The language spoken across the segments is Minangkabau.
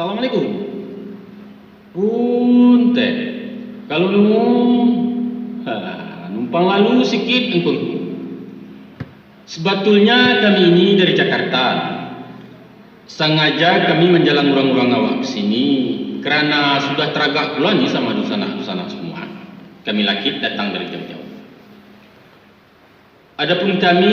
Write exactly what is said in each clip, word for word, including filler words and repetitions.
Assalamualaikum. Punten, kalau nunggu, ha, numpang lalu sikit, Angku-angku. Sebetulnya kami ini dari Jakarta. Sangaja kami manjalang urang-urang awak ke sini, karena sudah taragak pulo ni samo dunsanak-dunsanak semua. Kami lakik datang dari jauah-jauah. Adapun kami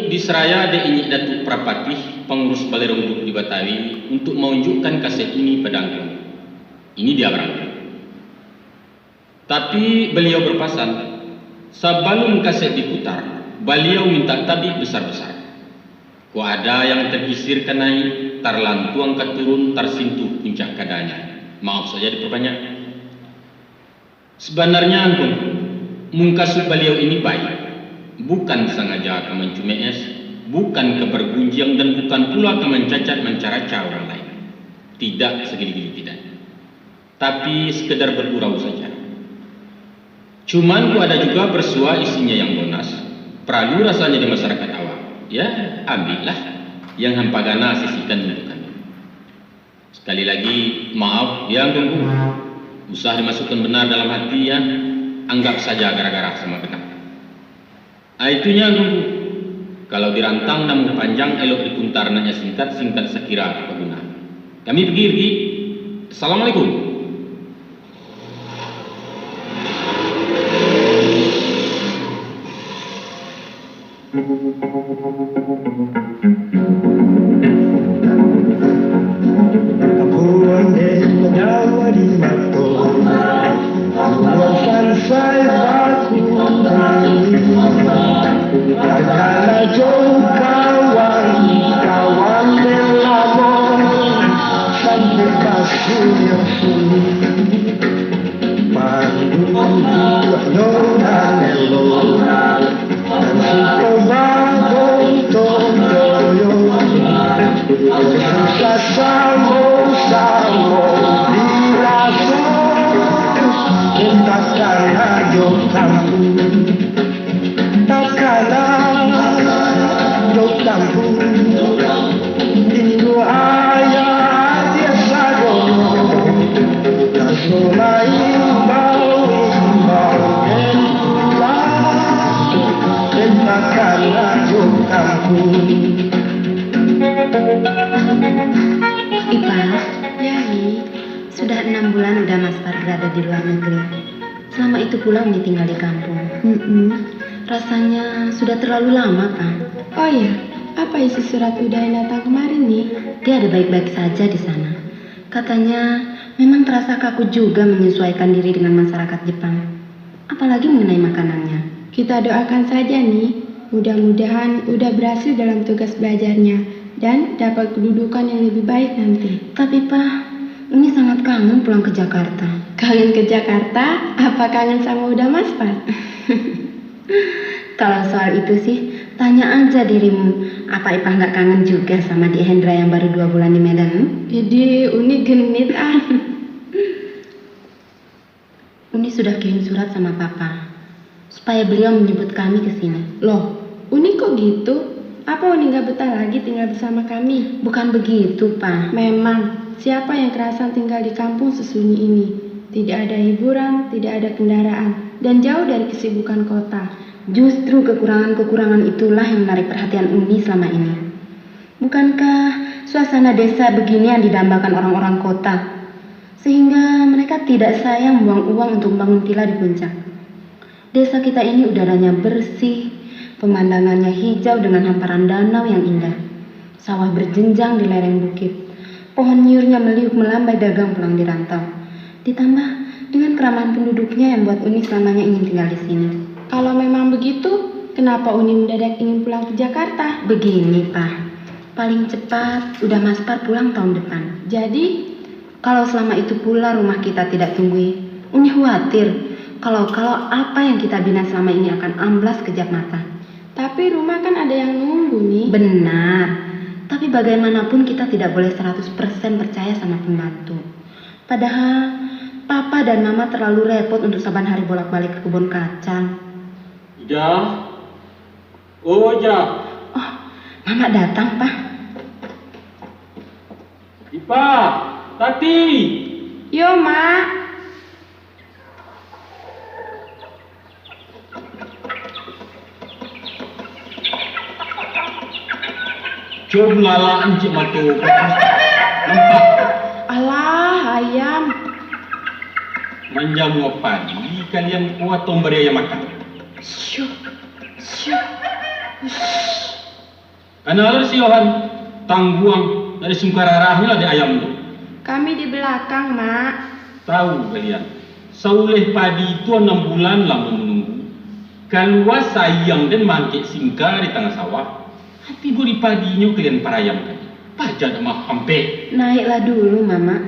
diseraya dek Inyiak Datuak Parapatih, pangurus Balai Rong Duduak di Batawi, untuk maunjukkan kaset ini pado Angku. Ini dia barangnya. Tapi baliau berpasan, sabalun kaset diputar, baliau minta tabik besar-besar. Kok ada yang terkisir ka naik, tarlantuang ka turun, tarsintuh puncak kadanya. Maaf saja diperbanyak. Sebenarnya, Angku, mungkasuik baliau ini baik. Bukan sangaja ka mancumek es, bukan ka bagunjiang, dan bukan pulo ka mancacat mancaraca urang lain. Tidak, sagili-gili tidak. Tapi sekedar bergurau saja. Cuman kok ada juga persuah isinya yang bonas, paralu rasanya di masyarakat awak. Ya, ambiaklah yang hampa gana sisihkan untuk kami. Sekali lagi, maaf, ya, Angku-angku. Usah dimasukkan benar dalam hati, ya. Anggap saja gara-gara sama genap. Ah, itunyo, Angku-angku. Kalau dirantang namuah panjang, elok dipuntar naknyo singkat, singkat sakiro bapaguna. Kami pigi, pigi. Assalamualaikum. Kabuan den manyawa di mato, kabuan sansai baku. Kadala jo kawan, kawan den lamo, sampai pasir yang sunyi. Pandu buah nyo nan elok. Suko bagontong doyo, susah samo-samo diraso, takkan ajo kampuang, takkan ajo kampuang. Inyo ayah biaso doh, kaso maimbau-imbau den pulang, den takkan ajo kampuang. Ipa, ya, Ni. Sudah enam bulan Uda Maspar berada di luar negeri. Selama itu pula Uni tinggal di kampung. Mm-mm. Rasanya sudah terlalu lama, Pak. Oh iya, apa isi surat Uda yang datang kemarin, Ni? Dia ada baik-baik saja di sana. Katanya, memang terasa kaku juga menyesuaikan diri dengan masyarakat Jepang. Apalagi mengenai makanannya. Kita doakan saja, Ni. Mudah-mudahan Uda berhasil dalam tugas belajarnya dan dapat kedudukan yang lebih baik nanti. Tapi, Pak, Uni sangat kangen pulang ke Jakarta. Kangen ke Jakarta? Apa kangen sama Uda Maspar? Kalau soal itu sih, tanya aja dirimu, apa Ipah nggak kangen juga sama Dik Hendra yang baru dua bulan di Medan? Jadi, Uni genit, ah. Uni sudah kirim surat sama Papa, supaya beliau menjemput kami ke sini. Loh, Uni kok gitu? Apa Uni nggak betah lagi tinggal bersama kami? Bukan begitu, Pa. Memang, siapa yang kerasan tinggal di kampung sesunyi ini? Tidak ada hiburan, tidak ada kendaraan, dan jauh dari kesibukan kota. Justru kekurangan-kekurangan itulah yang menarik perhatian Uni selama ini. Bukankah suasana desa begini yang didambakan orang-orang kota? Sehingga mereka tidak sayang membuang uang untuk membangun vila di puncak. Desa kita ini udaranya bersih, pemandangannya hijau dengan hamparan danau yang indah. Sawah berjenjang di lereng bukit. Pohon nyiurnya meliuk melambai dagang pulang di rantau. Ditambah dengan keramahan penduduknya yang buat Uni selamanya ingin tinggal di sini. Kalau memang begitu, kenapa Uni mendadak ingin pulang ke Jakarta? Begini, Pa. Paling cepat, Uda Maspar pulang tahun depan. Jadi, kalau selama itu pula rumah kita tidak tumbuh, Uni khawatir kalau-kalau apa yang kita bina selama ini akan amblas kejap mata. Tapi rumah kan ada yang nunggu, Ni. Benar. Tapi bagaimanapun kita tidak boleh seratus persen percaya sama pembantu. Padahal, Papa dan Mama terlalu repot untuk saban hari bolak-balik ke kebun kacang. Ijah. Oh, Ijah. Oh, Mama datang, Pa. Ipa. Tati! Yo, Mak. Cubo lalak ancik mato ko. Nampak? Alah, ayam. Manjamuah padi kalian ko atau mambari ayam makan? Syuh, syuh, ush. Kana lah si Yohan, tangguang dari sungkararahnyo lah dek ayam tu. Kami di balakang, Mak. Tahu kalian, sauleh padi tu anam bulan lamo manunggu. Kalua sayang den maangkek singka di tangah sawah. Tibo di padinyo kalian parayamkan. Paja dak mahampek. Naiklah dulu, Mamak.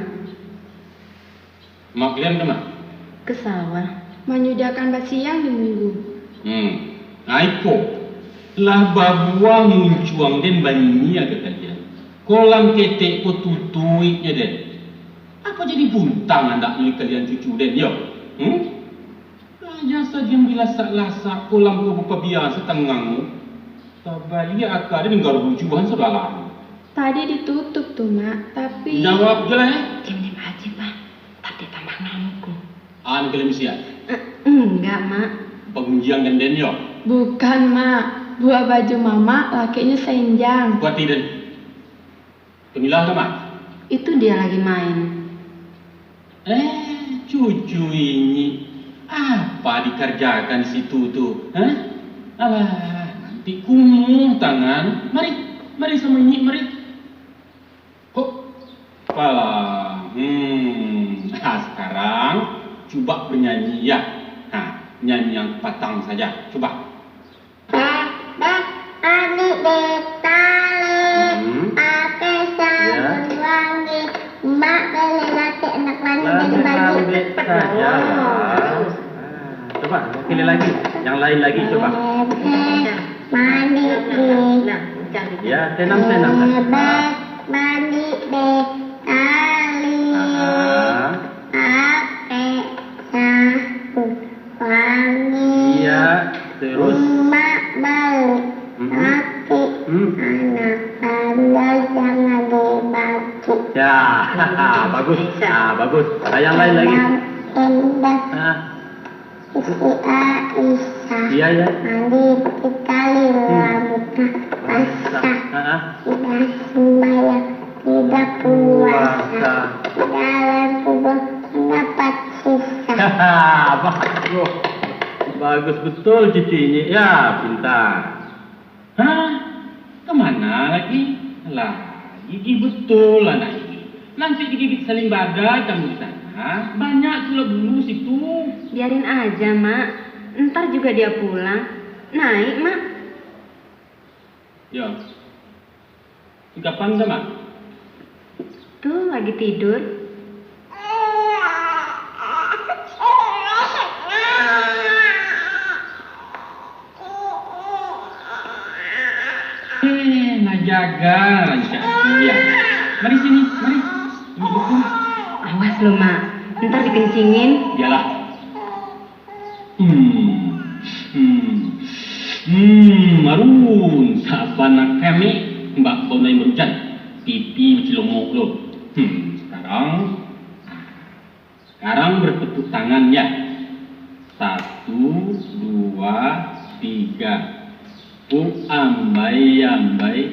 Mak kalian ka ma? Ka sawah. Manyudiakan basiang di minggu. Hmm. Nah, iko. Lah babuah muncuang den banyiak ka kalian. Kolam ketek ko tutuiknyo den. Apo jadi buntang andaknyo kalian cucu den, yo? Hmm? Raja sajo dilasak-lasak, kolam ko bapabia satangangnyo. Tabaliak aka den garujuahan saudara. Tadi ditutup tu, Mak, tapi... Jawab je lah, eh. Diam-diam aja, Bang. Ntar dia tambah ngamuk, loh. An kalian siap? Eh, enggak, Mak. Pagunjiang ganden yo? Bukan, Mak. Buah baju Mamak lakeknyo senjang. Kuati den. Kamilah ka ma? Itu dia lagi main. Eh, cucu inyi, apa dikarjakan di situ tu? Hah? Alah, nanti kumuh tangan. Mari, mari samo inyi, mari. Kok? Alah, hmm. Ha, sekarang cuba bernyanyi, ya. Ha, nyanyi yang patang saja. Cuba. Beh, beh, mandi dek tali, Hmm. pakai sabun wangi, Mak beli latek nak mandi dari pagi. Lambek-lambek saja lah. Ah, coba, sekali lagi. Yang lain lagi, coba. Beh, beh, mandi dek Ya, tenang-tenang saja. Beh, beh, mandi dek tali, Aha. pakai sabun wangi. Iya, terus? Mak balik Hmm. laki Hmm. anak pandai jangan dibagi. Ya, bagus. Ah, bagus. Ah, yang lain lagi. Dalam tenda Ah. Siti Aisyah. Iya, iya. Mandi tiga kali Hmm. rambutnya Basah. basah. Ah, ah. Tidak sembahyang, tidak puasa. Puasa. Dalam kubur mendapat sisa. Bagus. Bagus betul cucu inyi. Ya, pintar. Hah? Kemana lagi? Lah, gigih betul anak ini. Nanti digigit saling badan kamu di sana. Banyak sulap bulu situ. Biarin aja, Mak. Ntar juga dia pulang. Naik, Mak. Ya. Kapan dah, Mak? Tuh, lagi tidur. Eh, nah jaga rancak tu, ya. Mari sini, mari. Duduk dulu. Awas lo, Mak. Ntar dikencingin. Biarlah. Hmm. Hmm. Hmm, marun. Saban kami, Mbak Bonai Merujan. Pipi cilomok lo. Hmm, sekarang. Sekarang bertepuk tangan, ya. Satu, dua, tiga. Puk ambai-ambai,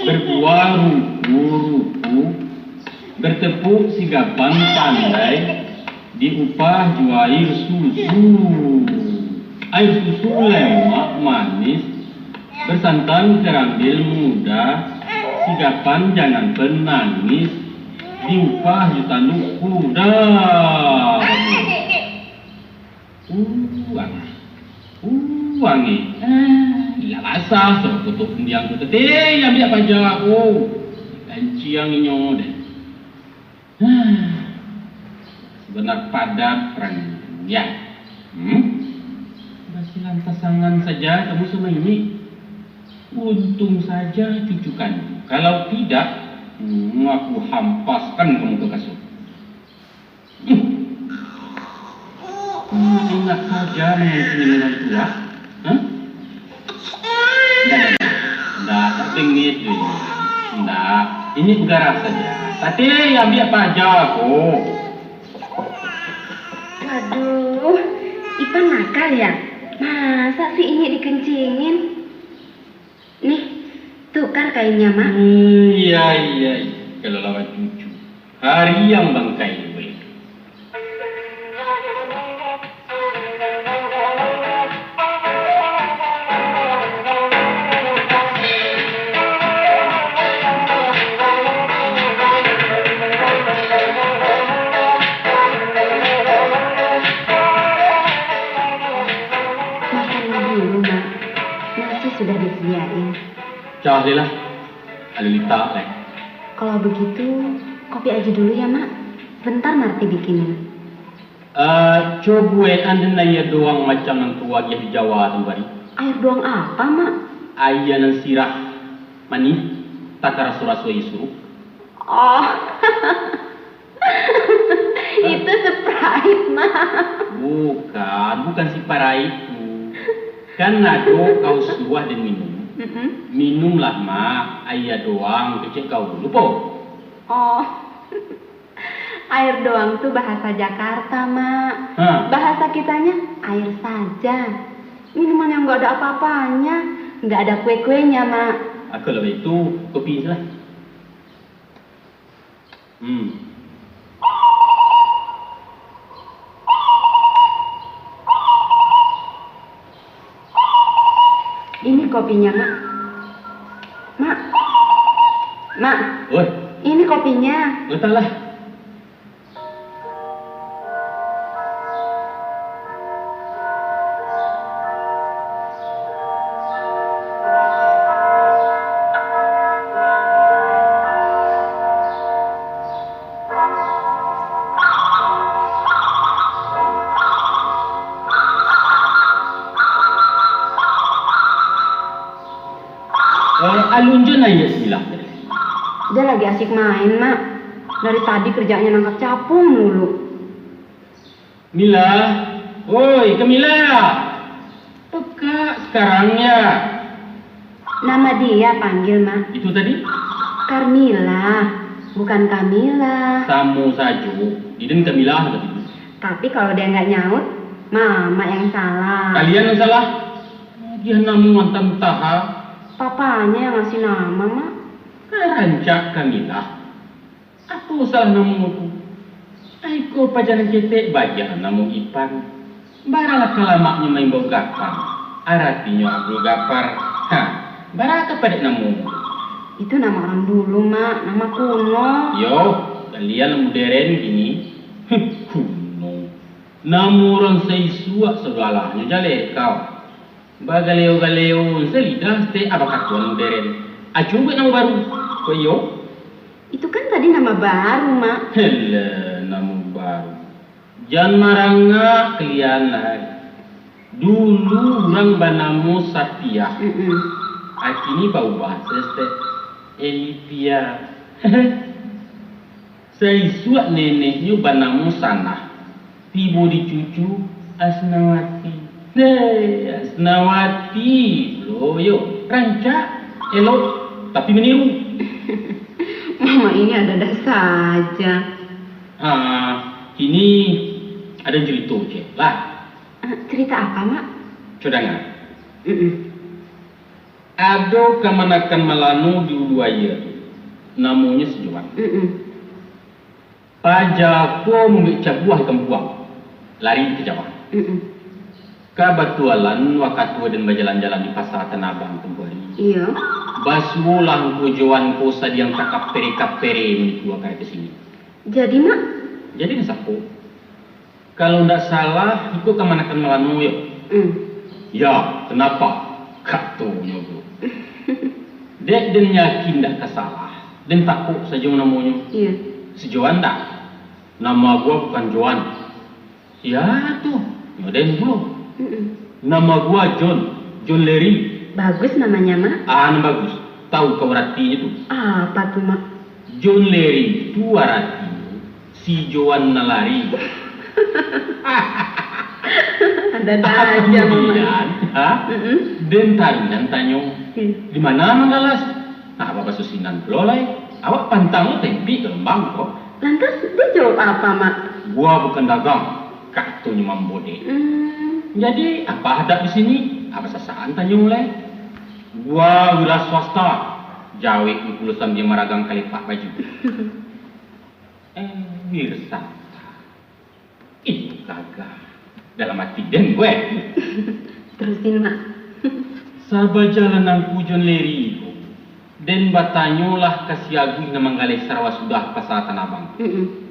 berbuah ruku-ruku, bertepuk sigapan pandai, diupah jo air susu. Air susu lemak manis, bersantan karambel muda, sigapan jangan penangis, diupah jo tanduk kuda. Uang. Uang, eh. Ah, ilah basah, sudah kotok undiang tu tete, ambiak paja, oh. Kanciang inyo deh. Ah, sebenar padat perang, ya. Hmm? Basilan pasangan saja kamu sama ini. Untung saja cucu kandung. Kalau tidak, hmm, aku hampaskan kamu ke kasur. Hmm. Hmm, enak saja menguncungi dengan tua. Hah? Ndak, ndak, ndak. Ndak, tak bengis, Dwi. Ndak. Inyek bagarah sajo. Tati, ambiak paja ko. Waduh, Ipan nakal ya? Masa sih inyek dikencingin? Nih, tukar kainnya, Mak. Hmm, iya, iya, iya. Kalau lawan cucu. Hari yang bangkai boleh. Makanlah dulu, Mak. Nasi sudah disediain. Cah lah. Alun litak lai. Kalau begitu, kopi aja dulu ya, Mak. Bentar Marti bikinin. Eh, cobuek-an den aia doang macam nan kau agiah di Jawa tu, Bari. Air doang apa, Mak? Aia nan sirah manih, takaraso-raso aia suruik. Oh, itu Sprite, Mak. Bukan, bukan Sprite tu. Kan ado kau suruah den minum. Mm-mm. Minumlah, Mak, aia doang, kecek kau. Lupo? Oh. Air doang tu bahasa Jakarta, Mak. Hah? Bahasa kitanya, air saja. Minuman yang nggak ada apa-apanya, nggak ada kue-kuenya, Mak. Aku lebih itu kopi sajolah. Hmm. Ini kopinya, Mak. Mak. Mak. Oi. Ini kopinya. Letaklah. Eh, alun jo naiak Mila tadi? Dia lagi asik main, Mak. Dari tadi kerjanya nangkap capung mulu. Mila, oi, Kamila. Pekak sekarang ya. Nama dia panggil, Mak. Itu tadi? Carmila, bukan Kamila. Samo sajo, diden Kamila tadi. Tapi kalau dia nggak nyaut, Mama yang salah. Kalian yang salah. Dia namo antah-antah. Papanya yang ngasih nama, Mak. Rancak Kamila. Apo salah namo tu? Aiko paja nan ketek, baiak namo Ipan. Baralah kalamaknyo maimbau Gapar, aratinyo Abdul Gapar. Ha, bara ka padek namo? Itu nama orang dulu, Mak, nama kuno. Yo, kalian moderen kini. Huh, kuno. Namo urang saisuak sabalahnyo jaleh kau. Bagaleo-galeo se lidah, stek abah katuan moderen. Acuah buek namo baru. Ko iyo? Itu kan tadi nama baru, Mak. Helah, namo baru. Jan marangak kalian lai. Dulu urang banamo Sapiah. Mm-mm. Kini baubah se, stek. Elipia. Saisuak neneknyo banamo Sanah, tibo di cucu Asnawati. Hei, Asnawati pulo yo, rancak, elok, tapi maniru. Mama ini ada-ada saja. Ha, kini ado carito ciek lah. Eh, cerita apa, Mak? Cubo danga. Mm-mm. Ado kamanakan malano di Ulu Aia tu, namonyo si Johan. Mm-mm. Paja ko mambuek cabuah di kampuang, lari ka Jawa. Mm-mm. Kabatualan wakatu den bajalan-jalan di Pasa Tanah Abang tempo hari. Iyo. Basuolah angku Johan ko sadiang takapere-kapere maniku ka sini. Jadi, Mak? Jadi, den sapo? Kalau ndak salah, iko kamanakan malano yo. Hmm. Ya, kenapa? Katonyo tu. Dek den yakin ndak ka salah, den takok sajo namonyo. Iya. Si Johan ndak? Nama gua bukan Johan. Sia tu? Nyo den pulo. Mm-mm. Nama gua John, John Larry. Bagus namanya, Mak. Ah, nan bagus. Tahu kau aratinyo tu? Apa tu, Mak? John Larry tu aratinyo si Johan nan lari. Ada-ada aja, Mama. Kemudian, ha? Mm-mm. Den taruih nan tanyo, hmm, di mana Manggalas? Nah, babasusinan pulo lai. Awak pantang lo tempik ka lumbang ko. Lantas, dia jawab apa, Mak? Gua bukan dagang, katonyo mambodek. Hmm. Jadi, apa adat di sini? Apa sasaan tanyo lai? Gua wira swasta, jawek pulo sambia maragang kalepak baju. Eh, Wirsata. Ih, gagah. Dalam ati den, weh. Terusin, Mak. Sabajalan Angku John Leri ko, den batanyolah ka si Aguih nan manggaleh sarawa sudah Pasa Tanah Abang. Mm-mm.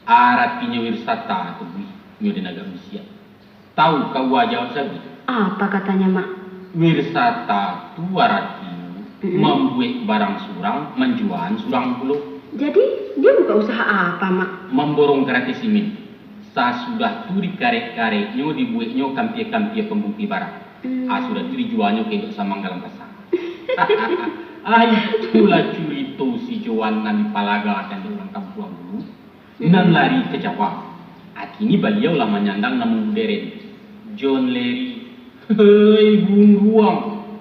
Aratinyo Wirsata tu, Guih, nyo den agak bisiak. Tahu kau jawab sabi? Apa katanya, Mak? Wirsata tu aratinyo Mm-mm. mambuek barang surang, manjuahan surang pulo. Jadi, dia buka usaha apa, Mak? Mamborong karate simin. Sasudah tu dikarek-kareknyo, dibueknyo kampia-kampia pambungkuih barang. Hmm. Ah, sudah tu dijualnyo ka indok samang dalam pasa. Ah, itulah curito si Joan nan dipalagakan dek urang kampuang dulu, Hmm. nan lari ka Jawa. Ah, kini baliau lah manyandang namo moderen, John Leri. Hei, gungguang,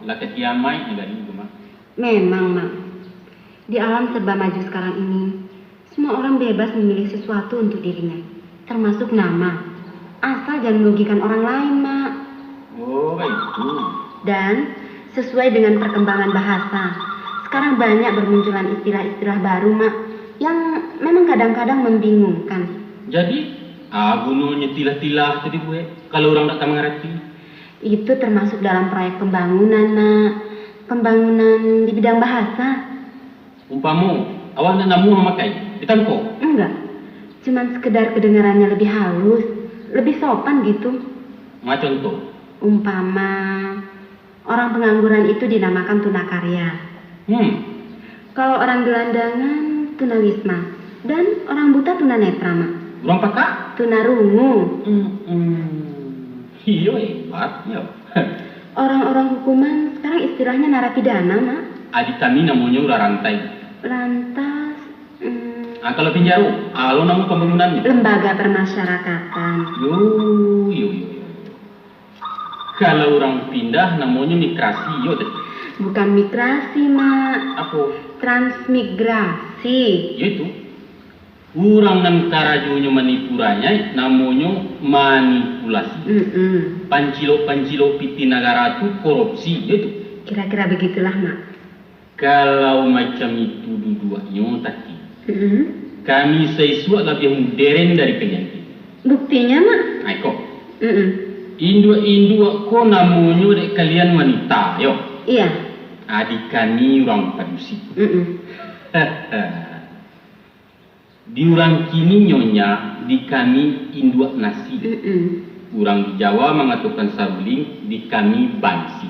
lah ka kiamaik nagari tu mah. Memang, Mak. Di alam serba maju sekarang ini, semua orang bebas memilih sesuatu untuk dirinya, termasuk nama. Asal jangan merugikan orang lain, Mak. Oh, itu. Dan sesuai dengan perkembangan bahasa, sekarang banyak bermunculan istilah-istilah baru, Mak, yang memang kadang-kadang membingungkan. Jadi, ah, gunonyo tilah-tilah tu dibuek, kalau urang dak ka mangarati? Itu termasuk dalam proyek pembangunan, Mak. Pembangunan di bidang bahasa. Umpamo, awak nak namuah mamakai, ditangko? Enggak. Cuman sekedar kedengarannya lebih halus, lebih sopan gitu. Ma contoh? Umpama, orang pengangguran itu dinamakan tunakarya. Hmm. Kalau orang gelandangan, tunawisma. Dan orang buta tunanetra, Mak. Urang pakak? Tunarungu. Hmm, hmm. Iyo, hebat, yo. Orang-orang hukuman sekarang istilahnya narapidana, Mak. Adi kami namonyo urang rantai. Lantas, hmm. Ah, kalau pinjaro, alo namo pambangunannyo? Lembaga permasyarakatan. Yo, yo, yo, yo. Kalau urang pindah, namonyo migrasi, yo, teh? Bukan migrasi, Mak. Apo? Transmigrasi. Yo, itu. Urang nan karajonyo manipu rakyat, namonyo manipulasi. Mm-mm. Pancilok-pancilok pitih nagara tu korupsi, yo, itu. Kira-kira begitulah, Mak. Kalau macam itu duduaknyo, Tati, Mm-mm. kami saisuak labiah moderen dari kalian kini. Buktinya, Mak? Ai ko. Mm-mm. Induak-induak ko namonyo dek kalian wanita, yo? Iya. Adi kami urang padusi. Mm-mm. Di urang kini nyonya, di kami induak nasi. Mm-mm. Urang di Jawa mangatokan saruling, di kami bansi.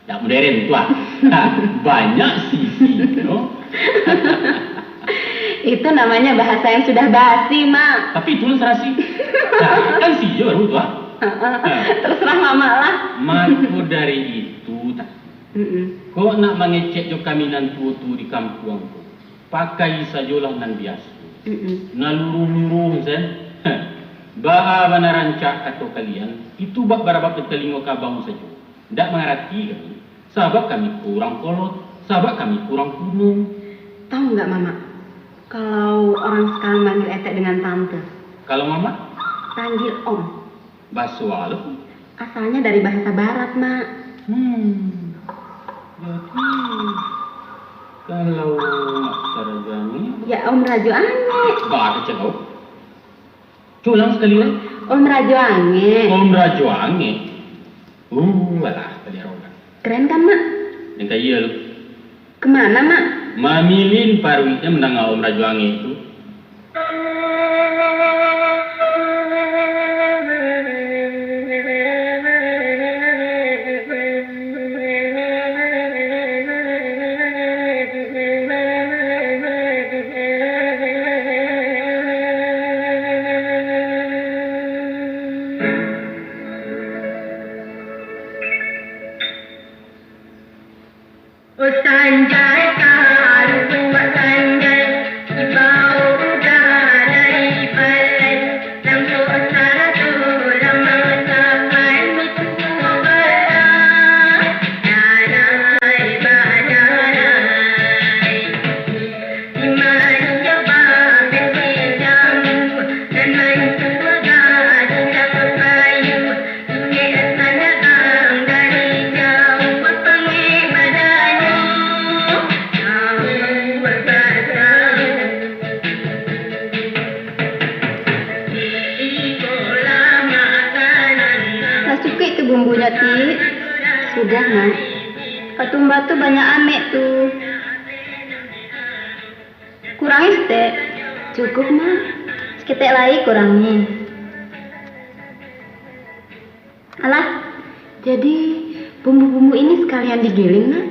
Dak moderen tu ah. Banyak sisi, no? Itu namanya bahasa yang sudah basi, Mak. Tapi itu lah serasi. Nah, kan si jo baru tu ah. Heeh. Nah. Terserah Mamak lah. Mako dari itu, tak. Mm-mm. Kok nak mangecek jo kami nan tuo-tuo di kampuang tu? Pakai sajolah nan biaso. Mm-mm. Nan luruh-luruh, sen. Baa bana rancak kato kalian, itu bak barabak di talingo kabau sajo. Ndak mangarati kami, sabab kami ko urang kolot, sabab kami ko urang kuno. Tahu nggak, Mamak? Kalau orang sekarang manggil Etek dengan tante. Kalau Mamak? Panggil Om. Baso a lo? Asalnya dari bahasa Barat, Mak. Hmm. Jadi, kalau Mak Rajo Angek? Ya, Om Rajo Angek. Bah, kecek kau. Culang sakali lai. Om Rajo Angek. Om Rajo Angek. Uh, alah, tadi arogan. Keren kan, Mak? Nan kaya lo. Kemana, Mak? Mamilin paruiknyo mandanga Om Rajo Angek tu. Banyak amek tu. Kurangi saketek. Cukup, Mak. Saketek lai kurangi. Alah. Jadi, bumbu-bumbu ini sekalian digiling, Nak?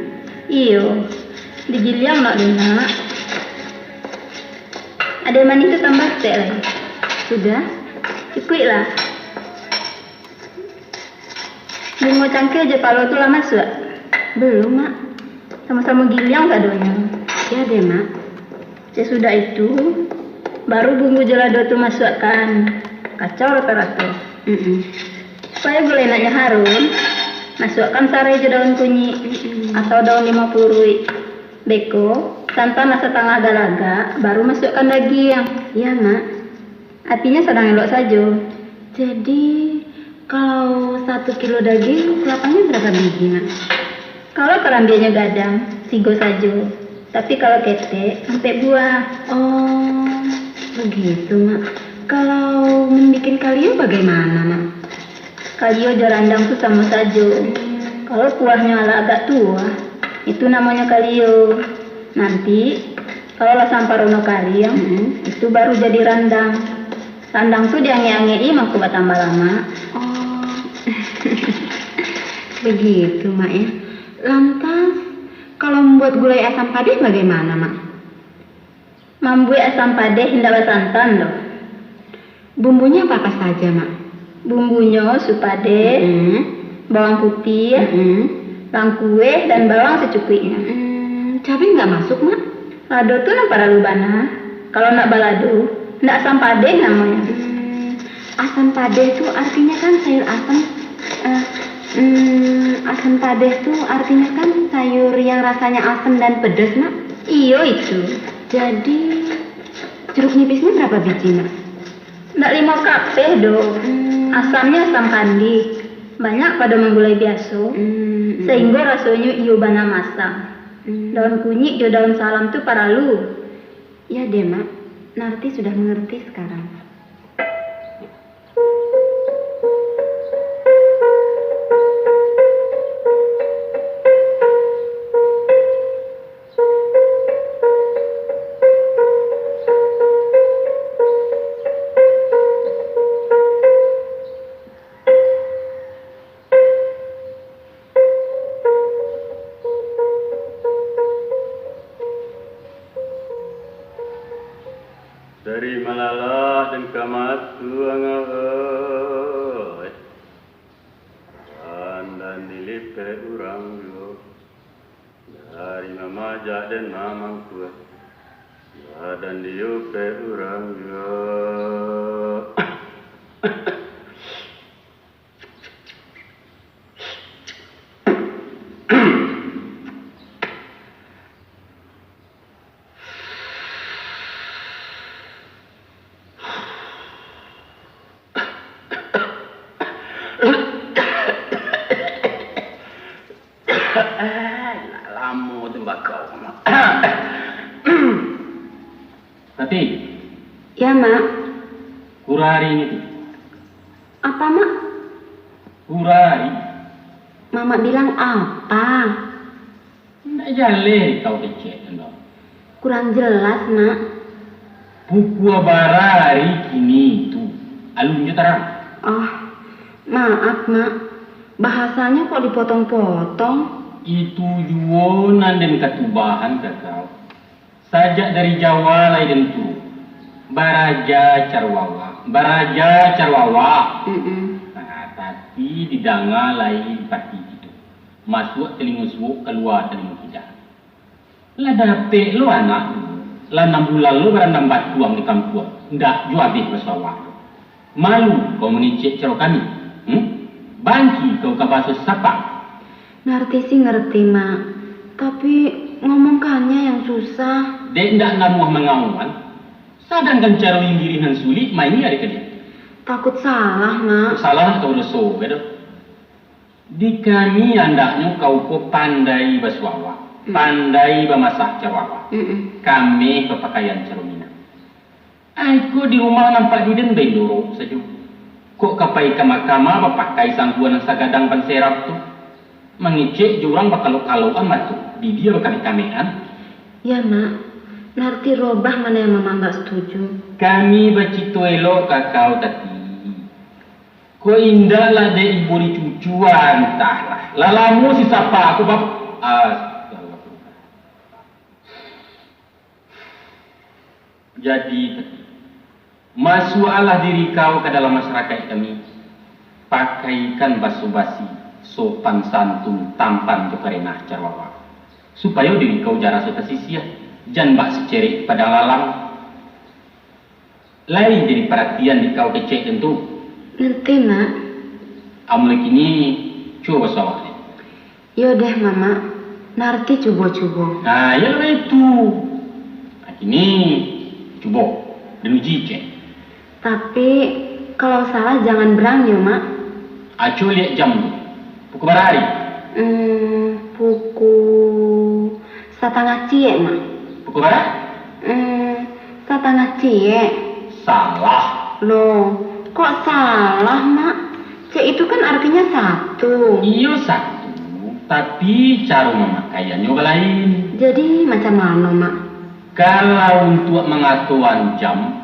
Iyo, digiliang nak dulu, Nak. Ado manih tu tambah saketek lai. Sudah? Cukuiklah. Bungo cangkeh jo palo tu lah masuak? Belum, Mak. Samo-samo giliang sadonyo. Iyo deh, Mak. Sasudah itu, baru bumbu jo lado tu masuakkan. Kacau rato-rato. Mm-mm. Supayo gulai naknyo harum, masuakkan sarai jo daun kunyik Mm-mm. atau daun limau puruik. Beko, santan lah satangah galagak, baru masuakkan dagiang. Iyo, Mak. Apinyo sadang elok sajo. Jadi, kalau satu kilo daging, kalapanyo berapa biji, Mak? Kalau karambianyo gadang, tigo sajo. Tapi kalau ketek, ampek buah. Oh, begitu, Mak. Kalau mambuek kalio bagaimana, Mak? Kalio jo randang tu samo sajo. Hmm. Kalau kuahnyo alah agak tuah, itu namonyo kalio. Nanti, kalau lah samparono kariang, Mm-mm. itu baru jadi randang. Randang tu diangek-angek-i mangko batambah lamak. Oh. Begitu, Mak, ya. Lantas, kalau mambuek gulai asam padeh bagaimana, Mak? Mambuek asam padeh indak basantan doh. Bumbunyo apa-apa saja, Mak? Bumbunyo supadeh, Mm-mm. bawang putiah, Mm-mm. langkueh, dan bawang sacukuiknyo. Mm, cabai ndak masuk, Mak? Lado tu nan paralu bana. Kalau ndak balado, ndak asam padeh namonyo. Mm, asam padeh tu artinyo kan sayur asam, eh, mm, asam padeh tu artinyo kan sayur yang rasanya asam dan pedas, Mak? Iyo itu. Jadi, jeruk nipisnyo berapa biji, Mak? Ndak limo kapeh doh. Hmm. Asamnyo asam kandi. Banyak pado manggulai biaso. Hmm, hmm. Sahinggo rasonyo iyo bana masam. Hmm. Daun kunyik jo daun salam tu paralu. Iyo deh, Mak. Narti sudah mangarti sakarang. Dari malalah den ka masuang, oi. Dandan dilipek urang juo. Dari mamajak den mamangkuak. Badan diupek urang juo. Ai, lah lamo tu bakau. Tati. Ya, Mak. Kurari ni tu. Apa, Mak? Kurari. Mamak bilang apa? Ndak jaleh kau kecek tu, Ndok. Kurang jelas, Mak. Pukua bara ari kini tu, alun jo tarang. Oh, maaf, Mak. Bahasanyo kok dipotong-potong? Itu juo nan den katubahan ka kau. Sajak dari Jawa lai den turuik. Baraja Carwawa, baraja Carwawa. Mm-mm. Nah, tapi didanga lai Pati kito. Masuak talingo suok, kalua talingo kida. Lah dapek lo anak dulu, lah anam bulan lo barandam batuang di kampuang, ndak juo abih baso awak lo. Malu kau mangecek caro kami, hmm? Bangki kau ka baso sapa? Ngarti sih ngarti, Mak. Tapi ngomongkannyo yang susah. Dek ndak namuah mangawal, sadangkan caro inggirih nan sulik, main ari ka dia. Takut salah, Mak. Salah kau doso, bedo. Di kami andaknyo kau ko pandai basuawak, Hmm. pandai bamasak caro awak, Mm-mm. kameh bapakaian caro Minang. Ai ko di rumah nampak di den baindorok sajo. Kok ka pai ka makama bapakai sangguan nan sagadang panserap tu? Mangecek jo urang bakalok-kalokan batua, bibia bakabek-kabekan. Ya, Mak. Narti robah mano yang Mamak ndak setuju. Kami bacito elok ka kau tadi. Kok indak lah dek ibo dicucuan, antahlah. Lah lamo si sapa ko bab-, astagfirullah. Jadi, masuaklah diri kau ka dalam masyarakaik kami. Pakaikan baso basi, sopan santun, tampan jo karenah caro awak. Supayo diri kau jan raso tasisiah, jan bak sicerek padang lalang. Lai jadi paratian di kau kecek den tu. Ngerti, Mak. Amulai kini, cubo baso awak ni. Yo deh, Mamak. Narti cubo-cubo. Nah, iyolah itu. Nah, kini, cubo. Den uji cek. Tapi, kalau salah jangan berang yo, Mak. Aco liek jam tu. Pukul bara ari? Hmm, pukul satangah ciek, Mak. Pukul bara? Hmm, satangah ciek. Salah. Loh, kok salah, Mak? Ciek itu kan artinya satu. Iyo, satu, tapi caro mamakaiannyo balain. Jadi, macam mano, Mak? Kalau untuak mangatoan jam,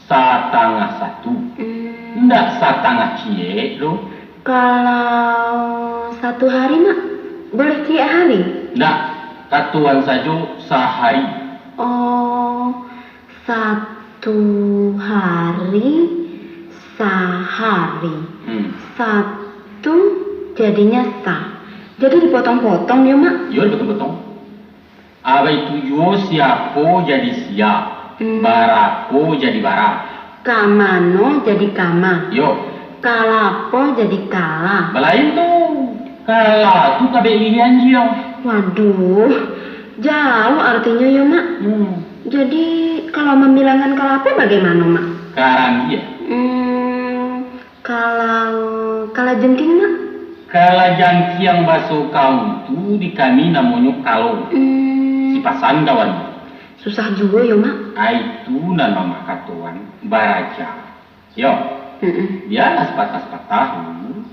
satangah satu. Hmm. Ndak satangah ciek doh. Kalau satu hari, Mak? Boleh ciek hari? Ndak, katoan sajo sahari. Oh, satu hari, sahari. Hmm. Satu jadinya sa. Jadi dipotong-potong yo, Mak? Yo, dipotong-potong. Abaitu juo, siapo jadi sia, hmm, barapo jadi bara. Ka mano jadi kama. Yo. Kalapo jadi kala. Balain tu. Kala tu kabek lilian jia. Waduh, jauh artinyo yo, Mak. Hmm. Jadi, kalau mambilangkan kalapo bagaimano, Mak? Karambia. Hmm, Kalau kalajengking, Mak? Kalajangkiang baso kau tu di kami namonyo kalo. Hmm. Sipasan kawan. Susah juo yo, Mak. Ai tu nan Mamak katoan baraja. Yo. Mm-mm. Bialah sapatah-sapatah tu.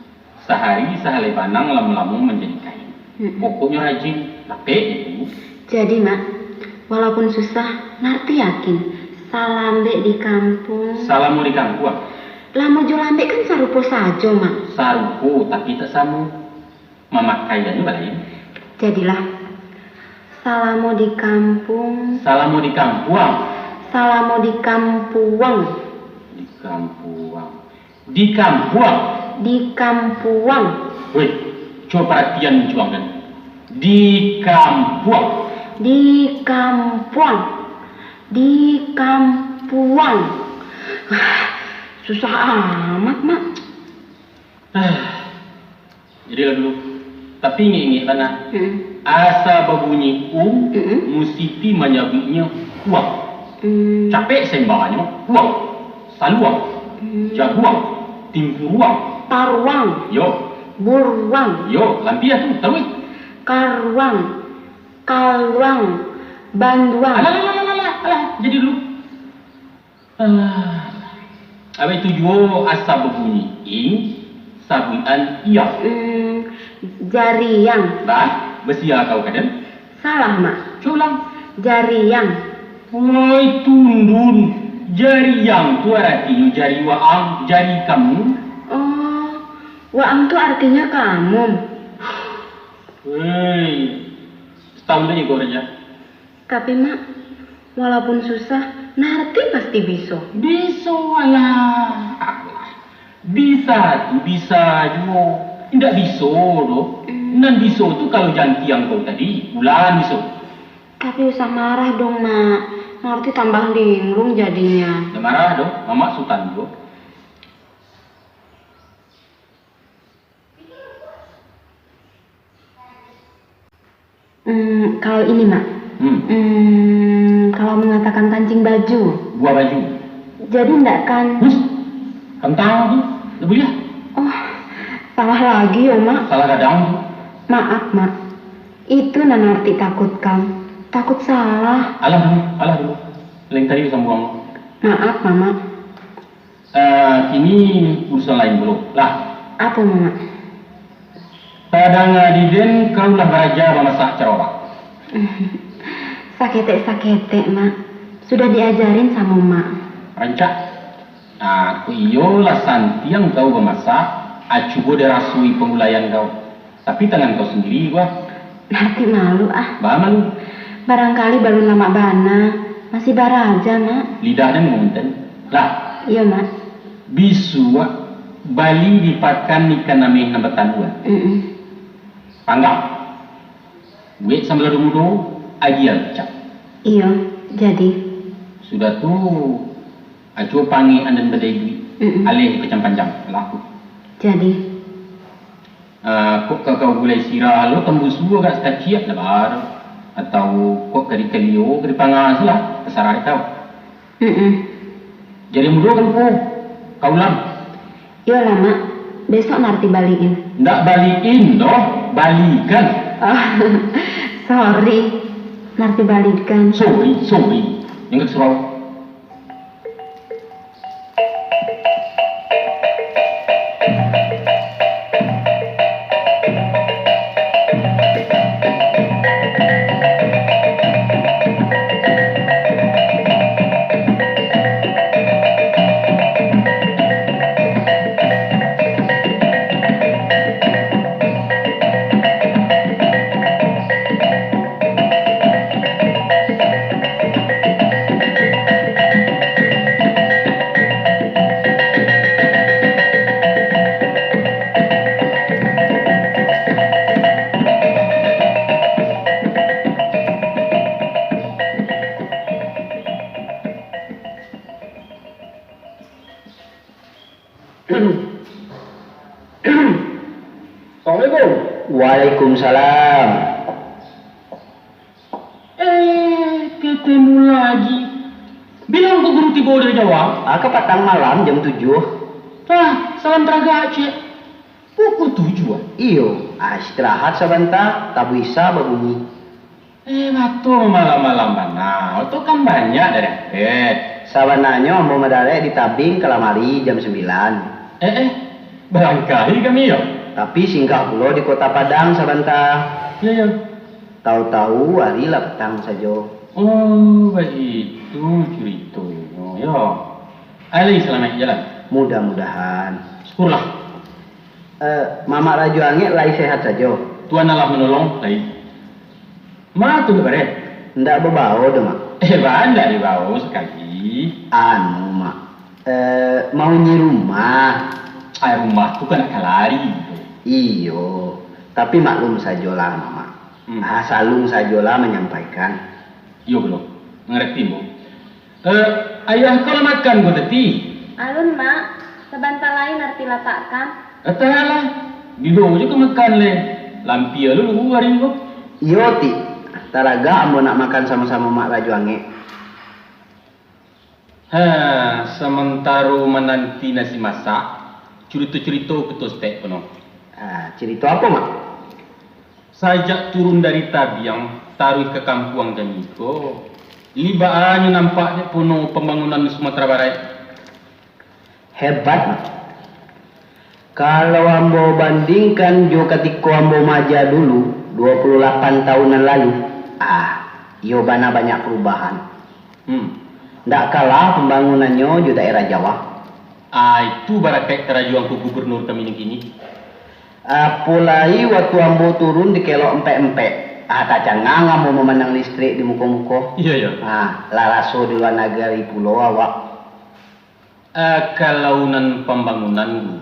Sahari sahalai banang, lamo-lamo manjadi kain. Mm-mm. Pokoknyo rajin, dapek itu. Jadi, Mak, walaupun susah, narti yakin. Salambek di kampuang. Salamo di kampuang. Lamo jo lambek kan sarupo sajo, Mak. Sarupo, tapi tak samo. Mamakaiannyo balain. Jadilah. Salamo di kampuang. Salamo di kampuang. Salamo di kampuang. Di kampuang. Di kampuang. Di kampuang. Weh, cubo paratian, cubo kan. Di kampuang. Di kampuang. Di kampuang. Ah, susah amat, Mak. Ah, jadi lah dulu. Tapi ingek-ingek bana. Mm-mm. Asa babunyi u, mm-mm, musiti manyabuiknyo kuang. Mm. Capek sembanganyo, kuang. Saluang. Mm. Jaguang. Timpuruang. Taruang. Yo. Buruang. Yo, lampiah tu, taruih. Karuang. Kaluang. Banduang. Alah, alah, alah, alah, alah. Jadi dulu. Ah, abih tu juo asa babunyi ing, sabuikan iang. Hmm, jariang. Bah, basia kau kaden? Salah, Mak. Cubo ulang. Jariang. Woi, tundun. Jariang tu aratinyo jari waang, jari kamu. Oh, waang tu artinyo kamu. Hei, setahun lagi kau raja. Tapi, Mak, walaupun susah, Narti pasti biso. Biso, alah. Alah. Bisa tu bisa juo. Indak biso doh. Hmm. Nan biso tu kalau jangkiang kau tadi, ulan biso. Tapi usah marah dong, Mak. Narti tambah linglung jadinyo. Indak marah doh, Mamak Sutan juo. Hmm, kalau ini, Mak. Hmm. Hmm, kalau mengatakan kancing baju. Buah baju. Jadi ndak kan. Hus, kantang tu, ndak buliah. Oh, salah lagi yo, Mak. Salah gadang tu. Maaf, Mak. Itu nan Narti takutkan. Takut salah. Alah dulu, alah dulu. Lain kali disambuang. Maaf, Mamak. Eh, kini urusan lain dulu lah. Apo, Mamak? Tadanga di den, kau lah baraja mamasak carorak. Saketek-saketek, Mak. Sudah diajarin samo Mak. Rancak. Nah, kok iyo lah santiang kau bamasak, a cubo den rasoi panggulaian kau. Tapi tangan kau sandiri ko ah. Narti malu ah. Baa malu? Barangkali balun lamak bana, masih baraja, Mak. Lidah den ngomong den. Lah. Iyo, Mak. Bisuak bali di pakan ikan ameh nan batandu ah. Mm-mm. Panggang. Buek sambalado mudo, agiah kicap. Iyo, jadi. Sudah tu, a cubo panggil andan badai duit, Mm-mm. aleh dipancang-pancang, laku. Jadi. Ah, kok ka kau gulai sirah lo, tambusu agak sakaciak lah baa. Atau kok ka dikalio, ka dipangasuah lah, tasarah dek kau. Mm-mm. Jadi mudo kan ko, ka ulang. Iyolah, Mak. Besok Narti balikin. Ndak balikin doh, balikan. Oh, sorry. Narti balikan. Sorry, sorry. Ingat surau. Assalamualaikum. Waalaikumsalam. Eh, ketemu lagi. Bilang ko guru tibo dari Jawa? Ah, ka patang malam jam tujuh. Tah, salam taragak, cek. Pukul tujuh ah? Iyo. Ah, istirahat sabanta, tabuih Isya babunyi. Eh, batua malam-malam bana. Oto kan banyak darek. Sabananyo ambo madarek di tabing ka lamari jam sambilan. Eh, eh, balangkah kami yo. Tapi singgah pulo di Kota Padang sabanta. Iyo, iyo. Tahu-tahu ari lah patang sajo. Oh, baitu curitonyo, yo. Ai, lai salamaik jalan? Mudah-mudahan. Syukurlah. Eh, Mamak Rajo Angek lai sehat sajo? Tuhan Allah manolong, lai. Ma tu ndak bareh? Ndak babao doh, Mak. Eh, ba ndak dibao sakali. Anu, Mak. Eh, mauni rumah. Ai, rumah tu kan nak kalari. Iyo. Tapi maklum sajolah, Mamak. Hmm. Ah, salun sajolah manyampaikan. Iyo, Bro. Mangarati, Ambo. Eh, ayah kau lah makan ko tadi? Alun, Mak. Sabanta lai Narti latakkan. Entahlah. Bilo jo kau makan leh. Lampia lu lugu hari ko. Iyo, Tik. Taragak ambo nak makan samo-samo Mak Rajo Angek. Ha, samantaro mananti nasi masak, curito-curito kuto saketek ko no. Ha, curito apo, Mak? Sajak turun dari tabiang, taruih ka kampuang kami ko, libaanyo nampak dek Pono pambangunan Sumatera Barat. Hebat, Mak. Kalau ambo bandingkan jo katiko ambo maja dulu, dua puluah lapan taun nan lalu, ah, iyo bana banyak parubahan. Hmm. Ndak kalah pambangunannyo jo daerah Jawa. Ah, itu barakaik karajo Angku Gubernur kami nan kini. Apo lai wakatu ambo turun di kelok Empek-Empek. Ah, tacangang ambo mamandang listrik di muko-muko. Iyo, iyo. Ah, lah raso di lua nagari pulo awak. Ah, kalau nan pambangunan, Gu,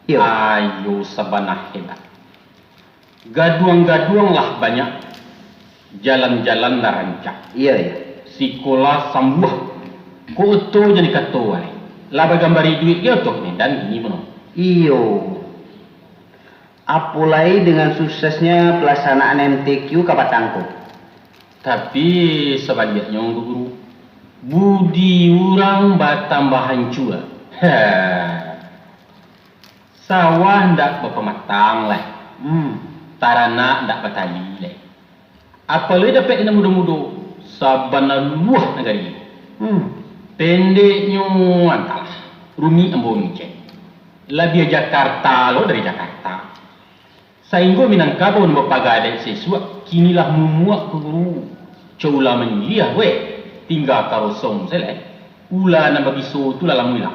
Iyo. Ayo sabana hebat. Gaduang-gaduang lah banyak, jalan-jalan lah rancak. Iyo, iyo. Sikola sambuah. Ko oto jadi kato ai. Lah bagambari duit ge oto Medan kini mano. Iyo. Apo lai dengan suksesnya pelaksanaan M T Q ka patang ko? Tapi sabaliaknyo, Angku Guru, budi urang batambah hancua. Ha. Sawah ndak bapamatang lai. Hmm. Taranak ndak batali lai. Apo lai dapek nan mudo-mudo, sabana luah nagari. Hmm. Pendeknyo, antahlah, rumik ambo mangecek. Labiah Jakarta lo dari Jakarta. Sainggo Minangkabau nan bapaga adaik saisuak, kini lah mumuak ko guru. Cau lah manyiliah weh, tingga karosong se lai. Ula nan babiso tu lah lamo ilang.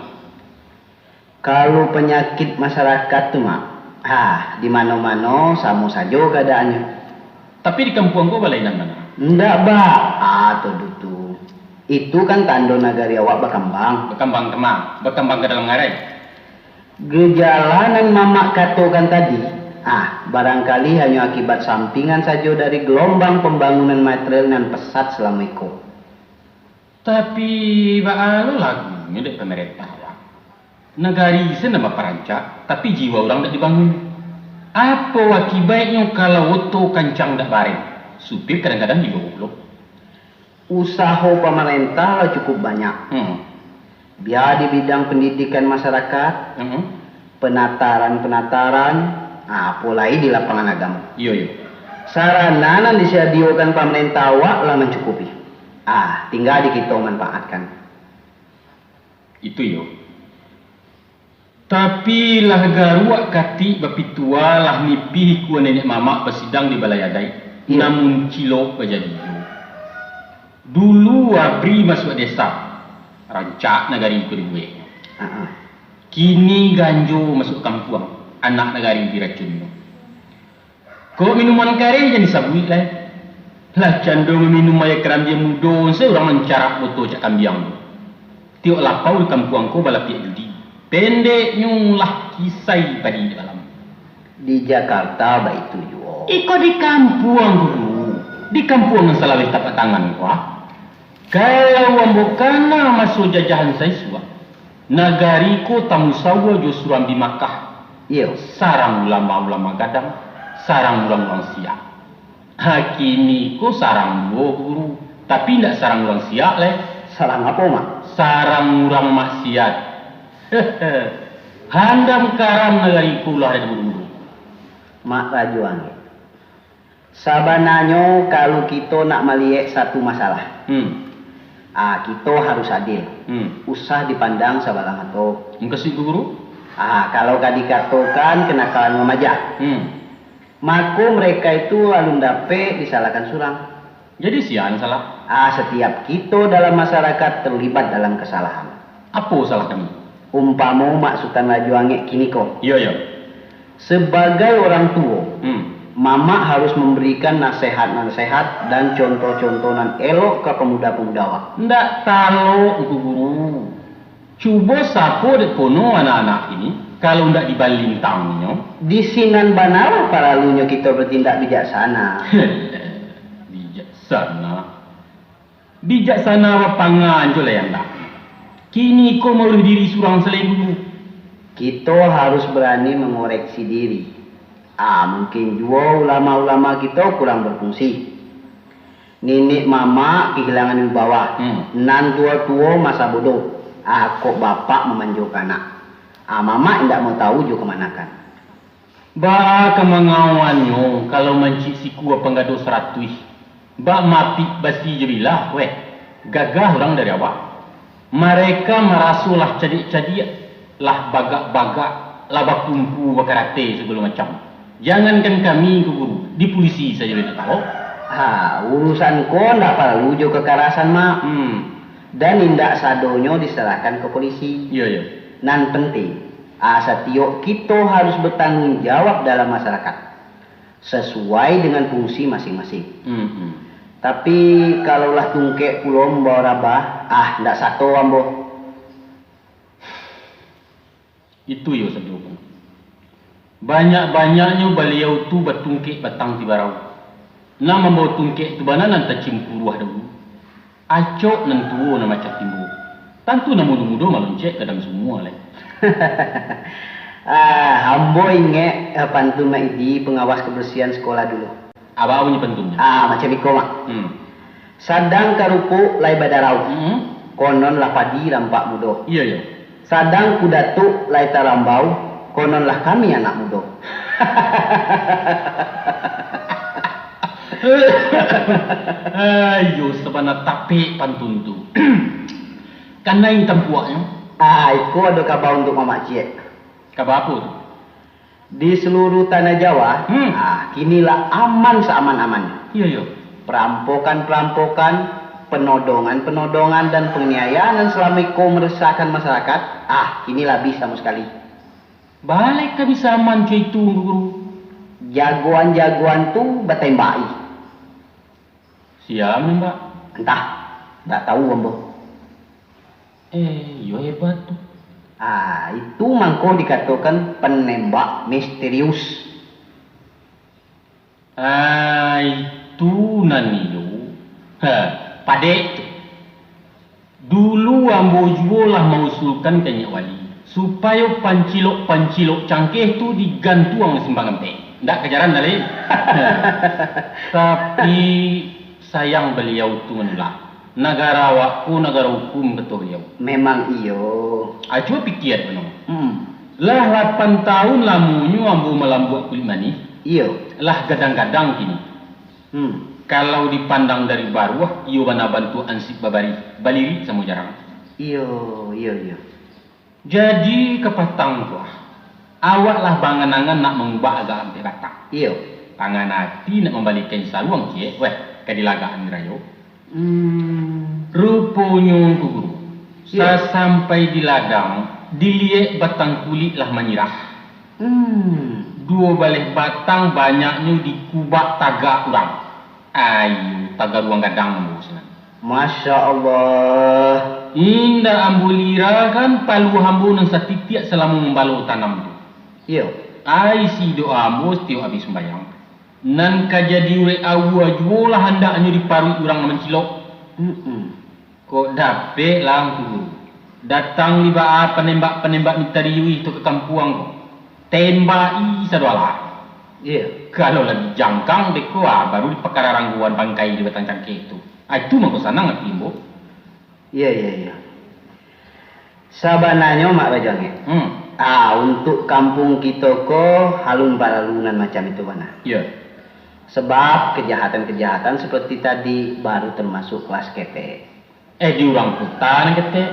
Kalau panyakik masyarakat tu, Mak, ha, di mano-mano samo sajo kaadaannyo. Tapi di kampuang ko balainan bana? Ndak, Bak. Ah, tu dutu. Itu kan tando nagari awak bakambang. Bakambang kama? Bakambang ka dalam ngarai? Gejala nan Mamak katokan tadi, ah, barangkali hanyo akibat sampingan sajo dari gelombang pambangunan material nan pasat salamo iko. Tapi, baa lo lagunyo dek pamarentah, Wak? Nagari se nan baparancak, tapi jiwa urang dak dibangun. Apo akibaiknyo kalau oto kancang dak barem? Supir kadang-kadang gilo pulo. Usaho pamarentah lah cukup banyak. Hmm. Bia di bidang pandidikan masyarakat, Hmm. penataran-penataran, ah, apo lai di lapangan agamo. Iyo, iyo. Sarana nan disadiokan pamarentah awak lah mancukupi. Ah, tingga di kito manfaatkan. Itu iyo. Tapi lah garuak katik bapitua, lah nipih ikua nenek mamak basidang di balai adaik, Iyo. namun cilok bajadi iyo. Dulu abri masuak desa, rancak nagari ko dibueknyo. Ah, ah. Kini ganjo masuak kampuang, anak nagari diracunnyo. Kok minuman kareh jan disabuik lai. Lah cando maminum aia karambia mudo se urang mancarak boto cak kambiang tu. Tiok lapau di kampuang ko balapiak judi. Pendeknyo lah kisai padi di balam. Di Jakarta baitu juo. Iko di kampuang ko, Guru. Di kampuang nan salaweh tapak tangan ko, ah. Kalau ambo kana maso jajahan saisuak, nagari ko tamusawua jo Surambi Makkah. Iyo. Sarang ulama-ulama gadang, sarang urang-urang siak. Ha, kini ko sarang juo, Guru. Tapi indak sarang urang siak lai. Sarang apo, Mak? Sarang urang maksiat. Handam karam nagari ko lah dari dulu. Mak Rajo Angek. Sabananyo, kalau kito nak maliek satu masalah, Hmm. ah, kito harus adil. Hmm. Usah dipandang sabalah mato. Mukasuik ko, Guru? Ah, kalau ka dikatokan kanakalan remaja, Hmm. mako mereka itu alun dapek disalahkan surang. Jadi sia nan salah? Ah, satiap kito dalam masyarakat terlibat dalam kasalahan. Apo salah kami? Umpamo Mak Sutan Rajo Angek kini ko. Iyo, iyo. Sabagai urang tuo, Hmm. Mamak harus mambarikan nasehat-nasehat dan contoh-contoh nan elok ka pamuda-pamuda awak. Ndak talok, Ngku Guru. Cubo sapo dek pono anak-anak kini, kalau ndak dibalintangnyo? Di sinan banalah paralunyo kito batindak bijaksana. Bijaksana. Bijaksana bapangan jo lai andak. Kini ko mauluih diri surang se lai, Guru. Kito harus barani mangoreksi diri. Ah, mungkin juo ulama-ulama kito kurang bafungsi. Niniak mamak kahilangan wibawa. Hmm. Nan tuo-tuo maso bodoh. Ah, kok bapak mamanjokan anak. Ah, mamak indak mau tahu jo kamanakan. Baa ka mangawannyo, kalau mancik siku apan gado saratuih, bak mapik basi jo bilah, weh, gagah urang dari awak. Mareka maraso lah cadiak-cadiak, lah bagak-bagak, lah bakumpu bakarate sagalo macam. Jangankan kami ko, Guru, di pulisi sajo indak tahu. Ha, urusan ko ndak paralu jo kakarasan, Mak. Hmm. Dan indak sadonyo diserahkan ka polisi. Iyo, iyo. Nan penting, ah, satiok kito harus batangguang jawab dalam masyarakat, sasuai dengan fungsi masing-masing. Hmm, hmm. Tapi, kalau lah tungkek pulo mambawa rabah, ah, ndak sato ambo. Itu iyo sajo, Bang. Banyak-banyaknyo baliau tu batungkek batang tibarau. Nan mambawa tungkek tu bana nan tacium kuruah dahulu. Acok nan tuo nan macah timbo. Tantu nan mudo-mudo maloncek ka dalam sumua lai. Ah, ambo ingek, eh, pantun Mak Idi, pengawas kebersihan sekolah dulu. Apo bunyi pantunnyo? Ah, macam iko, Mak. Hmm. Sadang karupuk lai badarau. Hmm. Konon lah padi rampak mudo. Iyo, iyo. Sadang kudatuk lai tarambau, konon lah kami anak mudo. Ayo, sabana tapek pantun tu. Kanai tampuaknyo. Ah, iko ado kaba untuk Mamak Ciek. Kaba apo tu? Di seluruh tanah Jawa, Hmm. Ah, kini lah aman saaman-amannyo. Iyo, iyo. Perampokan-perampokan, penodongan-penodongan, dan penganiayaan nan salamo iko meresahkan masyarakat, ah, kini lah abih samo sakali. Baa lai ka bisa aman co itu, Guru? Jagoan-jagoan tu batembak-i. Sia manembak? Antah, ndak tahu ambo. Eh, iyo hebat tu. Ah, itu mangko dikatokan penembak misterius. Ah, itu nan iyo. Ha, padek tu. Dulu ambo juo lah mausulkan ka inyiak wali, supayo pancilok-pancilok cangkeh tu digantuang di simpang ampek. Ndak ka jalan lai. Tapi, sayang baliau tu manulak. Nagara awak ko nagara hukum, kato baliau. Memang iyo. Ah, cubo pikia dek mano. Hmm. Lah lapan taun lamonyo ambo malambuak kulik manih. Iyo. Lah gadang-gadang kini. Hmm. Kalau dipandang dari baruah, iyo bana bantuak ansip babarih, balirik samo jarang. Iyo, iyo, iyo. Jadi, kapatang tu ah, awak lah baangan-angan nak mangubah agak ampek batang. Iyo. Pangan ati nak mambalikan saruang ciek, weh, ka dilagakan di rayo. Hmm. Ruponyo, Ngku Guru, iyo, sasampai di ladang, diliek batang kulik lah manyirah. Hmm. Duo baleh batang banyaknyo dikubak tagak urang. Ayo, tagaruang gadang ambo sinan. Masya Allah. Indak ambo lirakan paluah ambo nan satitiak salamo mambalo tanam tu. Iyo. Ai si doa ambo satiok abih sumbayang. Nan ka jadi urek aua juo lah andaknyo diparuik urang nan mancilok. Mm-mm. Kok dapek lah, Ngku Guru. Datang li baa panembak-panembak mitariuih tu ka kampuang ko. Tembak-i sadoalah. Iyo. Kalau lah dijangkang beko, ah, baru dipakararang guan bangkai di batang cangkeh tu. Ah, itu mangko sanang ati ambo. Iyo, iyo, iyo. Sabananyo, Mak Rajo Angek, hmm, ah, untuak kampuang kito ko alun paralu nan macam itu bana. Iyo. Sebab kejahatan-kejahatan seperti tadi baru termasuk kelas ketek. Eh, di urang kota nan ketek.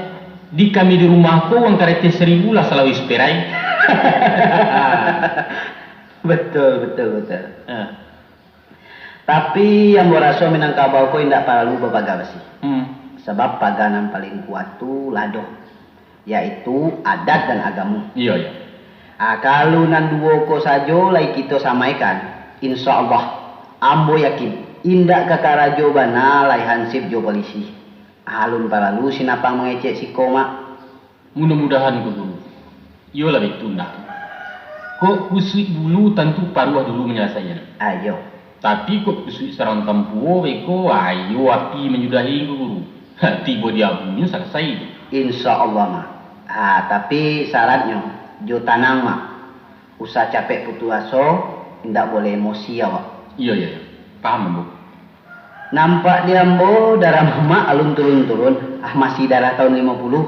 Di kami di rumah ko uang kareteh saribu lah salaweh siperai. Betul, betul, betul. Ah. Tapi, ambo raso Minangkabau ko indak paralu bapaga basi. Hmm. Sabab paga nan paling kuat tu lah doh, yaitu adat dan agamo. Iyo, iyo. Ah, kalu nan duo ko sajo lai kito samaikan, insya Allah, ambo yakin, indak ka karajo bana lai hansip jo polisi. Alun paralu si Napang mangecek siko, Mak. Mudah-mudahan, Ngku Guru. Iyolah, baitu ndak. Kok kusuik bulu, tantu paruah dulu manyalasaian. Ayo. Tapi kok kusuik sarang tampuo beko, ayo api manyudahi, Ngku Guru. Ha, tibo di abunyo salasai tu. Insya Allah, Mak. Ha, tapi syaratnyo, jo tanang, Mak. Usah capek putuih aso, indak boleh emosi awak. Iyo, iyo, iyo. Paham, Ambo. Nampak di ambo, darah mamak alun turun-turun, ah, masih darah tahun limo puluh.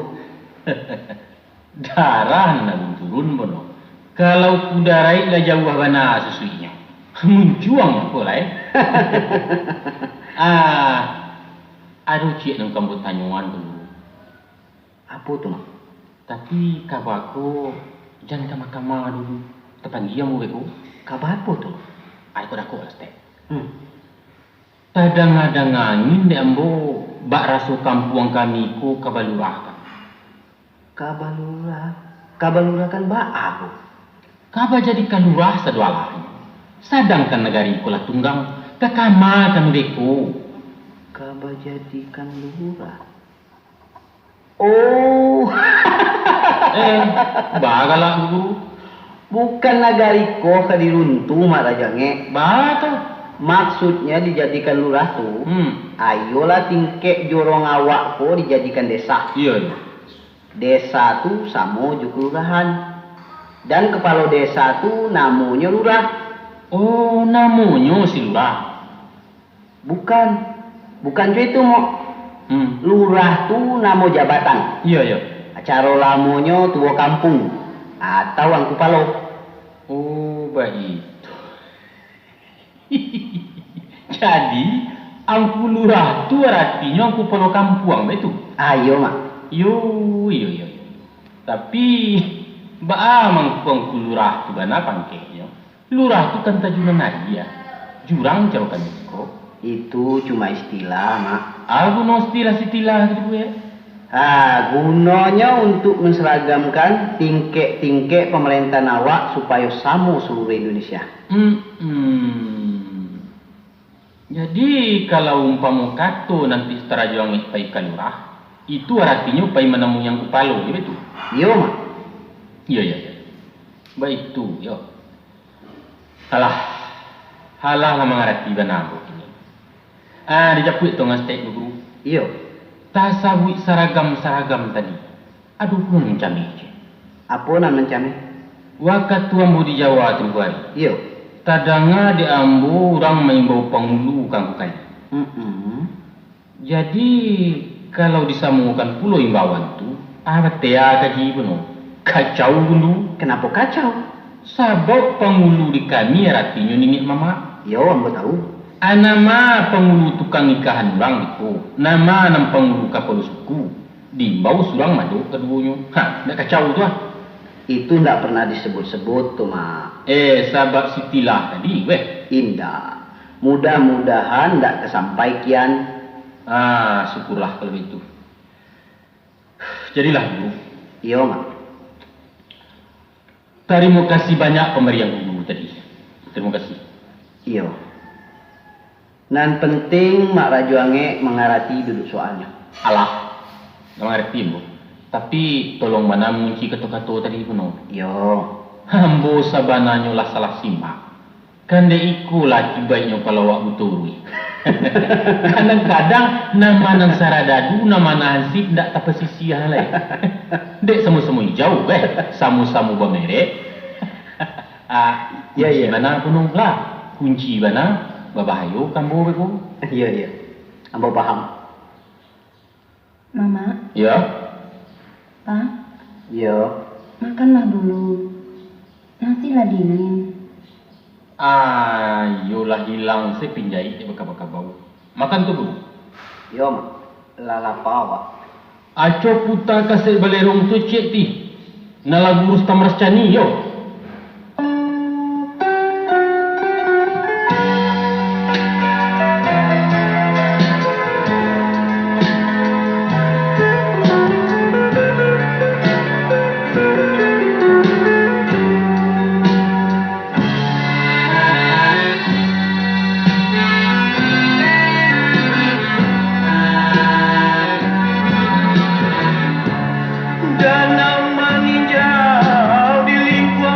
Darah nan alun turun, Bono. Kalau kuda raik lah jauah bana susuiknyo. Muncuang ko lai. Ah, ado ciek nan ka ambo tanyoan ko dulu. Apo tu, Mak? Tapi kaba ko jan kama-kama dulu. Tapandia ambo beko. Kaba apo tu, Mak? Ai, kok dakok lah, Stek. Hmm. Tadanga-danga angin dek ambo, bak raso kampuang kami ko ka balurahkan. Ka balurah-, ka balurahkan baa ko? Ka bajadikan lurah sadoalahnyo. Sadangkan nagari ko lah tunggang, ka kama kami beko. Ka bajadikan lurah. Oh. Eh, baa galak, Guru? Bukan nagari ko ka diruntuh, Mak Rajo Angek. Baa tu? Maksudnyo dijadikan lurah tu, hmm, ayolah tingkek jorong awak ko dijadikan desa. Iyo, iyo. Desa tu samo jo kelurahan. Dan kepalo desa tu namonyo lurah. Oh, namonyo si lurah. Bukan. Bukan jo itu, Mok. Hmm. Lurah tu namo jabatan. Iyo, iyo. Caro lamonyo tuo kampuang atau angku palo. Oh, baitu. Jadi, angku lurah tu aratinyo angku palo kampuang, baitu? Ah, iyo, Mak. Iyo, iyo, iyo, iyo. Tapi, baa mangko angku lurah tu bana pangkeknyo? Lurah tu kan tajunan aia, jurang caro kami siko. Itu cuma istilah, Mak. Ah, guno istilah-istilah gitu, ya? Ah, gunonyo untuk menseragamkan tingkek-tingkek pemerintahan awak supayo samo seluruh Indonesia. Hmm, hmm. Jadi, kalau umpamo kato nanti Ustaz Rajo Angek pai ka lurah, itu aratinyo pai manamui Angku Palo, iyo baitu? Iyo, Mak. Iyo, iyo, iyo. Baitu, yo. Alah, alah lah mangarati bana ambo kini. Ah, dijapuik tu ngan stek tu, Guru. Iyo. Tasabuik saragam-saragam tadi. Ado pulo nan mancameh, Cik. Apo nan mancameh? Wakatu ambo di Jawa tu, Guru. Iyo. Tadanga dek ambo urang maimbau pangulu ka Angku Kali. Mm-mm. Jadi, kalau disamokan pulo imbauan tu, ah, batea kaji puno. Kacau gundu. Kenapo kacau? Sabab pangulu di kami aratinyo niniak mamak. Iyo, ambo tahu. Ah, nama pangulu tukang nikahan urang gitu. Nama nan pangulu kapalo suku. Diimbau surang mado kaduonyo. Ha, ndak kacau tu ah. Itu ndak pernah disebut-sebut tu, Mak. Eh, sabab sitilah tadi, weh. Indak. Mudah-mudahan ndak tasampai kian. Ah, syukurlah kalau baitu. Jadilah, Guru. Iyo, Mak. Tarimo kasih banyak pambarian Guru tadi. Tarimo kasih. Iyo. Nan penting, Mak Rajo Angek mangarati duduak soalnyo. Alah, ndak mangarati ambo. Tapi, tolong bana mangunci kato-kato tadi puno. Iyo. Ambo sabananyo lah salah simak. Kan dek iko lah akibaiknyo kalau awak buto ruih. Kadang-kadang, nama nan saradadu, nama nan hansip ndak tapasisiah lai. Dek samo-samo ijau, eh, samo-samo bamerek. Ah, iyo, kunci iyo. Bana puno lah. Kunci bana, babahayo ka ambo beko. Iyo, iyo. Ambo paham. Mamak. Yo. Pa. Yo. Makanlah dulu. Nasi lah dingin. Ah, iyolah hilang se pinjai dek bakabau-kabau. Makan tu dulu. Yo, Mak. Lah lapa awak. Aco puta kasek balerong tu ciek ti. Nan lagu Rustam Rascani, yo. Danau maninjau di lingkuang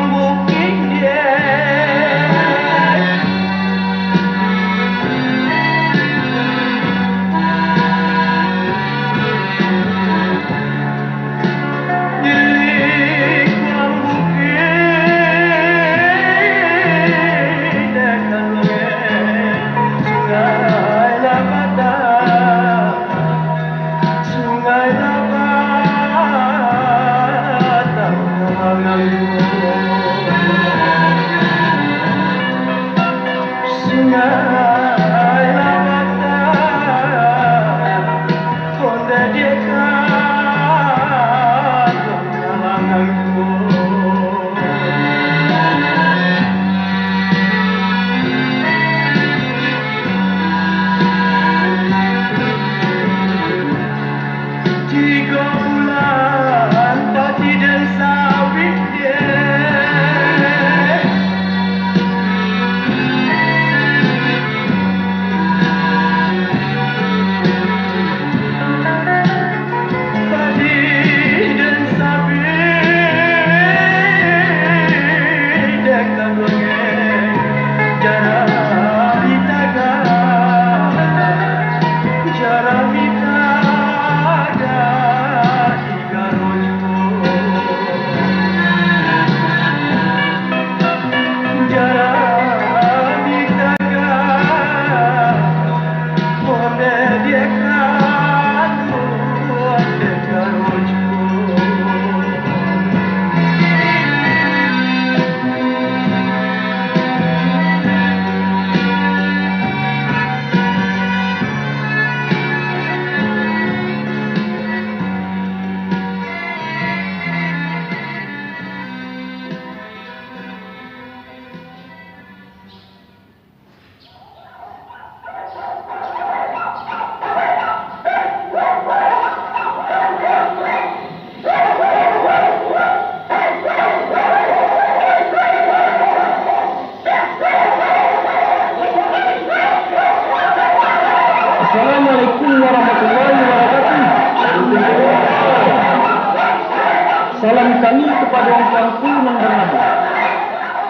Salam kami kapado angku-angku nan barado.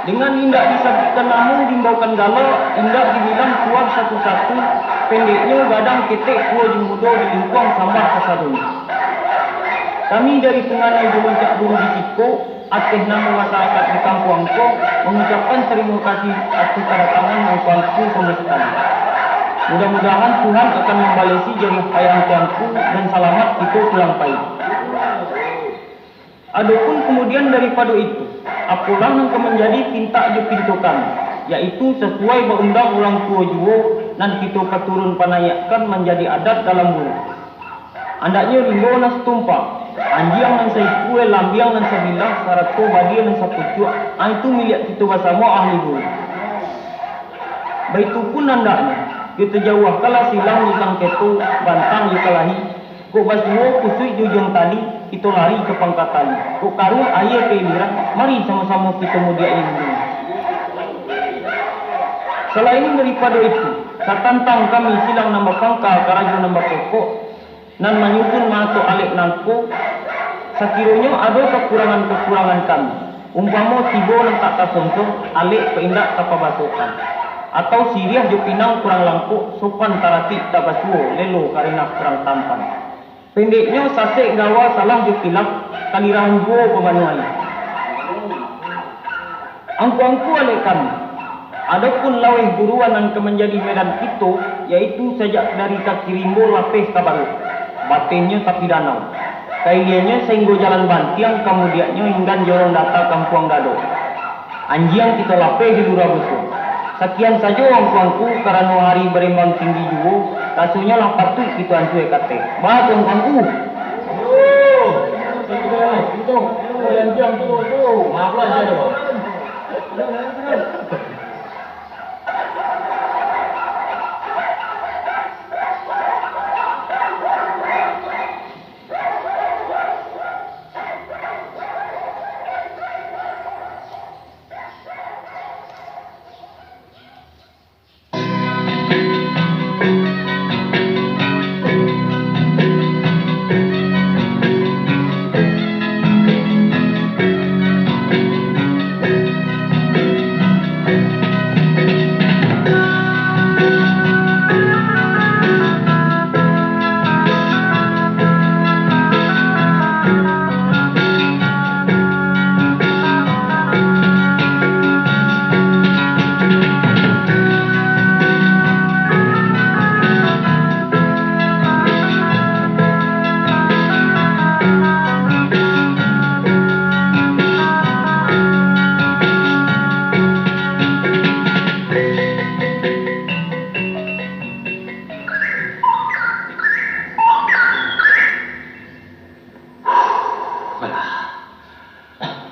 Dengan indak disabuikkan namo, diimbaukan gala, indak dibilang tuan satu-satu, pendeknyo gadang ketek, tuo jo mudo, di lingkuang sambah kasadonyo. Kami dari Tunganai jo Loncak Bulu di siko, ateh namo masarakaik di kampuang ko, mangucapkan tarimo kasih ateh kadatangan angku-angku samo sakali. Mudah-mudahan Tuhan akan mambalesi jariah payah angku-angku, dan salamat kito pulang pai. Adopun kamudian daripado itu, apolah nan ka manjadi pintak jo pinto kami, yaitu sasuai baundang urang tuo juo, nan kito paturun panaiakkan manjadi adat dalam bulu. Andaknyo rimbo nan satumpak, anjiang nan saikua, lambiang nan sabilah, sarato badia nan sapucuak, a itu miliak kito basamo ahli bulu. Baitu pun andaknyo, kito jauahkanlah silang jo sangketo, bantang jo kalahi, kok basuo kusuik jo ujuang tali, kito lari ka pangka tali, kok karuah aia ka iliran, mari samo-samo kito mudiak-i bulu. Salain daripado itu, satantang kami silang nan bapangka karajo nan bapokok, nan manyusun maato alek nangko, sakironyo ado kakurangan-kakurangan kami, umpamo tibo nan tak tasonsong, alek kok indak tapabasokan, atau siriah jo pinang kurang langkok, sopan taratik tak basuo, lelo karina kurang tampan. Pendeknyo, sasek gawa salah jo kilaf, kalirahan juo pamanuahi. Angku-angku alek kami, adopun laweh buruan nan ka manjadi medan kito, yaitu sajak dari kaki rimbo lapeh ka baruak, batennyo tapi danau, kailianyo sainggo jalan bantiang, kamudiaknyo inggan jorong data kampuang Gadok. Anjiang kito lapeh di lurah buso. Sakian sajo angku-angku, karano hari barembang tinggi juo, rasonyo lah patuik kito ancua kateh. Baa tu angku-angku? Maaflah sajo.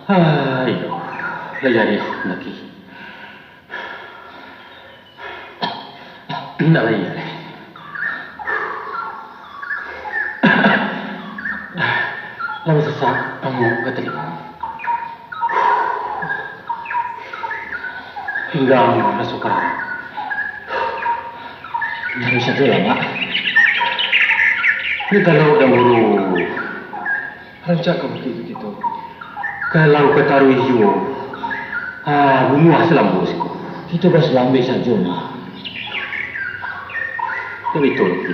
Alah. Ayo, lah jadi lagi. Indak lai, lai. Lah basasak angok ka talingo. Hingga angok raso karang. Indak bisa tu lah, Mak. Ni kalau udah muru. Rancak ka bukik tu kito. Kalau ka taruih juo, ah, bunguah salambo siko. Kito basalambek sajo, Mak. Tapi itu, Ki.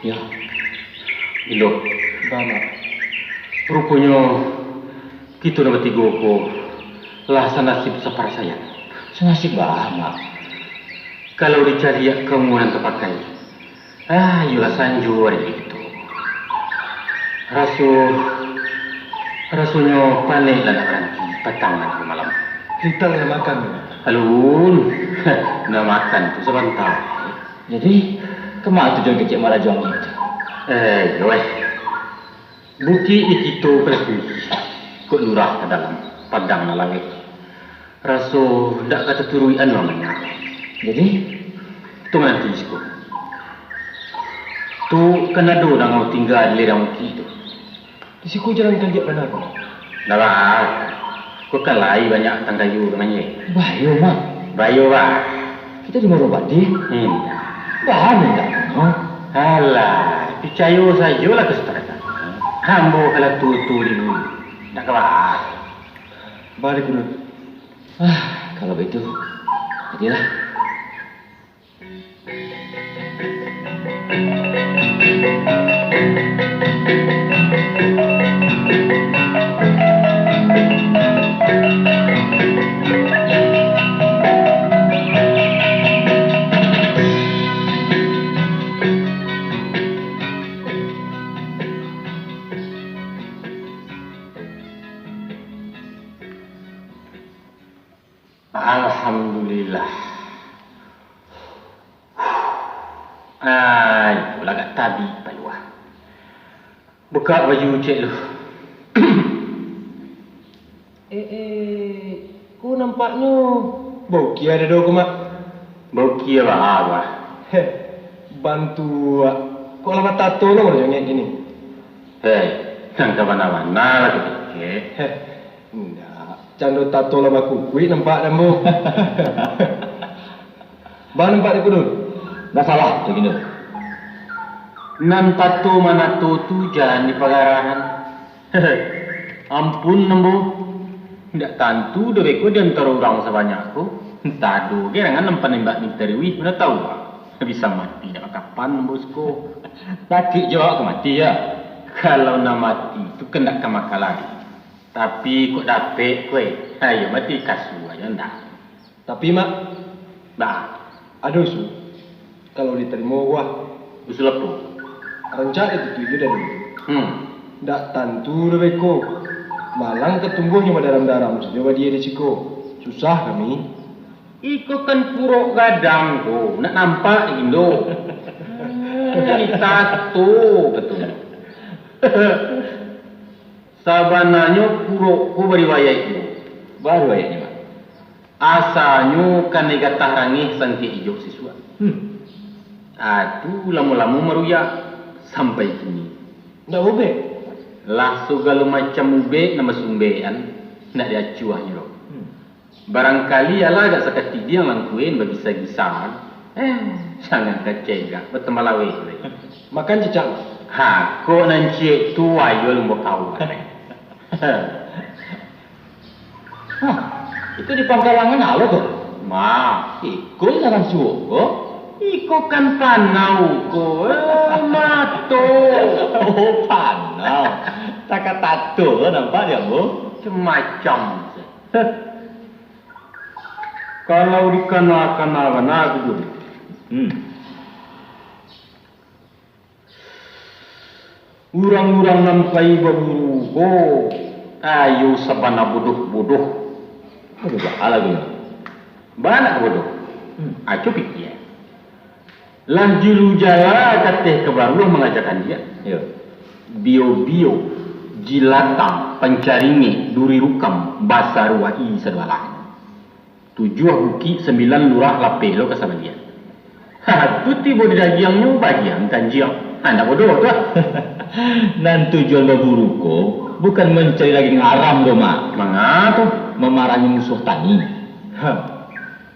Ya. Bilo. Ba, Mak. Ruponyo, kito nan batigo ko lah sanasib saparasaian. Sanasib baa, Mak? Kalau dicaliak ka umua nan tapakai, ah, iyolah sanjo ari kito. Raso, rasonyo panek lah nak baranti, patang nan malam. Kito lah makan. Alun, nak makan tu sabanta. Jadi, kama tujuan kecek marajo angin tu? Eh, iyo, eh. Bukik di kito ka lah tinggi, kok lurah ka dalam, padang nan laweh. Raso ndak ka taturuikan lah banyak. Jadi? Tu mananti siko. Tu kan ado dangau tingga di lerang bukik tu. Di siko jalan kaliak bana ko. Ndak lah. Ko kan lai banyak tanggayo ka manyeh. Bahayo, Mak. Bahayo, bah. Kito di maro badi. Indak. Baa indak, Mak? Alah, picayo sajolah ka sutradara. Ambo ka lah tuo-tuo di dulu. Ndak kalah. Baliak dulu. Ah, kalau begitu, jadilah. Alhamdulillah. Ah, itulah agak tabik paluah. Bukak baju cek lu. Eh, eh, ko nampaknyo baukia dado ko, Mak. Baukia baa, Bah? Heh, bantuak. Kok lah batato lo jongek kini? Hei, nan ka bana-bana lah kecek. Heh, indak. Cando tato lah bakukuik nampak Diambo. Baa nampak di kudun? Ndak salah, Bagindo. Nan tato manato tu jan dipagarahan. Ampun, Diambo. Indak tantu doh beko di antaro urang sabanyak ko. Antah ado gerangan nan panembak misteri wih, mana tahu, ah. Bisa mati dak kapan, Diambo siko. Sakik jo awak ka mati, ya? Kalau nan mati tu kan dak ka maka lari. Tapi kok dapek ko, eh? Ayo mati kasua jo ndak? Tapi, Mak, Bah, ado usul. Kalau ditarimo, wah. Usul apo? Rancak ditutuik jo dado. Hmm. Ndak tantu doh beko. Malang katumbuahnyo badaram-daram sajo badia di siko. Susah kami. Iko kan purok gadang ko, nak nampak di Indo. Hmm, ditato batul. Sabananyo purok ko bariwayaik juo. Bariwayaiknyo, Mak? Asanyo kanai gatah rangeh sangkek ijok sisuak. Hmm. Ah, tu lamo-lamo maruyak sampai kini. Ndak ubek? Lah sagalo macam ubek nan basumbekan, ndak diacuahnyo doh. Hmm. Barangkali alah agak sakatidiang langkuen babisa-bisa. Eh, jangan kacegak, batambah laweh lai. Makan cicak, Mak? Ha, kok nan ciek tu ayo lumbo kawan. Hah, itu di pangkalangan alo ko? Ma, iko jalan suok ko? Iko kan panau ko, eh, mato. Oh, panau. Takah tato nampak Diambo. Macam-macam. Kalau dikana-kana bana tu, Jun. Hmm. Urang-urang nan pai baburu ko, ayo sabana bodoh-bodoh. Bodoh baa lai, Jun? Bana bodoh. Hmm. Aco pikia. Lah julu jala kateh ka baruah mangajakan dia. Iyo. Bio-bio, jilatang, pancaringek, duri rukam, basaruah i sadoalahnyo. Tujuah bukik, sambilan lurah, lapeh lo ka sabaliak. Ha, tu tibo di dagiangnyo, bagian kanjiang. Ha, ndak bodoh tu ah. Nan tujuan baburu ko, bukan mancari dagiang haram doh, Mak. Manga tu? Mamarahi musuah tani. Ha.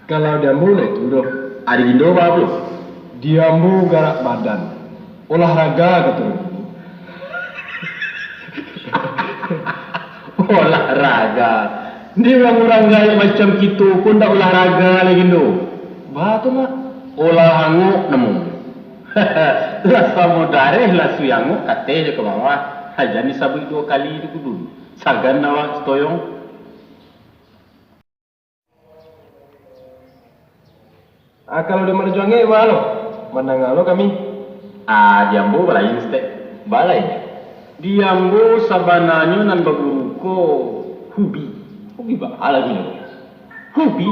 Kalau di ambo lah itu doh. Ari Gindo baa pulo? Di ambo garak badan. Olahraga, kato urang dulu. Olahraga? Di urang-urang gaek macam kito ko ndak olahraga lai, Gindo. Baa tu, Mak? Olah angok namonyo. Lah samo dareh, lah suih angok, kateh jo ka bawah. Jan disabuik duo kali tu kudu. Sagan awak sitoyong. Ah, kalau di Mak Rajo Angek, baa lo? Mandanga lo kami. Ah, di ambo balain, Stek. Balain? Di ambo sabananyo nan baburu ko hubi. Hubi baa lai, Gindo? Hubi,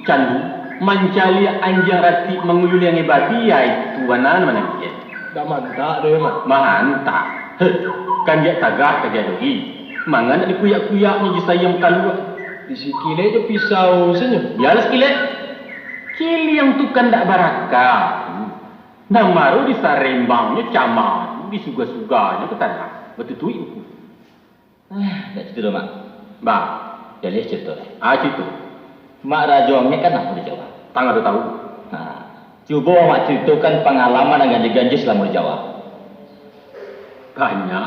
candu, mancaliak anjiang ratik manguyuliangi babi, ai tu bana nan manantian. Dak mantak doh, Mak. Mantak. Heh, kan diak tagah ka diadohi. Manga nak dikuyak-kuyaknyo jo sayang kalua. Disikilek jo pisau sajo. Bialah sikilek. Ciliang tu kan dak barakah. Nan baru disarembangnyo cama tu, disuga-suganyo ka tanah. Batutuik buku. Ah, dak cito doh, Mak. Baa? Jaleh carito lai. Ah, cito. Mak Rajo Angek kan lamo di Jawa. Tang ado tahu. Nah, cubo Mak caritokan pangalaman nan ganjua-ganjua salamo di Jawa. Banyak.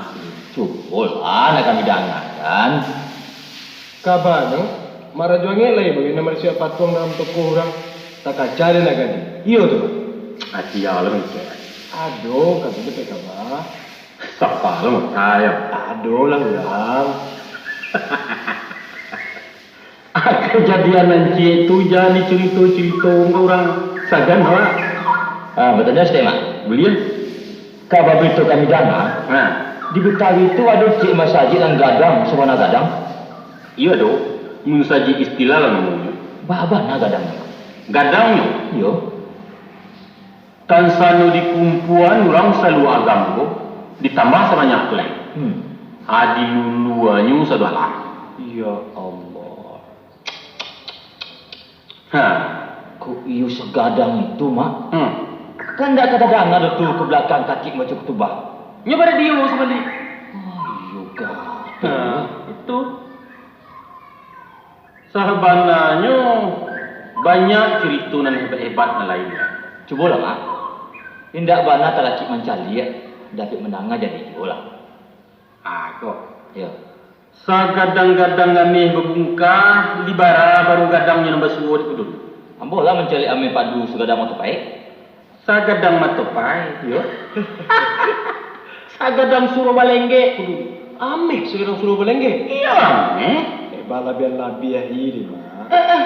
Cubolah nak kami dangakan. Kabanyo, Mak Rajo Angek lai bagai nan marisiak patuang dalam toko urang, takaca dek nan gadih. Iyo tu, Mak? Acia lo mangecek. Ado, kami dapek kaba. Sapa lo mangecek? Ado lah urang. Kajadian nan ciek tu jan dicurito-curito ka urang. Sagan awak. Ah, batanyo saketek, Mak. Buliah. Kaba barito kami danga, ha, di Betawi tu ado ciek masajik nan gadang, sabana gadang. Iyo ado, masajik Istiqlal namonyo. Ba-, bana gadangnyo? Gadangnyo? Iyo. Tansano dikumpuan urang saluruah agamo ko, ditambah sabanyak tu lai. Hmm. Adi luluanyo sadoalah. Ya Allah. Ha. Kok iyo sagadang itu, Mak? Hmm. Kan ndak ka tadanga doh tu ka balakang katik maco kutubah. Nyo baradio sabalik. Oh, iyo gadang. Ha, itu. Sabananyo, banyak curito nan hebat-hebat nan lain. Cubolah, Mak. Indak bana talakik mancaliak, dapek mandanga jadi juo lah. Ah, ko. Iyo. Sagadang-gadang ameh babungkah, di bara baru gadangnyo nan basuo di kudun. Ambo lah mancaliak ameh padu sagadang mato paik. Sagadang mato paik. Iyo. Sagadang suruah balenggek. Aduh, ameh sagadang suruah balenggek? Iyo, ameh. Eh, balabiah-labiah iri, Mak. Eh, eh.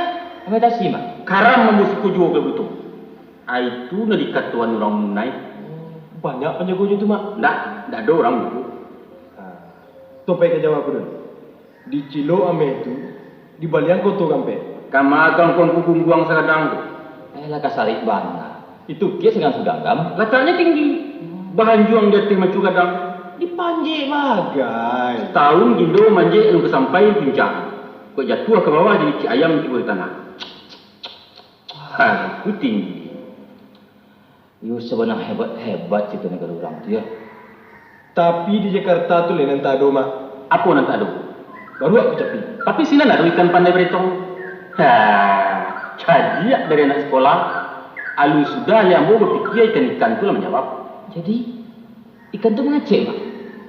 Ameh tasi, Mak. Karam mambusuku juo kalau butuh. Ah, itu nan dikatoan urang Munai. Oh, banyak panjagonyo tu, Mak? Ndak, ndak ado urang butuh. Ah, tu pai ka jawab dulu. Dicilok ameh tu, dibalian koto kampek. Kama kangkuang kugungguang sagadang tu. Eh, lah kasarik bana. Itu kek sagadang sudanggam. Lataknyo tinggi. Bahanjuang di ateh maco gadang. Dipanjek bagai. Satahun Gindo manjek alun ka sampai di puncak. Kok jatuah ka bawah jadi cik ayam tibo di tanah. Ha, itu tinggi. Iyo, sabana hebat-hebat carito nagari urang tu, yo. Tapi di Jakarta tu lai nan tak ado, Mak. Apo nan tak ado? Baruak kacapi. Tapi sinan ado ikan pandai baretong. Ha, cadiak dari anak sekolah. Alun sudah lai ambo bapikia, ikan-ikan tu lah manjawab. Jadi, ikan tu mangecek, Mak?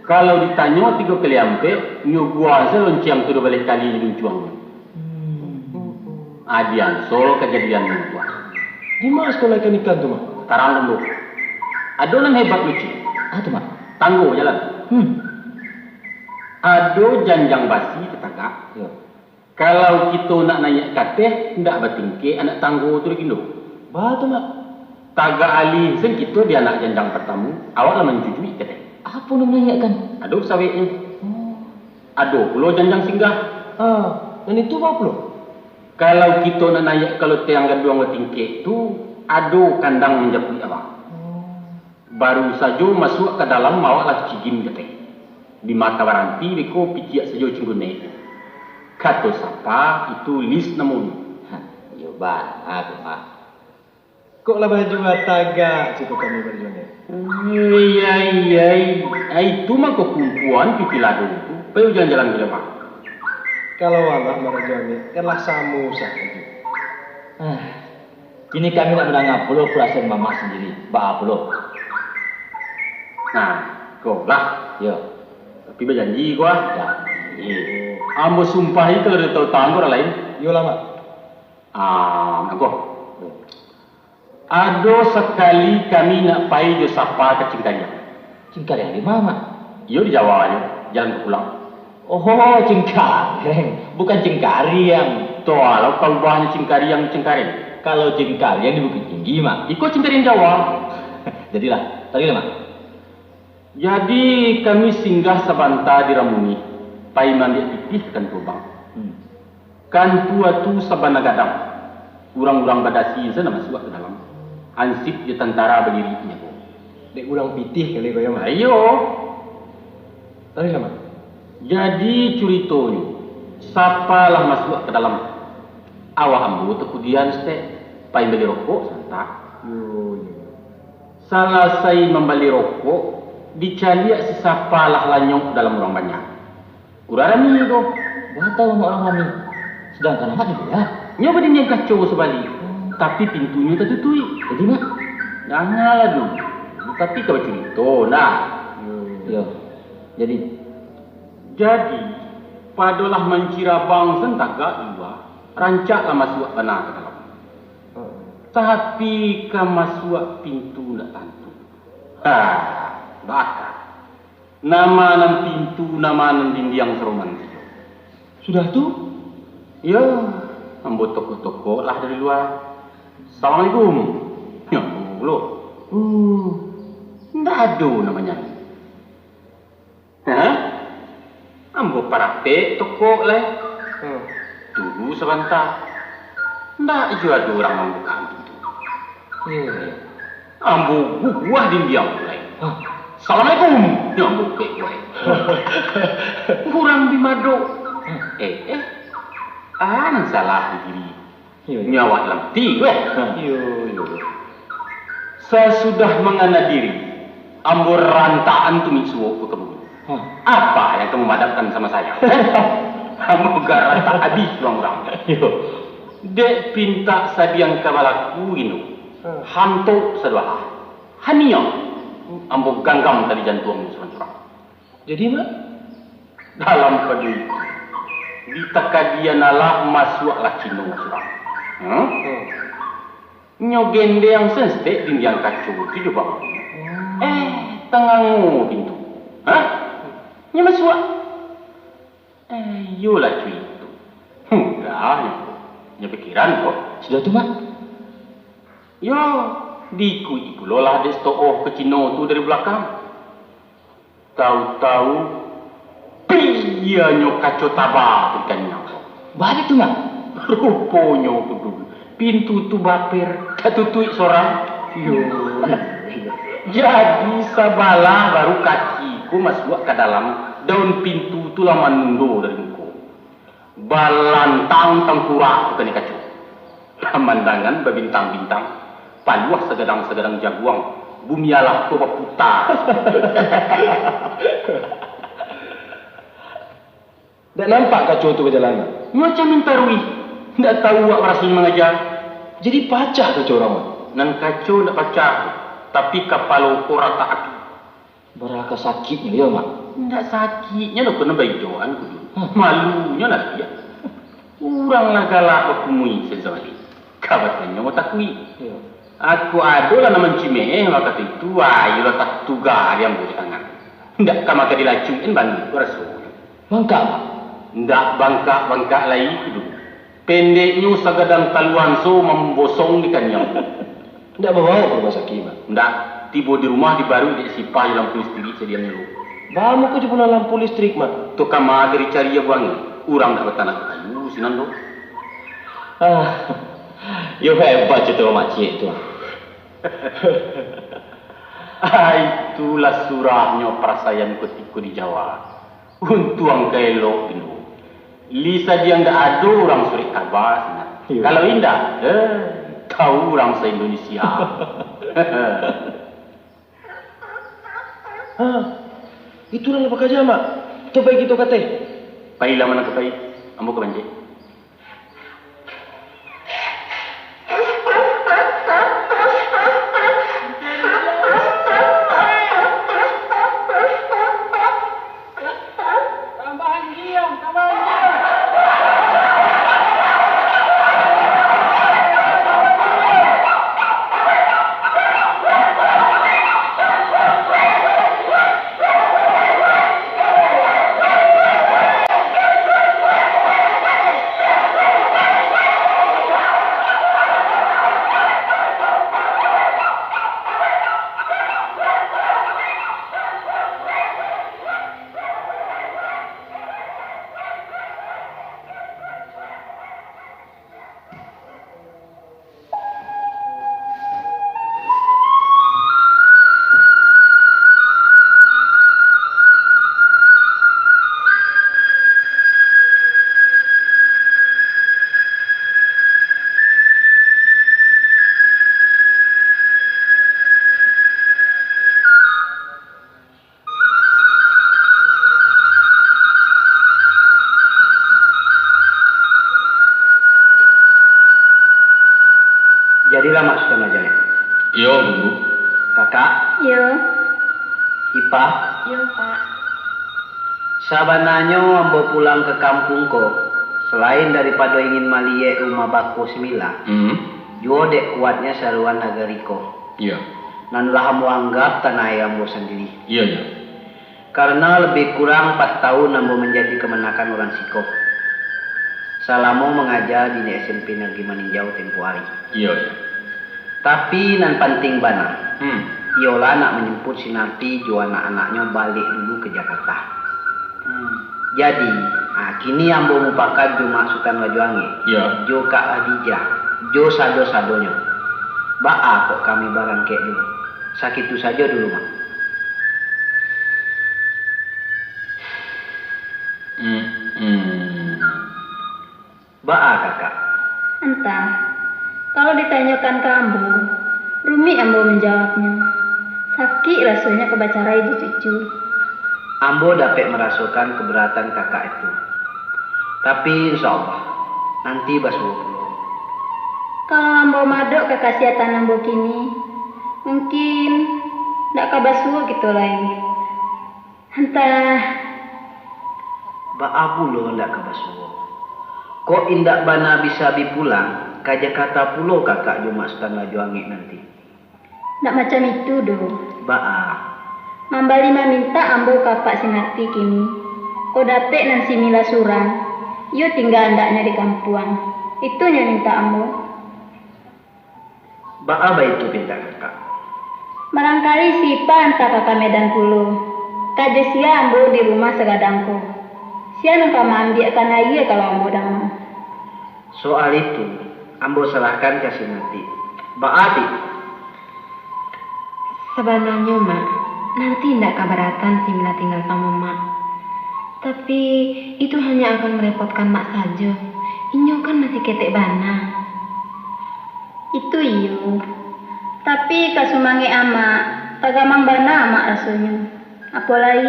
Kalau ditanyo tigo kali ampek, nyo buang se lonceng tu duo baleh kali di luncuangnyo. Hmm. Ah, di Ansol kajadian tu. Di ma sekolah ikan-ikan tu, Mak? Tarang dulu. Ado nan hebat lucu. Ah, tu, Mak. Tanggo jalan. Hmm. Ado janjang basi tatagak. Yo. Kalau kito nak naiak ka ateh, ndak batingkek anak tanggo tu doh, Gindo. Ba tu, Mak. Tagak alih sen kito di anak janjang partamo, awak lah manjujuik ka ateh. Apo nan naiakkan? Ado saweknyo. Oh. Ado pulo janjang singgah. Ah, nan itu ba pulo? Kalau kito nak naiak ka loteng gaduang batingkek tu, ado kandang manjapuik awak. Oh. Baru sajo masuak ka dalam, awak lah tacigim ka ateh. Di ma ka baranti beko, piciak sajo cinggunek. Kato sapa, itu list namonyo. Ha, iyo bana tu, Mak. Kok lah baju batagak, ciko kami baju ni. Ai, ai, ai. Ai, itu mah kakumpuan pitih lado tu. Pai jalan-jalan ka Jawa. Kalau alah marajo ni, kan lah samo sajo. Ah. Kini kami nak mandanga pulo parasaan mamak sandiri. Baa pulo? Nah, ko lah. Yo. Tapi bajanji ko ah. Janji. Ambo sumpahi kalau ado tau tangan urang lain. Iyolah, Mak. Ah, nak ko. Ado sakali kami nak pai jo sapa ka Cingkariang. Cingkariang di ma, Mak? Iyo, di Jawa jo, jalan ka pulang. Oh, Cingkareng, bukan Cingkariang. Toh, alah, ka ubahnyo Cingkariang, Cingkareng. Kalau Cingkariang di Bukik Tinggi, Mak. Iko Cingkariang Jawa. Jadilah, taruihlah, Mak. Jadi, kami singgah sabanta di Ramunih, pai maambiak pitih ka kantua bank. Hmm. Kantua tu sabana gadang. Urang-urang badasi se nan masuak ka dalam. Hansip jo tantara badiri manjago. Dek urang pitih kali ko yo, Mak? Iyo. Taruihlah, Mak. Jadi curitonyo, sapa lah masuak ka dalam? Awak ambo takudian saketek, pai mambali rokok saantak. Yo, yo. Salasai mambali rokok, dicaliak si sapa lah lanyok dalam urang banyak. Urang rami ko. Baa tau amak urang rami. Sadangkan amak di lua. Nyo badindiang kaco sabalik. Tapi pintunyo tatutuik. Jadi, Mak? Dangalah dulu. Tapi ka bacurito nah. Yo, yo. Iyo. Jadi? Jadi, padolah mancirabang sen tagak di lua, rancaklah masuak bana ka dalam. Tapi ka masuak pintu ndak tantu. Ha, baka. Namo nan pintu, namo nan dindiang saroman sajo. Sudah tu? Yo, ambo tokok-tokok lah dari lua. "Assalamualaikum." Nyo pulo. Oh, ndak ado namonyo. Hah? Ambo parapek tokok lai. Hmm. Tunggu sabanta. Ndak juo ado urang mambukak pintu. Iyo. Ambo guguah dindiang tu lai. Hah? "Assalamualaikum." Nyo ambo pek tu lai. Urang bi madok. Eh, eh. An salah di diri. Iyo, iyo. Nyo awak lamati, weh. Hah. Iyo, iyo. Sasudah mangana diri, ambo rantakan tumik suok tu ka bumi. Hah. Apa yang kamu madapkan sama saya? Ambo garantak abih urang-urang. Iyo. Dek pintak sadiang ka balaku ino. Hah. Hantok sadoalah. Haniang ambo ganggam tali jantuang surang-surang. Jadi, Mak? Dalam pado itu, di takadian alah masuaklah Cino surang. Hmm? Hmm. Nyo gendeang sesek dindiang kaco tu jo bang. Hmm. Eh, tangango pintu. Hah? Nyo masuak. Eh, iyolah cuy tu. Mudah nyo. Nyo pikiran ko. Sudah tu, Mak? Yo, diikuik pulolah dek sato'oh ka Cino tu dari balakang. Tahu-tahu, pianyo kaco taba tu di kaniang. Baa tu, Mak? Ruponyo, Kudu, pintu tu baper, tatutuik sorang. Yo. Jadi, sabalah baru kaki ko masuak ka dalam, daun pintu tu lah manundo dari muko. Balantang tangkurak tu kanai kaco. Pamandangan babintang-bintang, paluah sagadang-sagadang jaguang, bumi alah ko baputa. Ndak nampak kaco tu ka jalan? Macam mintaruih, ndak tahu awak rasonyo mangaja. Jadi pacah kaco urang, Mak? Nan kaco ndak pacah, tapi kapalo ko ratak api. Bara ka sakiknyo, yo, Mak? Indak sakiknyo doh, kok nan baidoan, Kudu. Hah. Malunyo nan biak. Urang lah galak bakumui sabalik. Ka batanyo takuik. Iyo. Aku ado lah nan mancimeh, mako itu, ayolah tatuga di ambo di tangan. Indak ka maka dilacuikan bani ko rasonyo. Bangkak, Mak? Indak bangkak-bangkak lai, Kudu. Pendeknyo, sagadang talu anso mambosong di kaniang. Ndak babaok ka rumah sakik, Mak? Ndak. Tibo di rumah dibaruik dek sipah jo lampu listrik sadianyo lo. Baa mako jo pulang lampu listrik, Mak? Tu kama dari cari abuangnyo. Urang ndak batanak kayu sinan doh. Ah, yo hebat carito makcik tu. Ah, itulah surahnyo parasaian kutiko di Jawa. Untuang ka elok dulu. Li sadiang ndak ado urang surek kaba sinan. Iyo. Kalau indak, eh, tau urang sa-Indonesia. Ha, itu urang lah bakaja, Mak. Tu pai kito ka ateh. Pailah mano ka pai, ambo ka pancik. Jadilah, Mak, sudah maja. Iyo, Guru. Kakak. Iyo. Ipa, Yo, Pak. Sabananyo ambo pulang ka kampuang ko, salain daripado ingin maliyek rumah bako si Mila, Hmm. juo dek kuatnyo saruan nagari ko, Iyo. nan lah ambo anggap tanah aia ambo sandiri. Iyo, iyo. Karano labiah kurang ampek taun ambo manjadi kamanakan urang siko, salamo mangaja di S M P Nagri Maninjau tempo ari. Iyo, iyo. Tapi nan pantiang bana, Hmm. iyolah nak manjapuik si Nati jo anak-anaknyo baliak dulu ka Jakarta. Hmm. Jadi, ah, kini ambo mupakat jo Mak Sutan Rajo Angek, Iyo. jo Kak Khadijah, jo sado-sadonyo. Baa kok kami barangkek dulu? Sakitu sajo dulu, Mak. Hmm, hmm. Baa, Kakak? Antah, kalau ditanyokan ka ambo, rumik ambo manjawabnyo. Sakik rasonyo ka bacarai jo cucu. Ambo dapek marasokan kabaratan Kakak itu. Tapi, insya Allah, nanti basuo pulo. Kalau ambo maadok kakasiatan ambo kini, mungkin ndak ka basuo kito lai. Antah. Baa pulo ndak ka basuo? Kok indak bana bisa bi pulang ka Jakarta pulo Kakak jo Mak Sutan Rajo Angek nanti? Ndak macam itu doh. Baa? Mambali mamintak ambo ka apak si Nati kini. Kok dapek nan si Mila surang, iyo tingga andaknyo di kampuang. Itu nyo mintak ambo. Baa baitu pintak Kakak? Barangkali si Ipa antah ka, ka Medan pulo. Ka jo sia ambo di rumah sagadang ko? Sia nan ka maambiakkan aia kalau ambo danga? Soal itu, ambo sarahkan ka si Nati. Baa, Ti? Sabananyo, Mak, Nati indak kabaratan si Mila tingga samo Mak. Tapi, itu hanyo akan marepotkan Mak sajo. Inyo kan masih ketek bana. Itu iyo. Tapi ka sumangek amak, tagamang bana amak rasonyo. Apo lai,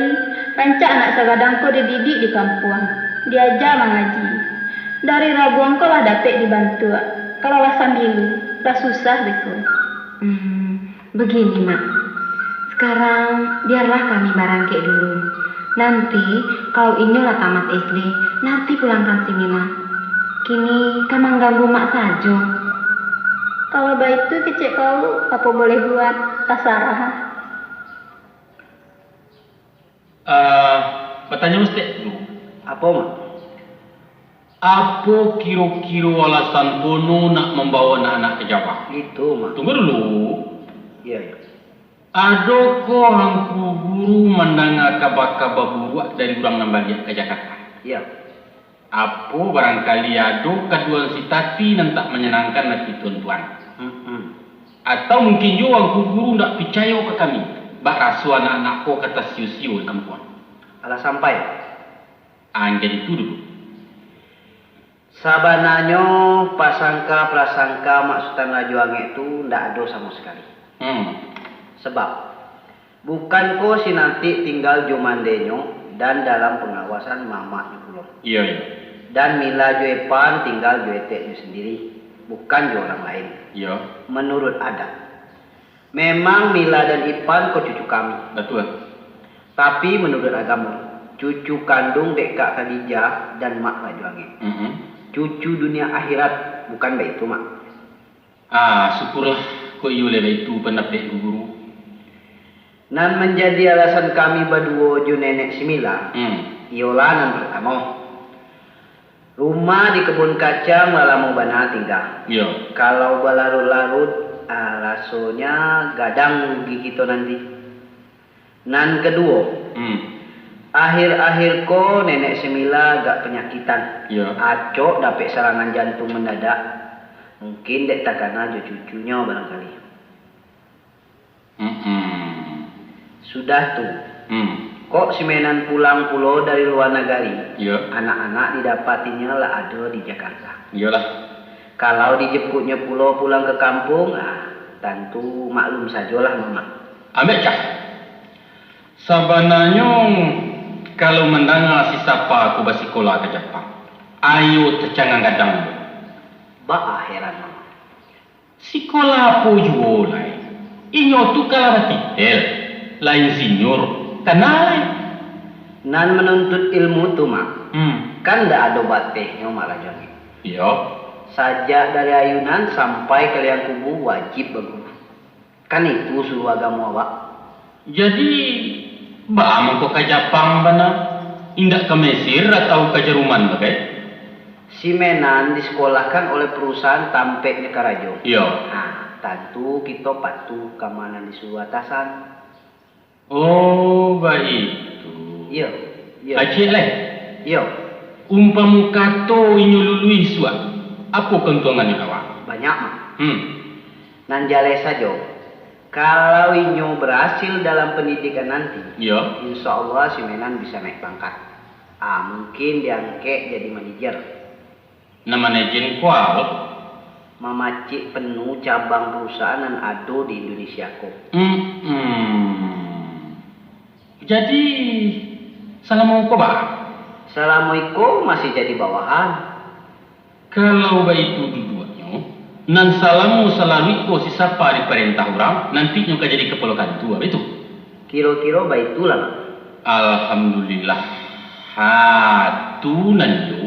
rancak anak sagadang ko dididik di kampuang, diaja mangaji. Dari rabuang ko lah dapek dibantuak, kalau lah sambilu, lah susah beko. Hmm, begini, Mak. Sekarang biarlah kami barangkek dulu. Nanti, kalau inyo lah tamat S D, Nati pulangkan si Mila. Kini ka mangganggu Mak sajo. Kalau baitu kecek kau, apo boleh buat, tasarah. Ah, batanyo saketek dulu. Apo, Mak? Apo kiro-kiro alasan Pono nak mambawa anak-anak ka Jawa? Itu, Mak. Tunggu dulu. Iyo, iyo. Adokoh Angku Guru mandanga kaba-kaba buruak dari urang nan baliak ka Jakarta? Iyo. Apo barangkali ado kaduan si Tati nan tak manyanangkan ati tuan-tuan? Hmm, hmm. Atau mungkin juo Angku Guru ndak picayo ka kami, bak raso anak-anak ko ka tasio-sio di kampuang? Alah sampai. Ah, jadi tu dulu. Sabananyo, pasangka-prasangka Mak Sutan Rajo Angek tu ndak ado samo sakali. Hmm. Sabab, bukan ko si Nantik tingga jo mandenyo dan dalam pangawasan mamaknyo pulo. Iyo, iyo. Dan Mila jo Epan tingga jo eteknyo sandiri, bukan jo urang lain. Iyo. Manuruik adat, memang Mila dan Ipan ko cucu kami. Batua. Tapi manuruik agamo, cucu kanduang dek Kak Khadijah dan Mak Rajo Angek. Mm-mm. Cucu dunia akhirat, bukan baitu, Mak? Ah, syukurlah, kok iyo lai baitu pandapek Guru. Nan manjadi alasan kami baduo jo nenek si Mila, Hmm. iyolah nan partamo, rumah di kabun kacang lah lamo bana tingga. Iyo. Kalau balarut-larut, ah, rasonyo gadang rugi kito nanti. Nan kaduo, Hmm. akhir-akhir ko nenek si Mila agak panyakitan. Iyo. Acok dapek sarangan jantuang mandadak. Mungkin dek takana jo cucunyo barangkali. Mm-mm. Sudah tu, Hmm. kok si Menan pulang pulo dari lua nagari, Iyo. anak-anak didapatinyo lah ado di Jakarta. Iyolah. Kalau dijemputnyo pulo pulang ka kampuang, ah, tantu maklum sajolah, Mamak. Ambek cah. Sabananyo, kalau mandanga si Sapa ko basikola ka Japang, ayo tacangang gadang. Baa heran, Mamak? Sikola apo juo lai, inyo tu kalah batitel. Lah insinyur, kana lai. Nan manuntut ilmu tu, Mak, hmm, kan ndak ado batehnyo, Mak Rajo ni. Iyo. Sajak dari ayunan sampai ka liang kubu wajib baguru. Kan itu suruah agamo awak. Jadi, baa mangko ka Japang bana? Indak ka Mesir atau ka Jaruman bagai? Si Menan disakolahkan oleh parusahaan tampeknyo karajo. Iyo. Nah, tantu kito patuh ka ma nan disuruah atasan. Oh, baitu. Iyo, iyo. Kacik lai. Iyo. Umpamo kato inyo luluih suah, apo kauntuangannyo ka awak? Banyak, Mak. Hmm. Nan jaleh sajo, kalau inyo barasil dalam pandidikan nanti, iyo, insya Allah si Menan bisa naik pangkat. Ah, mungkin diangkek jadi manajer. Nan manajer ko apo tu? Mamacik penuh cabang parusahaan nan ado di Indonesia ko. Hmm. Jadi, salamo ko baa? Salamo iko masih jadi bawahan. Kalau baitu duduaknyo, nan salamo salalu iko si Sapa diparentah urang, nantinyo ka jadi kapalo kantua, baitu? Kiro-kiro baitulah, Mak. Alhamdulillah. Ha, tu nan iyo.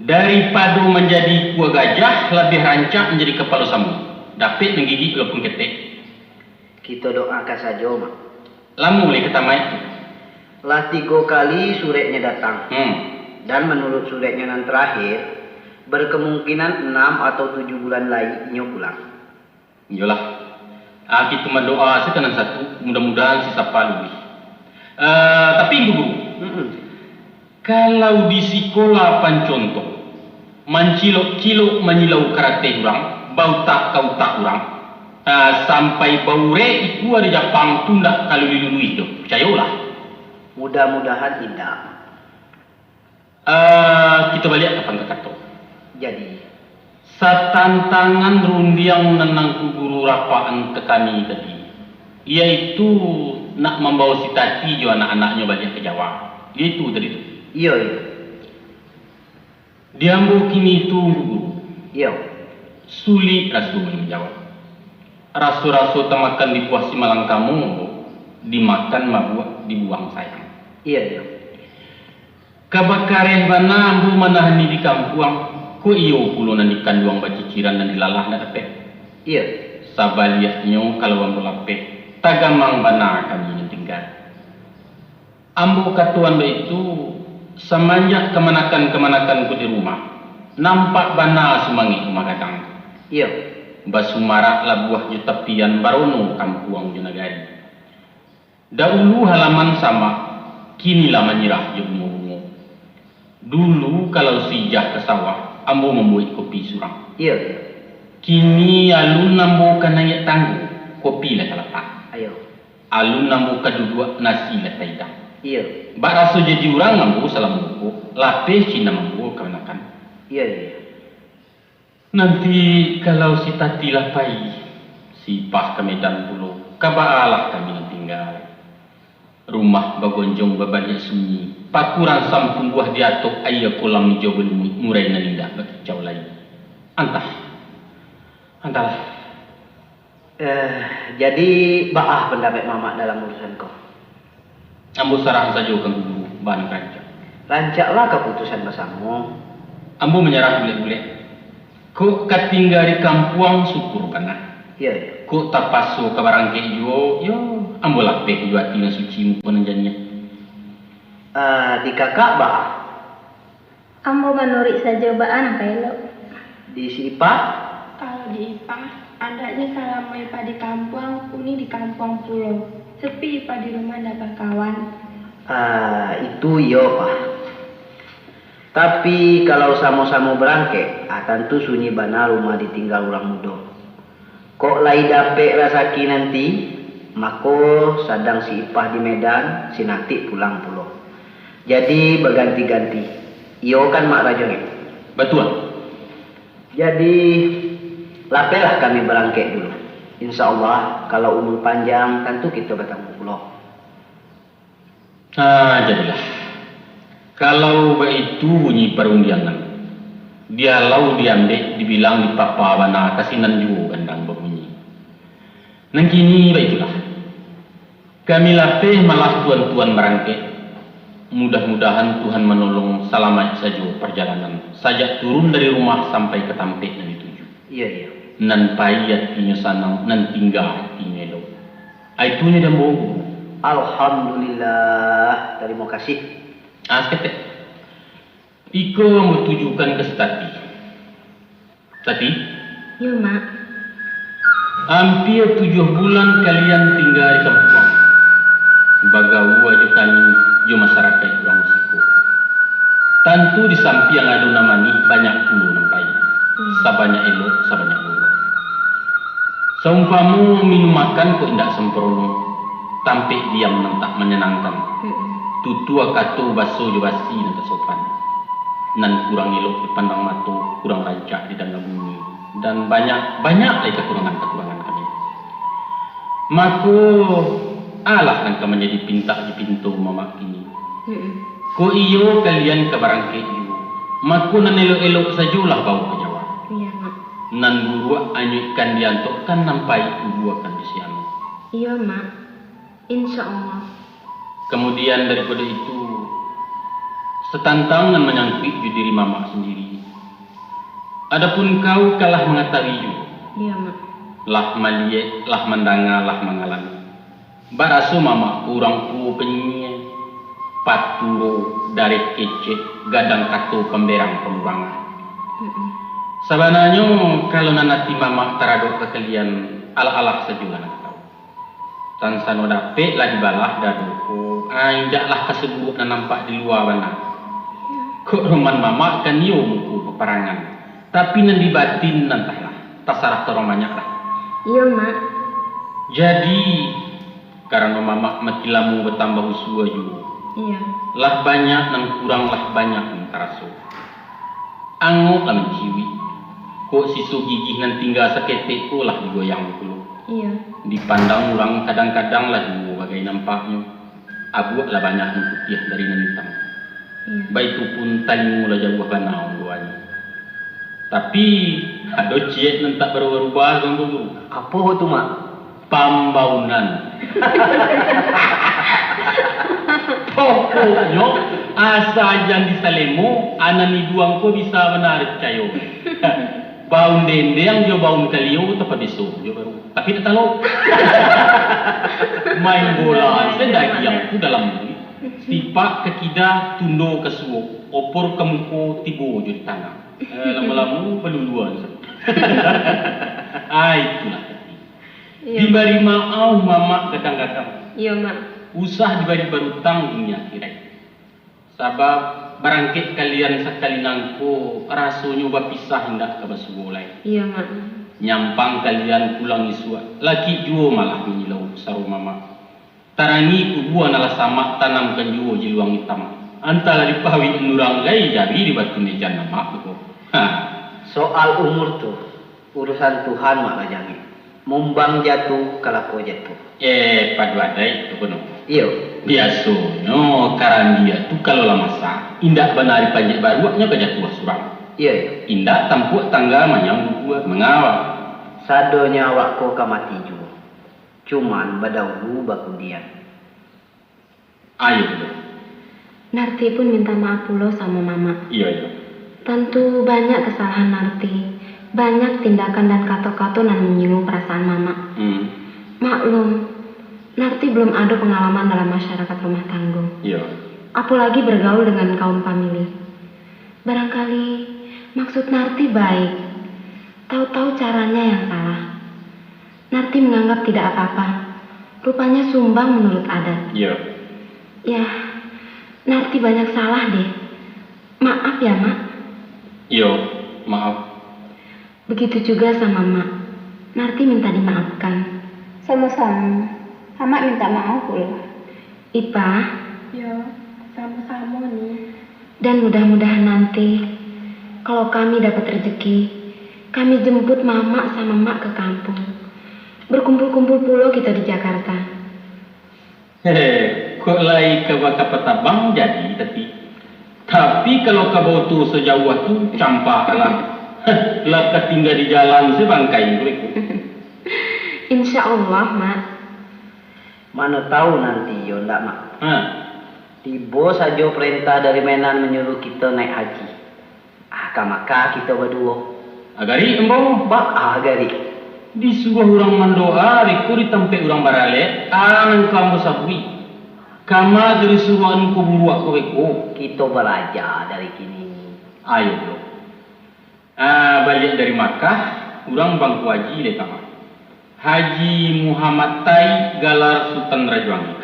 Daripado manjadi ikua gajah, labiah rancak manjadi kapalo samuik. Dapek manggigik walaupun ketek. Kito doakan sajo, Mak. Lamo lai ka tamaik tu? Lah tigo kali sureknyo datang. Hmm. Dan manuruik sureknyo nan tarakhir, berkemungkinan enam atau tujuh bulan lai inyo pulang. Iyolah. Ah, kito mandoa se ka nan satu, mudah-mudahan si Sapa luluih. Eh, tapi, Ngku Guru, mm-mm, kalau di sikola pancontoh, mancilok-cilok manyilau karateh urang, bautak ka utak urang, ah, sampai baurek ikua di Japang tu ndak ka luluih-luluih doh, picayolah. Mudah-mudahan indak. Eh, kito baliak ka pangka kato. Jadi? Satantangan rundiang nan Ngku Guru rapakan ka kami tadi, yaitu nak mambawo si Tati jo anak-anaknyo baliak ka Jawa. Iyo itu tadi tu? Iyo, iyo. Di ambo kini tu, Ngku Guru, iyo, sulik raso manjawab. Raso-raso tamakan di buah simalangkamo ambo, dimakan mabuak, dibuang sayang. Iyo, iyo. Ka bakareh bana ambo manahani di kampuang, kok iyo pulo nan dikanduang baciciran nan dilalah ndak dapek? Iyo. Sabaliaknyo, kalau ambo lapeh, tagamang bana kami nan tingga. Ambo katoan baitu, samanjak kamanakan-kamanakan ko di rumah, nampak bana sumangek rumah gadang. Iyo. Basumarak labuah jo tapian, barono kampuang jo nagari. Daulu halaman samak, kini lah manyirah jo bungo-bungo. Dulu kalau si Ijah ka sawah, ambo mambuek kopi surang. Iyo, iyo. Kini alun ambo ka naiak tanggo, kopi lah talatak. Iyo. Alun ambo ka duduak, nasi lah taidang. Iyo. Bak raso jadi urang ambo salamo ko, lapeh cinam ambo kamanakan. Iyo, iyo. Nanti kalau si Tati lah pai, si Ipah ka Medan pulo, ka baalah kami nan tingga. Rumah bagonjong babaliak sunyi, paku ransam tumbuah di atok, aia kolam ijau balumuik, murai nan indak bakicau lai. Antah, antahlah. Eh, jadi, baa pandapek Mamak dalam urusan ko? Ambo sarahan sajo ka Ngku Guru, baa nan rancak. Rancaklah kaputusan basamo. Ambo manyarah bulek-bulek. Kok ka tingga di kampuang, syukur bana. Iyo, iyo. Kok tapaso ka barangkek juo, yo, ambo lapeh jo ati nan suci, muko nan janiah. Ah, di kakak baa? Ambo manuruik sajo, baa nan ka elok. Di si Ipah? Kalau di Ipah, andaknyo salamo Ipah di kampuang, kini di kampuang pulo. Sepi Ipah di rumah, ndak bakawan. Ah, itu iyo, Pah. Tapi, kalau samo-samo barangkek, ah, tantu sunyi bana rumah ditingga urang mudo. Kok lai dapek rasaki nanti, mako sadang si Ipah di Medan, si Natik pulang pulo. Jadi baganti-ganti. Iyo kan, Mak Rajo, nyo? Batua. Jadi, lapehlah kami barangkek dulu. Insya Allah, kalau umur panjang, tantu kito batamu pulo. Ah, jadilah. Kalau baitu bunyi parundiangan, dialau diambek, dibilang dipapa bana, ka sinan juo gandang babunyi. Nan kini baitulah. Kami lapeh malah tuan-tuan barangkek. Mudah-mudahan Tuhan manolong salamaik sajo parjalanan, sajak turun dari rumah sampai ka tampek nan dituju. Iyo, iyo. Nan pai atinyo sanang, nan tingga atinyo elok. Aitunyo di ambo, Guru. Alhamdulillah, tarimo kasih. Ah, saketek. Iko ambo tujukan ka si Tati. Tati? Iyo, Mak. Ampia tujuah bulan kalian tingga di kampuang, bagaua jo kami, jo masarakaik urang siko. Tantu di sampiang ado nan manih, banyak pulo nan pahik. Hmm. Sabanyak elok, sabanyak buruak. Saumpamo minum makan kok indak sampurono, tampek diam nan tak manyanangkan. Mm-mm. Tutua kato baso jo basi nan tak sopan. Nan kurang elok dipandang mato, kurang rancak didanga bunyi, dan banyak, banyak lai kakurangan-kakurangan kami. Mako, alah nan ka manjadi pintak dipinto mamak kini. Mm-mm. Kok iyo kalian ka barangkek juo, mako nan elok-elok sajolah bawo ka Jawa. Iyo, Mak. Nan buruak anyuikkan di antokkan, nan pahik tubuakan di sianok. Iyo, Mak. Insya Allah. Kamudian daripado itu, satantang nan manyangkuik jo diri mamak sandiri. Adopun kau kan lah mangatahui juo. Iyo, Mak. Lah maliek, lah mandanga, lah mangalami. Baraso mamak ko urang tuo panyia, paturo, dareh kecek, gadang kato, pamberang pamurangan. Mm-mm. Sabananyo, kalau nan ati mamak taradok ka kalian, alah-alah sajolah nan ka tau. Tansano dapek lah dibalah dado ko, ah, indak lah ka saburuak nan nampak di lua bana. Kok roman mamak kan iyo muko paparangan, tapi nan di batin nan antahlah, tasarah ka urang banyak lah. Iyo, Mak. Jadi, karano mamak makin lamo batambah usua juo. Iyo. Lah banyak nan kurang, lah banyak nan taraso. Angok lah manciuik. Kok siso gigih nan tingga saketek ko lah digoyang pulo. Iyo. Dipandang urang kadang-kadang lah juo bagai nampaknyo. Abuak lah banyak nan putiah dari nan itam. Iyo. Baitu pun talingo lah jauah bana ondoannyo. Tapi, ado ciek nan tak barubah-rubah, Tuanku Guru. Apo tu, Mak? Pambaunan. Pokoknyo, asa jan di Salemo, anan iduang ko bisa bana dipicayo. Baun dendeng jo baun kalio tapabiso jo baru. Tapi tak talok. Main bola se dagiang tu dalam muruik. Sipak ka kida, tundo ka suok, opor ka muko, tibo jo di tangan. Eh, lamo-lamo baluluan se. Ah, itulah. Iyo. Dibari maaf mamak gadang-gadang. Iyo, Mak. Usah dibari barutang dunia akhirat. Sabab barangkek kalian sakali nangko, rasonyo bapisah indak ka basuo lai. Iyo, Mak. Nyampang kalian pulang isuak, lakik juo malah manyilau saro mamak. Tarangi kubua nan lah samak, tanamkan juo jiluang itam. Antahlah dipawik urang gai jari di batu mejan mamak tu ko. Ha. Soal umur tu, urusan Tuhan, Mak Rajangi. Mumbang jatuh, kalapo jatuh. Eh, pado adaik tu kono. Iyo. Biasonyo karandia tu kalau lah masak, indak bana dipanjek baruaknyo ka jatuah surang. Iyo, iyo. Indak tampuak tangga manyang gugua, mangawa. Sadonyo awak ko ka mati juo. Cuman badaulu bakudian. Ayo, Bro. Narti pun minta maaf pulo samo Mamak. Iyo, iyo. Tantu banyak kesalahan Narti, banyak tindakan dan kato-kato nan menyinggung perasaan Mamak. Hmm. Maklum, Narti belum ado pengalaman dalam masyarakat rumah tanggo. Iyo. Apolagi bergaul dengan kaum famili. Barangkali maksud Narti baik, tahu-tahu caranya yang salah. Narti menganggap tidak apa-apa. Rupanya sumbang menurut adat. Iyo. Ya, Narti banyak salah deh. Maaf ya, Mak. Iyo, maaf. Begitu juga sama Mak. Narti minta dimaafkan. Sama-sama. Amak minta maaf pulo. Ipa. Yo, samo-samo ni. Dan mudah-mudahan nanti, kalau kami dapat rezeki, kami jemput Mamak sama Mak ke kampung. Berkumpul-kumpul pulo kita di Jakarta. Hehe, kok lai ka bakapa tabang jadi, tapi, tapi kalau ka baoto sajauah tu, campak lah. Heh, lah ka tingga di jalan se bangkai ko. Insya Allah, Mak. Mano tahu nanti iyo ndak, Mak. Ha. Tibo sajo parentah dari Medan manyuruah kito naiak haji. Ah, ka Makkah kito baduo. Agari ambo. Baa agari? Disuruah urang mandoa, beko di tampek urang baralek, ah, nan ka ambo sabuik. Kama ka disuruah anu ko buruak ko beko. Kito baraja dari kini. Ayo, bro. Ah, baliak dari Makkah, urang bangku haji lai kama. Haji Muhammad Tai galar Sutan Rajuang.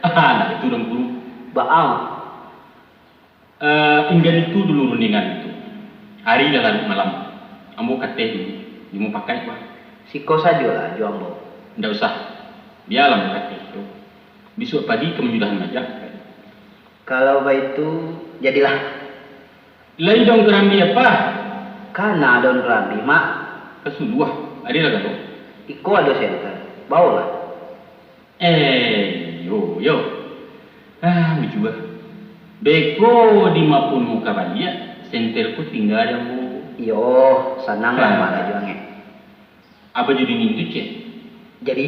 Ah, nah itu urang guru. Baa? Eh, inggan itu dulu rundingan itu. Ari lah laruik malam. Ambo kateh dulu, di mupakaik, bah. Siko sajolah jo ambo. Ndak usah. Bialah ambo kateh tu. Bisuak pagi ka manjudahan maja. Kalau baitu, jadilah. Lai daun karambia, Pak? Kana daun karambia, Mak. Ka suluah, ado lah galo. Iko ado senter, baolah. Eh, yo, yo. Ah, bujua. Beko di ma pun muka baliak, senter ko tingga di ambo. Iyo, sananglah, ah, Mak Rajuang, eh. Apo jadi ngintu, Cek? Jadi.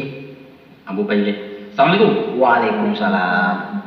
Ambo pai lai. Assalamualaikum. Waalaikumsalam.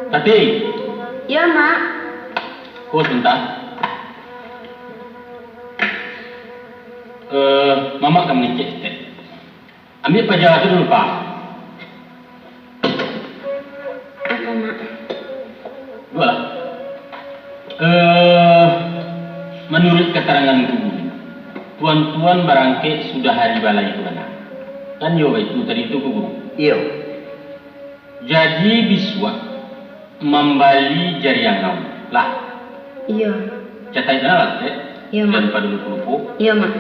Tati. Yo, Mak. Ko sabanta. Eh, Mamak ka mangecek saketek. Ambiak paja tu dulu, Pak. Apo, Mak? Dualah. Eh, manuruik katarangan guru, tuan-tuan barangkek sudah ari balai tu bana. Kan iyo baitu tadi tu, Guru? Iyo. Jadi bisuak mambali jari angau lah. Iyo. Cataik bana lah, Tek. Iyo, Mak. Jan pado lupo-lupo. Iyo, Mak.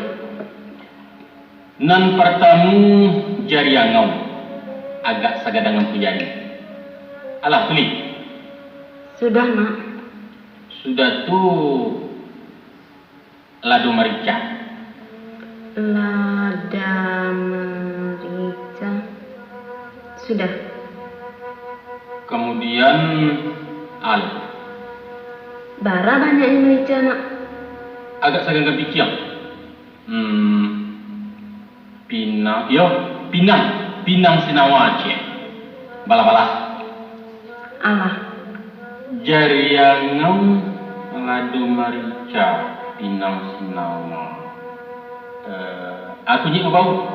Nan partamu, jari angau, agak sagadang ampun jari. Alah, tulih. Sudah, Mak. Sudah tu, lado marica. Lada marica. Sudah. Kamudian, aleh. Bara banyaknyo marica, Mak? Agak sagangan piciang. Hmm, pinang, iyo, pinang, pinang sinawa, ciek. Balah-balah. Alah. Jari angau, lado marica, pinang sinawa. Eh, aku nyik babau.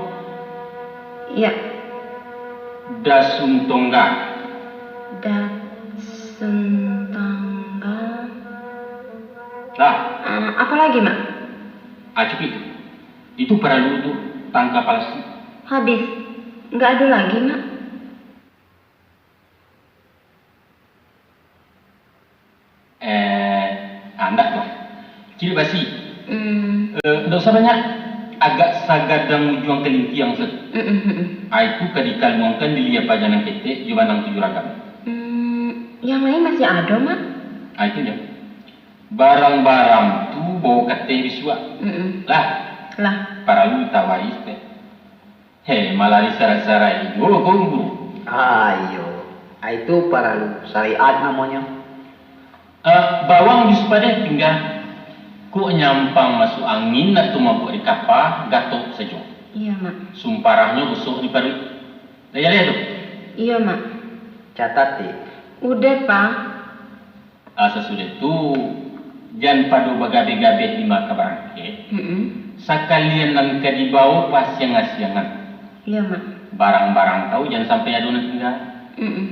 Iyo. Dasun tongga. Dasun tongga. Lah. Ah, apo lagi, Mak? Ah, cukuik tu. Itu paralu tu, tangka palasi. Habis. Nggak ado lagi, Mak. Eh, ah, ndak lah. Cilik basi. Hmm. Eh, ndak usah banyak. Agak sagadang ujuang kalintiang sajo. Mm, mm, mm, mm. Ah, itu ka dikaluangkan di liak paja nan ketek jo banang tujuah ragam. Hmm, yang lain masih ado, Mak? Ah, itu nyo. Barang-barang tu bao kateh bisuak. Mm-mm. Lah. Lah. Paralu tawais teh. Heh, malah disarai-sarai juo ko, Guru. Ah, iyo. Ah, itu paralu. Syariat namonyo. Eh, bawang di sipadeh tingga. Kok nyampang masuak angin atau mabuak di kapa, gatok sajo. Iyo, Mak. Sumparahnyo gosok di paruik. Lah jaleh tu? Iyo, Mak. Catat, Dik. Udah, Pak. Ah, sasudah tu, jan pado bagabeh-gabeh di ma ka barangkek. Mm-mm. Sakalian nan ka dibao pasiang-asiangan. Iyo, Mak. Barang-barang tau jan sampai ado nan tingga. Mm-mm.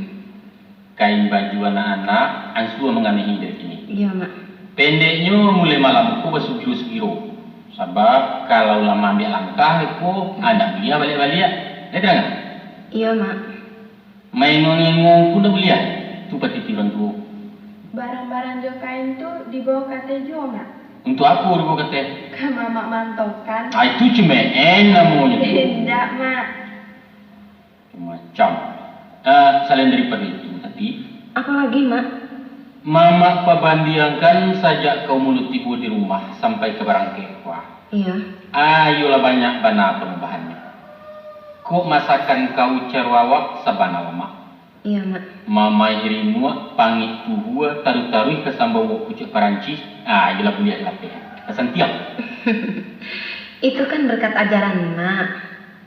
Kain baju anak-anak, ansua mangamehi dari kini. Iyo, Mak. Pendeknyo, mulai malam ko basugiro-sugiro. Sabab, kalau lah maambiak langkah ko, ndak buliah baliak-baliak. Lai tadanga? Iyo, Mak. Maengong-engong pun ndak buliah. Tu patiti urang tuo. Barang-barang jo kain tu dibawa ka ateh juo, Mak? Untuak apo dibawa ka ateh? Ka Mamak mantokan. Ah, itu cumeeh namonyo tu. Indak, Mak. Macam. Eh, salain daripado itu, Tati. Apo lagi, Mak? Mamak pabandiangkan sajak ka umua tibo di rumah sampai ka barangkek ko. Iyo. Ayolah, banyak bana parubahannyo. Kok masakan kau caro awak sabana lamak. Iyo, Mak. Mamaih rimuak, pangik tuhua, taruih-taruih ka sambawok pucuak Parancis. Ah, iyolah buliah lapeh. Ka santiang. Itu kan berkat ajaran, Mak.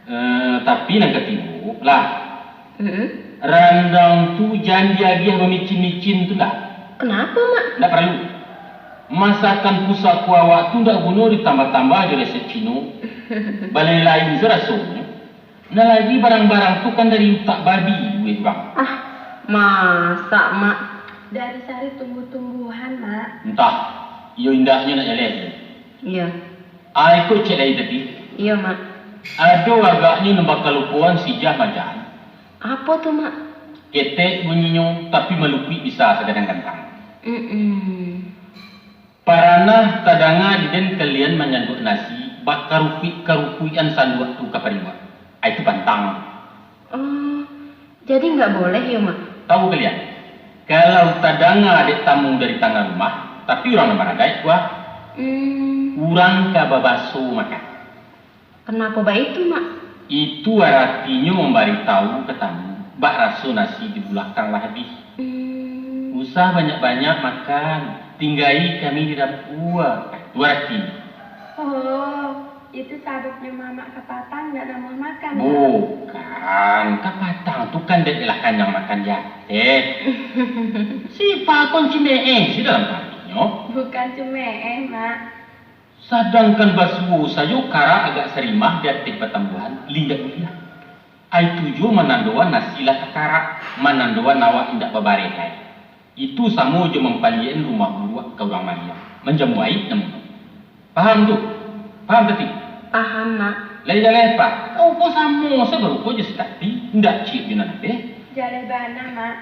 Eh, tapi nan katigo, lah. Mm-mm. Randang tu jan diagiah bamicin-micin tu ndak. Kenapa, Mak? Ndak paralu. Masakan pusako awak tu ndak guno ditambah-tambah jo resep Cino. Balai lain se rasonyo. Nan lagi barang-barang tu kan dari utak babi, duit urang. Ah, masa, Mak? Dari sari tumbuh-tumbuhan, Mak. Antah, iyo indaknyo nak jaleh. Iyo. Ai, ko cek lai tadi. Iyo, Mak. Ado agaknyo nan bakalupoan si Jah majan. Apo tu, Mak? Ketek bunyinyo, tapi malukuik bisa sagadang gantang. Mm-mm. Paranah tadanga di den kalian manyanduak nasi, bakarukuik-karukuikan sanduak tu ka pariuak. Ai, itu pantang. Oh, jadi nggak boleh yo, Mak? Tahu kalian, kalau tadanga dek tamu dari tangah rumah, tapi urang nan baradaik, wah, Hmm. urang ka babaso makan. Kenapa baitu, Mak? Itu aratinyo mambaritahu ka tamu, bak raso nasi di bulakang lah abih. Hmm. Usah banyak-banyak makan, tinggai kami di dapua. Itu aratinyo. Oh, itu sababnyo Mamak kapatang ndak namuah makan, Mak? Bukan, kapatang tu kan dek lah kanyang makan jateh. Si pakon cimeeh si dalam paruiknyo. Bukan cimeeh, Mak. Sadangkan basuo sajo karak agak sarimah di ateh patambuahan, indak buliah. Ai tu juo manandoan nasi lah takarak, manandoan awak indak babareh lai. Itu samo jo mampaliek-an rumah buruak ka urang maliang, manjamu aib namonyo. Paham tu? Paham, Tati? Paham, Mak. Lai jaleh, Pak? Kau ko samo sabarupo jo si Tati, indak ciek jo nan abeh. Jaleh bana, Mak.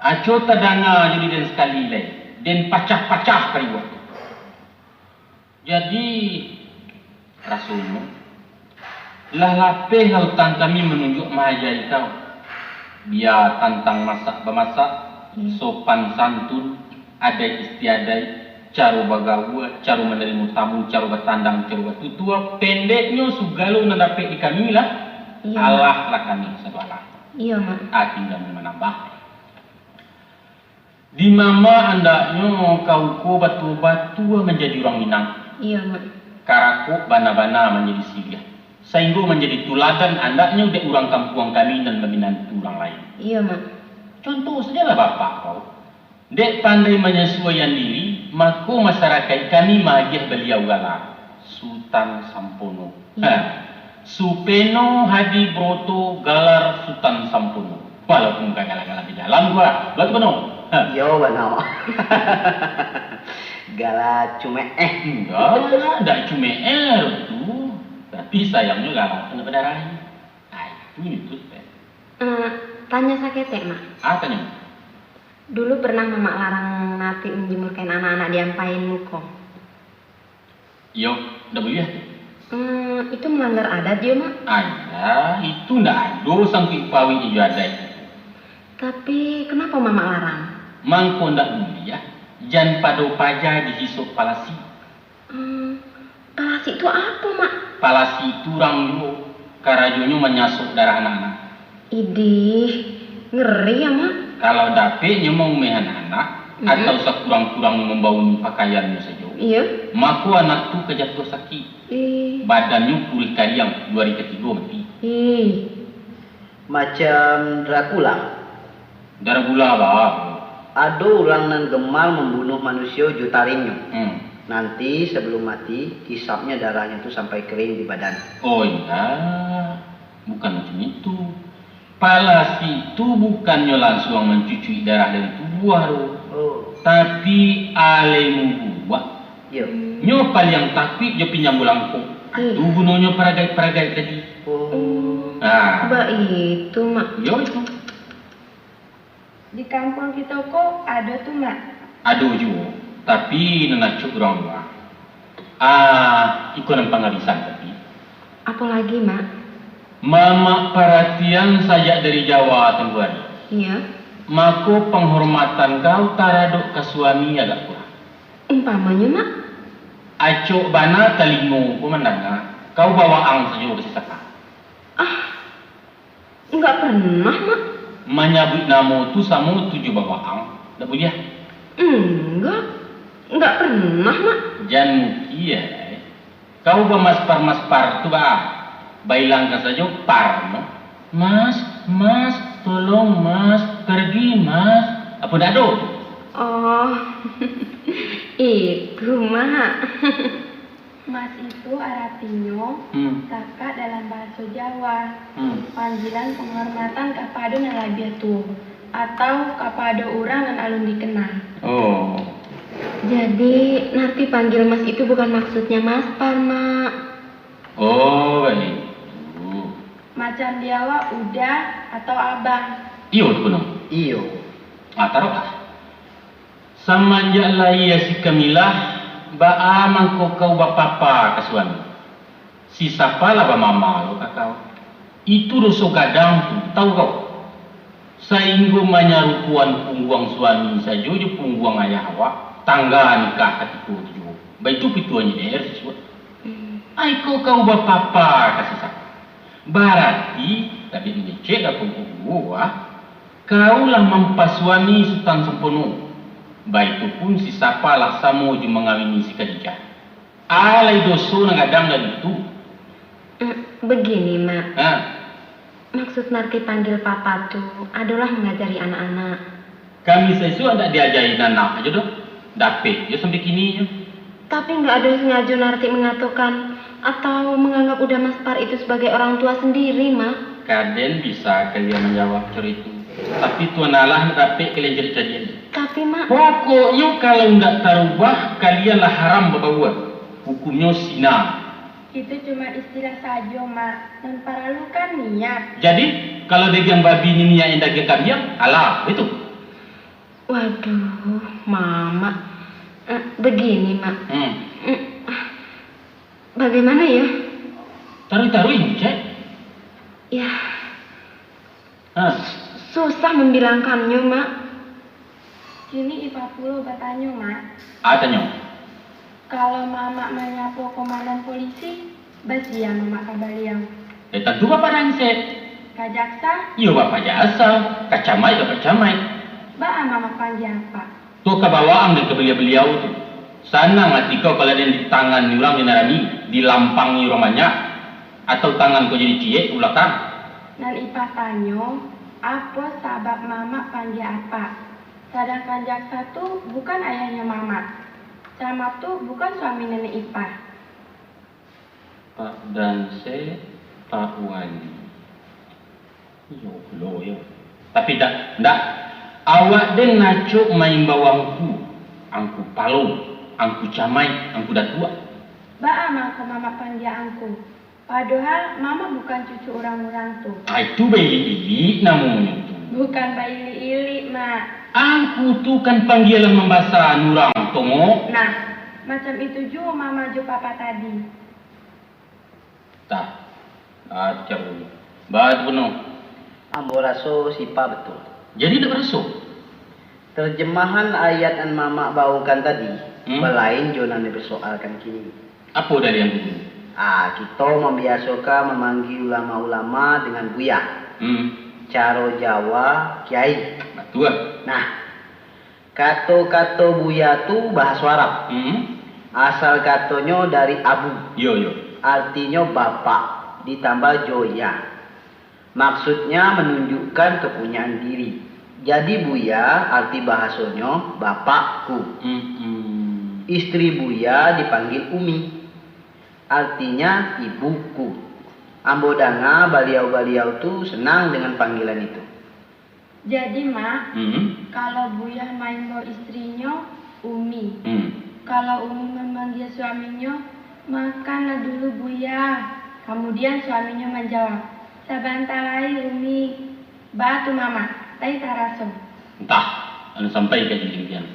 Aco tadanga jo di den sakali lai, den pacah-pacah pariuak tu. Jadi, rasonyo, lah lapeh lah utang kami manunjuak maajai kau. Bia tantang masak-bamasak, Hmm. sopan santun, adaik istiadaik, caro bagaua, caro manarimo tamu, caro batandang, caro batutua, pendeknyo, sagalo nan dapek di kami lah, Iyo, Mak. alah lah kami sado alah. Iyo, Mak. Ah, tingga manambah. Di Mamak andaknyo kau ko batua-batua manjadi urang Minang. Iyo, Mak. Karakok bana-bana manjadi siriah, sainggo manjadi tuladan andaknyo dek urang kampuang kami nan maminantu urang lain. Iyo, Mak. Contoh sajolah bapak kau. Dek pandai manyasuaian diri, mako masarakaik kami maagiah baliau gala Sutan Sampono. Iyo. Ha. Supeno Hadi Broto galar Sutan Sampono. Walaupun bukan gala-gala di dalam gua, betul bano? Ha. Iyo, bano. Gala cumeeh. Enggak, enggak cumeeh tu. Tapi sayangnyo gala tu nak badarai. Nah, itu nyutut, Teh. Eh, tanyo saketek, Mak. Ah, tanyo. Dulu pernah Mamak larang Natik manjemur kain anak-anak di ampain muko. Iyo, ndak buliah tu. Hmm, itu melanggar adat yo, Mak? Alah, itu ndak ado sangkuik pauiknyo jo adaik. Tapi, kenapa Mamak larang? Mangko ndak buliah, jan pado paja dihisok palasi. Hmm, palasi tu apo, Mak? Palasi tu urang juo, karajonyo manyasok darah anak-anak. Idih, ngeri yo, Mak. Kalau dapeknyo maumeh anak-anak, Mm-mm. atau sakurang-kurangnyo mambauni pakaiannyo sajo, Iyo. mako anak tu ka jatuah sakik. Ih. Badannyo kuruih kariang, duo ari katigo mati. Ih. Macam Dracula. Dracula, bah. Ado urang nan gemar mambunuah manusio jo taringnyo. Hmm. Nanti, sabalum mati, isapnyo darahnyo tu sampai kering di badan. Oh, indak. Bukan macam itu. Palasi tu bukannyo lansuang mancucuik darah dari tubuah tu. Oh. Tapi, alemu buruak Iyo. Nyo paliang takuik jo pinjam bulangkok. Ih. Tu gunonyo paragaik-paragaik tadi. Oh. Ah. Baitu, Mak. Yo, itu. Di kampuang kito ko ado tu, Mak? Ado juo, tapi nan acok urang luo. Ah, iko nan pangabisan tapi. Apo lagi, Mak? Mamak paratian sajak dari Jawa tempo ari. Iyo. Mako panghormatan kau taradok ka suami agak kurang. Umpamonyo, Mak? Acok bana talingo ko mandanga, kau bawaang sajo ka si Sapa. Ah, Enggak pernah, Mak. Manyabuik namo tu samo tu jo bawaang, ndak buliah. Enggak. Enggak pernah, Mak. Jan mukiah, eh. Kau bamaspar-maspar tu baa? Bailangkan sajo par, no. Mas, Mas, tolong, Mas, pergi, Mas. Apo ndak ado? Oh, itu, Mak. Mas itu aratinyo Hmm. kakak dalam bahaso Jawa, Hmm. panggilan panghormatan kapado nan labiah tuo, atau kapado urang nan alun dikenal. Oh. Jadi, Narti panggil Mas itu bukan maksudnya Maspar, Mak. Oh, baitu. Macam di awak Uda atau Abang. Iyo tu, Punong. Iyo. Ah, taruhlah. Samanjak lahia si Kamilah, baa mangko kau bapapa ka suami? Si Sapa lah bamama lo ka kau. Itu doso gadang tu, tau kau? Sainggo manyarupoan pungguang suami sajo jo pungguang ayah awak, tangga nikah katiko tu juo. Baitu pituahnyo di air sisuak. Hmm. Ai ko kau bapapa ka si Sapa? Barati, tabiat mangecek ka kau ko juo, ah. Kau lah mampasuami Sutan Sampono, baitu pun si Sapa lah samo jo mangawini si Khadijah. Alai doso nan gadang dari itu. Mm, begini, Mak. Ha? Maksud Narti panggil Papa tu adolah mangajari anak-anak. Kami saisuak ndak diajari nan anak ajo doh. Dapek jo sampai kini nyo. Tapi nggak ada yang sengaja Narti mengatakan atau menganggap Uda Maspar itu sebagai orang tua sendiri, Mak. Kaden bisa kalian manjawab caro itu. Tapi Tuan Allah ndak dapek kalian cari-carian. Tapi, Mak. Pokoknyo kalau ndak tarubah, kalian lah haram babaua. Hukumnyo sina. Itu cuma istilah sajo, Mak. Nan paralu kan niat. Jadi, kalau dagiang babi ni niat yang dagiang kambiang, halal, itu. Waduh, Mamak. Eh, begini, Mak. Hmm. Mm, bagaimana ya? Taruih-taruih, Cek. Ya. Ah. Susah membilangkannyo, Mak. Kini Ipah pulo batanyo, Mak. Ah, tanyo. Kalau Mamak manyapo komandan polisi, basiah Mamak ka baliau. Eh, tantu Bapak nan se. Ka jaksa? Iyo, Bapak jaksa. Ka camaik, Bapak camaik. Baa Mamak panggia Apak? Tu ka bawaang dek ka baliau-baliau tu. Sanang ati kau kalau den ditangani urang di nan rami, dilampangi urang banyak, atau tangan kau jadi ciek ka balakang? Nan Ipah tanyo, apo sabab Mamak panggia Apak? Sadangkan jaksa tu bukan ayahnyo Mamak. Camat tu bukan suami nenek Ipah. Pak Danse, Pak Wali. Iyo pulo, yo. Tapi ndak, ndak. Awak den acok maimbau angku, angku palo, angku camaik, angku datuak. Baa mangko Mamak panggia angku? Padohal Mamak bukan cucu urang-urang tu. Ah, itu bailik-ilik namonyo tu. Bukan bailik-ilik, Mak. Angku tu kan panggilan mambasan urang, Tongo. Nah, macam itu juo Mama jo Papa tadi. Tah. Ah, tu caro. Ba tu puno. Ambo raso si Ipah batua. Jadi ndak baraso? Terjemahan ayat nan Mamak baokan tadi, Hmm? balain jo nan dipersoalkan kini. Apo daliah nan kini? Ah, kito mambiasokan mamanggia ulama-ulama dengan buya. Hmm. Caro Jawa, kiai. Batua. Nah, kato-kato buya tu bahaso Arab. Hmm. Asal katonyo dari abu. Yo, yo. Artinyo bapak, ditambah jo ya. Maksudnya menunjukkan kepunyaan diri. Jadi buya arti bahasonyo bapakku. Mm-mm. Istri buya dipanggil umi. Artinya ibuku. Ambo danga baliau-baliau tu senang dengan panggilan itu. Jadi, Mak, Mm-mm. kalau buya maimbau istrinyo umi, Mm. Kalau Umi mamanggia suaminyo, makanlah dulu, Buya. Kamudian suaminyo manjawab, "Sabanta lai, Umi." Baa tu, Mamak, lai taraso? Antah, alun sampai ka iduik pian.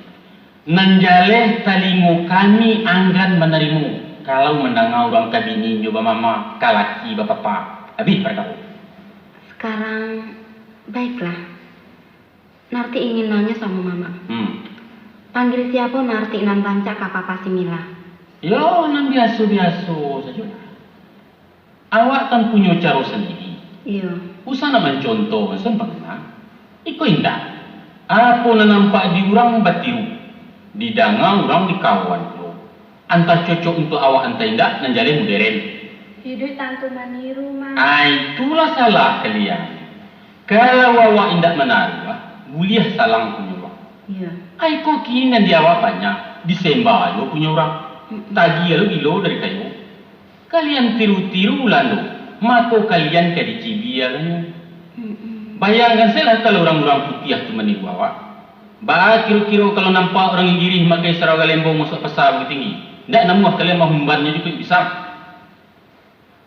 Nan jaleh talingo kami anggan manarimo, kalau mandanga urang ka bini nyo bamama, ka laki bapapa. Abih parkaro. Sekarang, baiklah. Narti ingin nanyo samo Mamak. Hmm. Panggil siapo Narti nan rancak ka papa si Mila? Yo, nan biaso-biaso sajo lah. Awak kan punyo caro sandiri. Iyo. Usah nak mancontoh, Sen, pangana. Iko indak. Apo nan nampak di urang batiru, didanga urang di kawan pulo. Antah cocok untuak awak, antah indak, nan jaleh moderen. Iduik tantu maniru, Mak. Ah, itulah salah kalian. Kalau awak indak manaruah, buliah salang punyo urang. Iyo. Ai, ko kini nan di awak banyak, disemba juo punyo urang. Mm-mm. Tagih lo gilo dari kayo. Kalian tiru-tiru Ulando, mako kalian ka dicibianyo. Mm-mm. Bayangkan sajolah kalau urang-urang putiah tu maniru awak. Baa kiro-kiro kalau nampak urang Inggirih makai sarawa galembong masuak pasa Bukittinggi? Ndak namuah kalian mahumbannyo di Kuik Pisang?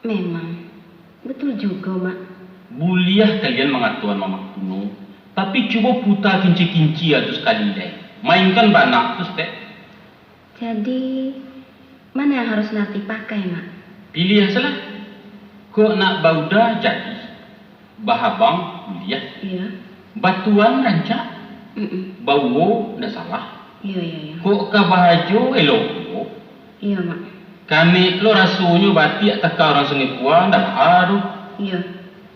Memang. Betul jugo, Mak. Buliah kalian mangatoan Mamak kuno, tapi cubo puta kinci-kincia tu sakali lai. Mainkan banak tu saketek. Jadi, ma nan harus Narti pakai, Mak? Piliah sajolah. Kok nak bauda jadi, bahabang buliah. Iyo. Batuan rancak. Mm-mm. Bauwo ndak salah. Iyo, iyo, iyo. Kok ka bahajo elok juo. Iyo, Mak. Kanek lo rasonyo batiak taka urang Sungai Pua, ndak baa doh. Iyo.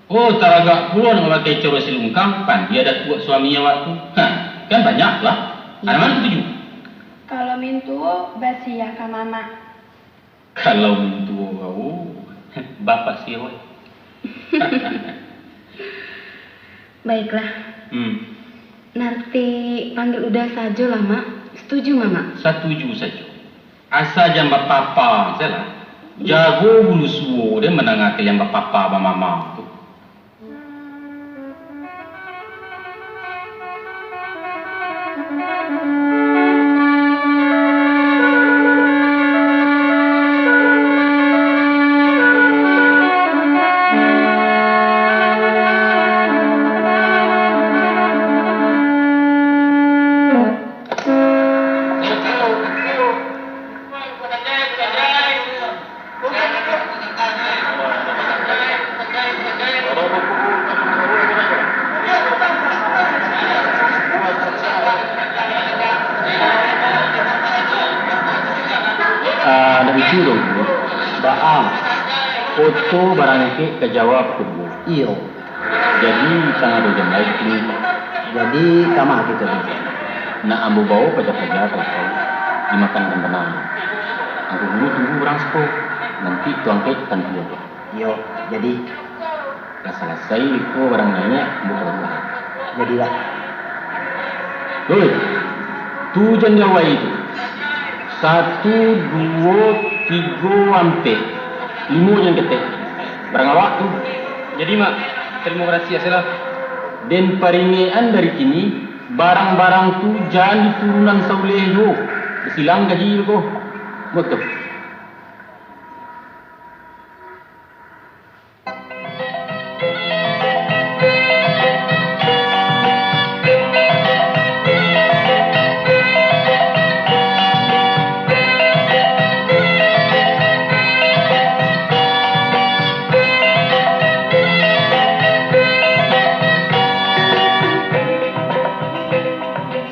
Oh, taragak pulo nak mamakai caro silungkang, pandia datuak suami awak tu. Ha, kan banyak lah. Iyo. Anak mano katuju? Kalau mintuo, basiah ka Mamak. Kalau mintuo kau, bapak siwai. Baiklah. Hmm. Narti panggil Uda sajolah, Mak. Setuju, Mamak? Satuju sajo. Asa jan bapapa sajolah. Jago bulu suwo deh mandanga kalian bapapa bamama tu. Ah, ndak lucu doh. Baa, foto barang angkek ka Jawa pukua duo. Iyo. Jadi, tangah duo jam lai kini. Jadi, kama kito tu? Nak ambo bawo paja-paja ka Langkau, dimakankan bana. Angku Guru tunggu urang siko, nanti tu angkek tantu ajo. Iyo, jadi. Lah salasai ko barang naiak, ambo kaluar. Jadilah. Hoi, tu jan diawai tu. Satu, duo, tigo, ampek. Limo jan ketek. Barang awak tu. Jadi, Mak, tarimo kasih, asalah. Den paringek-an dari kini, barang-barang tu jan diturunan sauleh juo. Basilang kaji ko. Muat tu.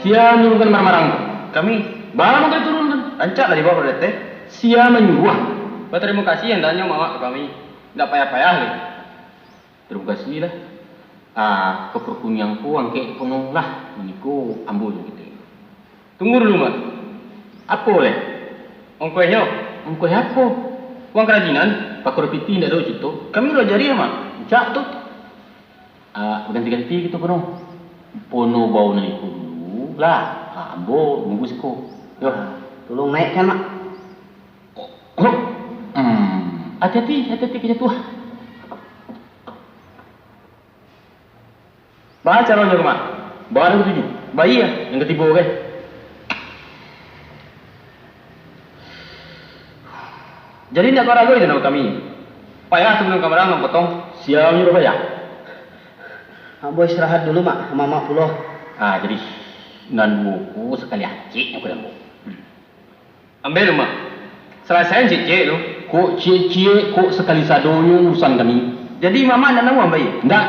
Sia manyuruahkan marang-marang tu? Kami. Baa mangko diturunkan? Rancak lah dibawa ka datai. Sia manyuruah? Batarimo kasih andaknyo mamak ka kami. Ndak payah-payah lai. Tarimo kasih lah. Ah, ka parkuniang ko angkek pono lah. Kini ko ambo jo kito. Tunggu dulu, Mak. Apo lai? Ongkoihnyo? Ongkoih apo? Uang karajinan. Pakaro pitih ndak ado cito. Kami lo jariah, Mak. Cak tu. Ah, baganti-ganti kito pono. Pono bawo nan iko dulu lah. Ah, ambo nunggu siko. Yo. Ah, tolong naikkan, Mak. Oh, hmm. Hati-hati, hati-hati kajatuah. Baa caronyo ko, Mak? Baa nan katuju? Baa nan katibo, kan? Jadi, indak kau rago itu nak kami? Payah tu minum kambarang nan potong. Sia manyuruah payah? Ambo istirahat dulu, Mak. Mamak pulo. Ah, jadi, nan buku sakali acik nyo kudang. Ambiak tu, Mak. Salasai ciek-ciek tu. Kok ciek-ciek, kok sakali sadonyo urusan kami. Jadi, Mamak ndak namuah, Bai? Ndak.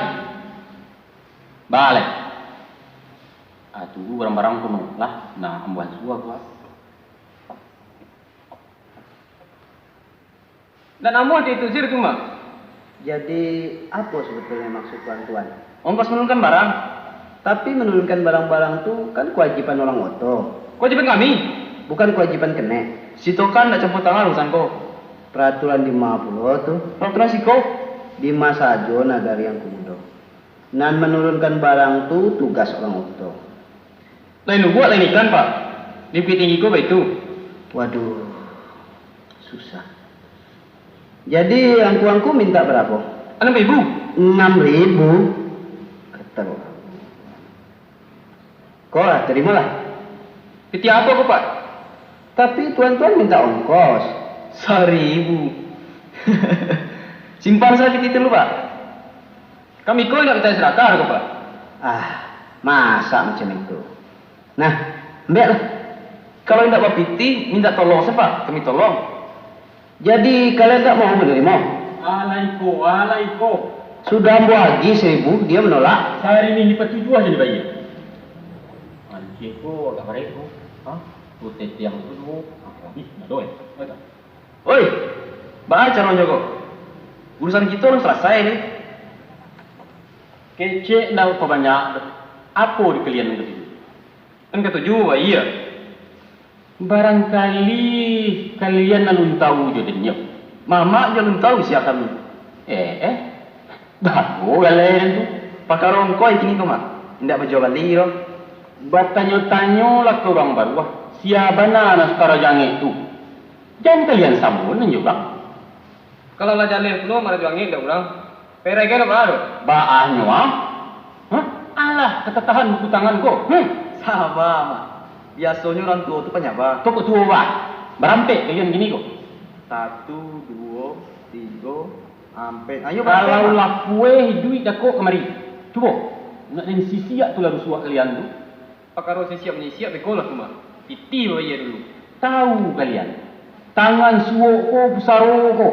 Baleh. Ah, tunggu barang-barang tu, no. Lah, nah, ambo asuah tu, ah. Ndak namuah diusir tu, Mak. Jadi, apo sabetulnyo maksud tuan-tuan? Ongkos manurunkan barang. Tapi manurunkan barang-barang tu kan kawajiban urang oto. Kawajiban kami? Bukan kawajiban kenek. Sito kan ndak campua tangan urusan ko. Peraturan dima pulo tu? Peraturan siko? Dima sajo nagari Angku Mudo. Nan manurunkan barang tu tugas urang oto. Lain lubuak, lain ikan, Pak. Di Bukittinggi ko baitu. Waduh, susah. Jadi, angku-angku mintak barapo? Anam ribu. Anam ribu? Kato. Ko lah, tarimolah. Pitih apo ko, Pak? Tapi tuan-tuan mintak ongkos. Saribu. Simpan sajo pitih tu lu, Pak. Kami ko indak mintak sadakah ko, Pak. Ah, masa macam itu? Nah, ambiaklah. Kalau indak bapitih, mintak tolong se, Pak, kami tolong. Jadi, kalian tak mau menerima? Alai ko, alai ko. Sudah ambo agih saribu, dia menolak. Saribu ni patujuah jadi bayia. Mancik ko agak barek ko. Ha? Ko tetiang tu duo, ha, habis, dah doh, eh. Oi, baa caronyo ko? Urusan kito alun salasai ni. Kecek ndak pabanyak doh. Apo di kalian nan katuju? Nan katuju, iyo. Barangkali kalian alun tahu jo den nyo. Mamak jo alun tahu sia kami. Eh, eh. Bago galeh den tu. Pakaro ongkos kini ko, Mak. Indak bajua bali doh. Batanyo-tanyolah ka urang baruah, sia bana nan sukaro jangek tu. Jan kalian samo nan jo urang. Kalau lah jaleh pulo marajo angin dek urang, peregai lah baa tu? Baa nyo, ah? Hah? Alah, katatahan buku tangan ko. Hmm. Saba, Mak. Biasonyo urang tuo tu panyaba. Kok tuo, bah? Barampek kalian kini ko. Satu, duo, tigo, ampek. Ayo, barampek, Mak. Kalau lah kueh iduik dakok kamari. Cubo. Nak den sisiak tu lah rusuak kalian tu. Pakaro sisiak-manyisiak beko lah tu, Mak. Pitih bayia dulu. Tahu kalian, tangan suok ko pusaro ko,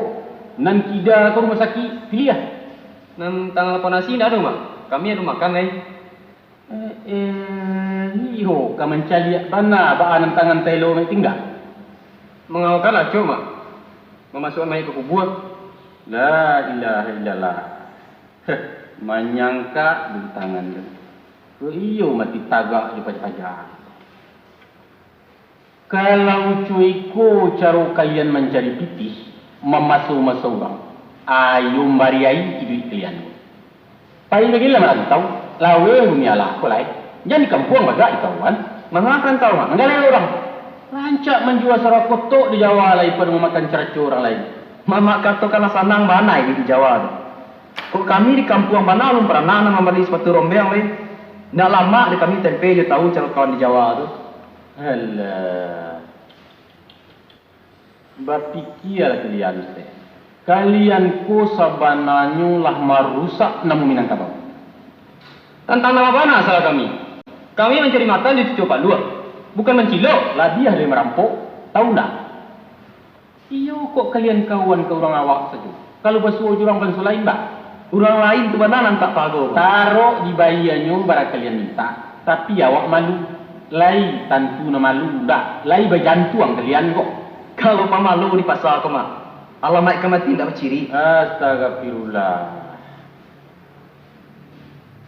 nan kida ko rumah sakik, piliah. Nan tangan lapau nasi indak ado, Mak. Kami alun makan lai. Eh, eh, iyo ka mancaliak bana baa nan tangan taelo mak tingga. Mangaokan lah acok, Mak. Mamasuakan mayik ka kubua. La ilaha illallah. Heh, manyangkak di tangan tu. Ko iyo mati tagak jo paja-paja. Kalau co iko caro kalian mancari pitih, mamaso-maso urang, ayo mbariai iduik kalian ko. Pai bagilah marantau, laweh bumi alah ko lai. Jan di kampuang bagak di kawan. Manga ka rantau, Mak? Manggaleh urang. Rancak manjua sarawa kotok di Jawa lai, pado mamakan caraco urang lain. Mamak katokanlah sanang bana iduik di Jawa tu. Kok kami di kampuang bana alun paranah nan mambali sapatu rombeng lai. Ndak lamak dek kami tempe jo tahu caro kawan di Jawa tu. Alah. Bapikialah kalian, Ustaz. Kalian ko sabananyo lah marusak namo Minangkabau. Tantang namo bana salah kami? Kami mancari makan di Cucuak Palua. Bukan mancilok, labiah dari marampok. Tahu ndak? Iyo, kok kalian kawan ka urang awak sajo. Kalau basuo jo urang banso lain, bah? Urang lain tu bana nan tak pago, bah. Tarok di baianyo bara kalian mintak, tapi awak malu. Lai tantu nan malu, ndak? Lai bajantuang kalian kok. Kalau pamalu di pasa ko, Mak. Alamaik ka mati ndak baciri. Astagfirullah.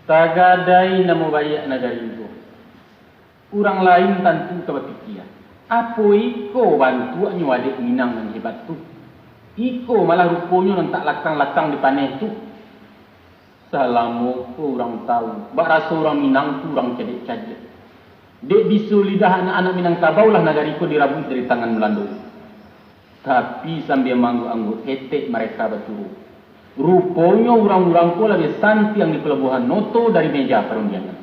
Tagadai namo baiak nagari ko. Urang lain tantu ka bapikia, "Apo iko bantuaknyo adek Minang nan hebat tu? Iko malah ruponyo nan tak lakang-lakang dipaneh tu." Salamo ko urang tawu, bak raso urang Minang tu urang cadiak-cadiak. Dek biso lidah anak-anak Minangkabau lah nagari ko dirabuik dari tangan Balando. Tapi sambia maangguak-angguak ketek mareka batuo. Ruponyo urang-urang ko labiah santiang di palabuahan Noto dari meja parundiangan.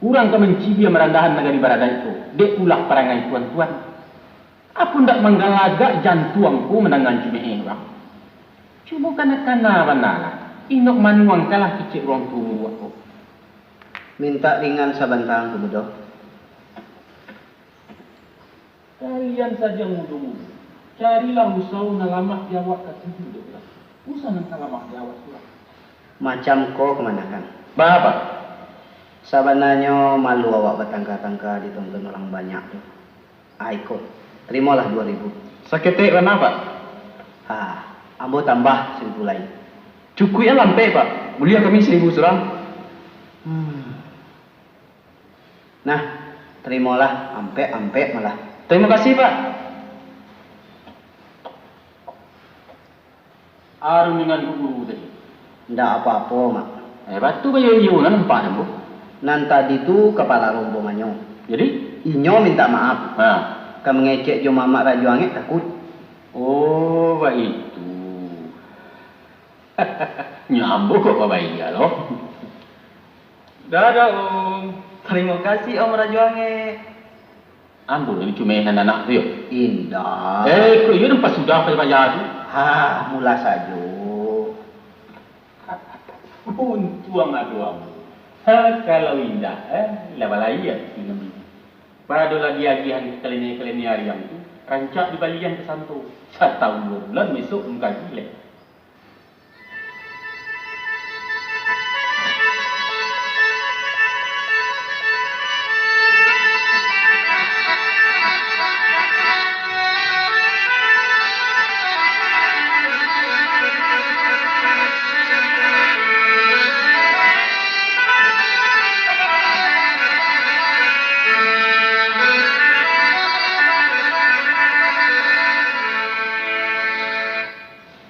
Urang ka mancibia marandahan nagari baradaik ko, dek ulah parangai tuan-tuan. Apo ndak manggalagak jantuang ko mandanga cumeeh urang? Cubo kana-kana bana lah, inok manuang kalah kicek urang tuo ko. Mintak ringan sabanta, Angku Mudo. Kalian sajo mudo-mudo, carilah usawo nan lamak di awak ka tuju dek urang. Usawo nan ka lamak di awak surang. Macam ko kamanakan. Baa, Pak? Sabananyo malu awak batangka-tangka ditonton urang banyak tu. Ah, iko, tarimolah duo ribu. Saketek bana, Pak. Ah, ambo tambah saribu lai. Cukuik an lah ampek, Pak. Buliah kami saribu surang. Hmm. Nah, tarimolah, ampek-ampek malah. Tarimo kasih, Pak. A rundingan guru tadi? Ndak apo-apo, Mak. Eh, batu bayo iyo nan nampak dek ambo. Nan tadi tu kapalo rombongan nyo. Jadi? Inyo mintak maaf. Ha. Ka mangecek jo Mamak Rajo Angek takuik. Oh, baitu. Nyo ambo kok babaiak lo. Dadah, Om. Tarimo kasih, Om Rajo Angek. Ambo nan cumehan anak tu yo? Indak. Eh, kok iyo nampak sudah paja-paja tu? Hah, mula sajo. Untuang ado ambo. Ha, kalau indak, eh, lah balaia minum. Pado lah diagiahan kalene-kalene ariang tu, rancak dibalian ka santo. Satahun duo bulan, besok mangkaji lai.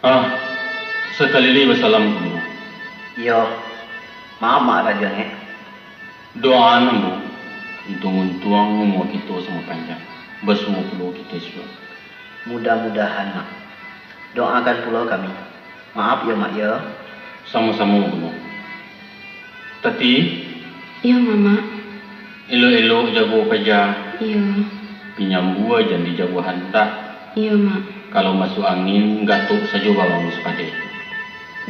Ah, sakali lai basalam ka ambo. Iyo, maaf, Mak Rajo Angek. Doaan ambo, untuang-untuang umua kito samo panjang, basuo pulo kito isuak. Mudah-mudahan, Mak. Doakan pulo kami. Maaf yo, Mak, yo. Samo-samo, Gunung. Tati. Iyo, Mamak. Elok-elok jago paja. Iyo. Pinyambua jan dijago handak. Iyo, Mak. Kalau masuak angin, gatok sajo bawang sapadeh.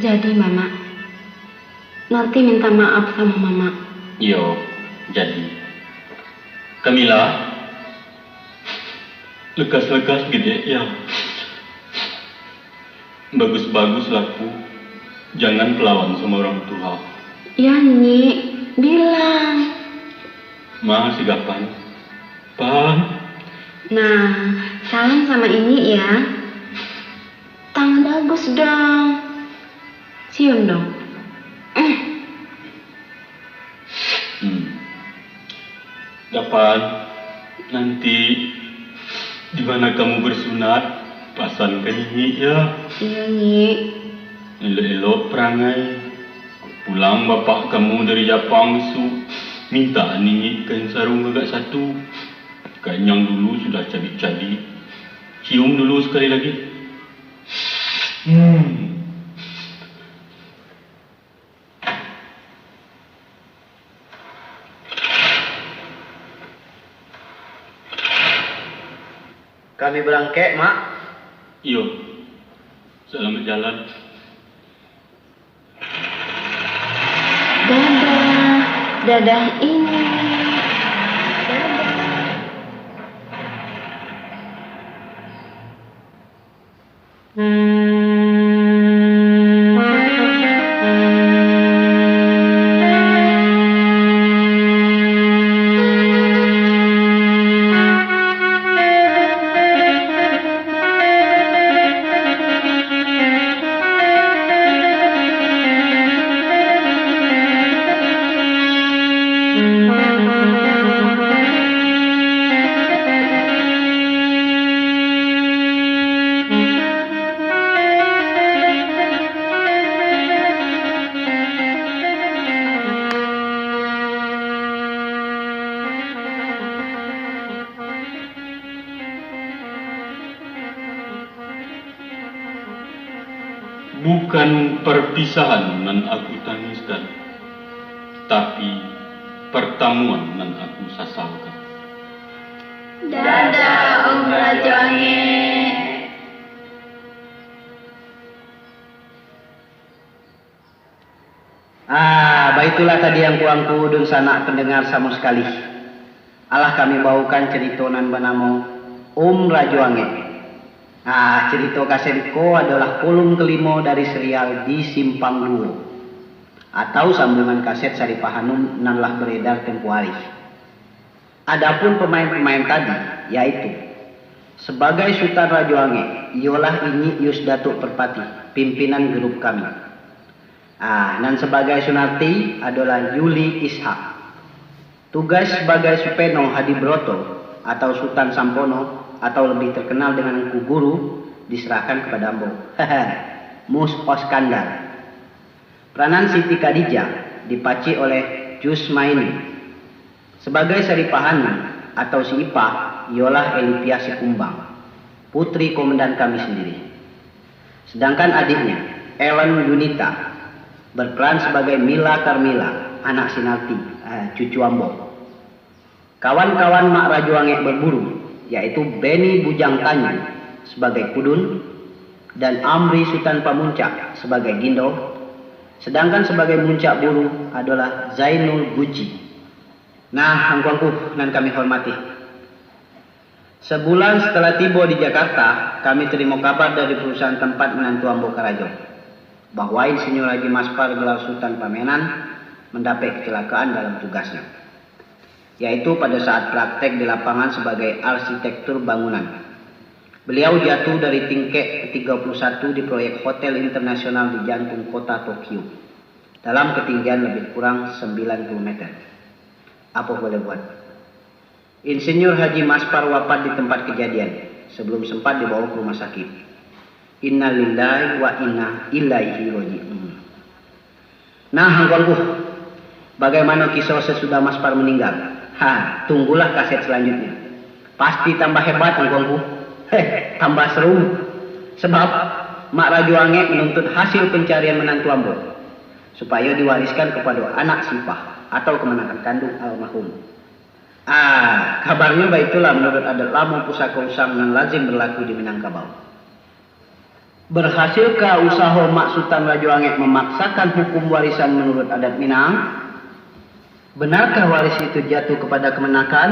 Jadi, Mamak. Nanti minta maaf samo Mamak. Iyo, jadi. Kamilah, lekas-lekas gedek, ya. Bagus-bagus laku, jangan palawan samo urang tuo. Ya, Nyik, bilang. Ma, si Gapan. Pan. Nah, salam sama Inyik ya. Tangan bagus dong. Cium dong. Eh. Hmm. Gapan, nanti di mana kamu bersunat, pasankan Inyik ya. Iya, Nyik. Elok-elok parangai. Pulang bapak kamu dari Japang isuak, minta Inyik kain sarung agak satu. Kain yang dulu sudah cabik-cabik. Cium dulu sekali lagi. Hmm. Kami barangkek, Mak. Iyo. Salamaik jalan. Dadah. Dadah, Inyik. Dadah. Bukan perpisahan nan aku tangiskan, tapi pertamuan nan aku sasalkan. Dadah, Ah, baitulah tadi angku-angku dunsanak pandangar samo sakali. Alah kami bawakan carito nan banamo Om Rajo Angek. Ah, carito kaset ko adolah volume kalimo dari serial Di Simpang Duo, atau sambungan kaset Saripah Hanum nan lah baredar tempo ari. Adapun pamain-pamain tadi, yaitu, sabagai Sutan Rajo Angek, iyolah Inyiak Yus Datuak Parpatih, pimpinan grup kami. Ah, nan sabagai Sunarti adolah Yuli Ishak. Tugas sabagai Supeno Hadi Broto atau Sutan Sampono atau lebih terkenal dengan Angku Guru diserahkan kepada ambo. Mus Oskandar. Peranan Siti Khadijah dipacik oleh Jusmaini. Sabagai Saripah Hanum atau si Ipah, iyolah Elipia Sikumbang, putri komandan kami sendiri. Sedangkan adiknya, Ellen Yunita, berperan sebagai Mila Carmila, anak Sinarti, eh, cucu ambo. Kawan-kawan Mak Rajo Angek berburu, yaitu Benny Bujang Tanyu sebagai Kudun dan Amri Sutan Pamuncak sebagai Gindo, sedangkan sebagai Muncak Buru adolah Zainul Guci. Nah, angku-angku nan kami hormati, sabulan setelah tibo di Jakarta, kami tarimo kabar dari parusahaan tampat minantu ambo karajo, bahwa Insinyur Haji Maspar gelar Sutan Pamenan mandapek kecelakaan dalam tugasnyo, yaitu pada saat praktek di lapangan sabagai arsitektur bangunan. Beliau jatuh dari tingkek katigo puluah satu di proyek Hotel Internasional di jantung kota Tokyo, dalam ketinggian lebih kurang sembilan puluh meter. Apo boleh buat? Insinyur Haji Maspar wapat di tempat kejadian, sebelum sempat dibawa ke rumah sakit. Innalillahi wa inna ilaihi raji'un. Nah, angku-angku, bagaimana kisah sesudah Maspar meninggal? Ha, tunggulah kaset selanjutnya. Pasti tambah hebat, angku-angku. Heh, tambah seru. Sebab, Mak Rajo Angek menuntut hasil pencarian menantu ambo, supayo diwariskan kepada anak si Ipah atau kamanakan kandung almarhum. Ah, kabarnyo baitulah, menurut adat lamo pusako usang nan lazim berlaku di Minangkabau. Berhasilkah usaho Mak Sutan Rajo Angek memaksakan hukum warisan menurut adat Minang? Benarkah waris itu jatuh kepada kamanakan,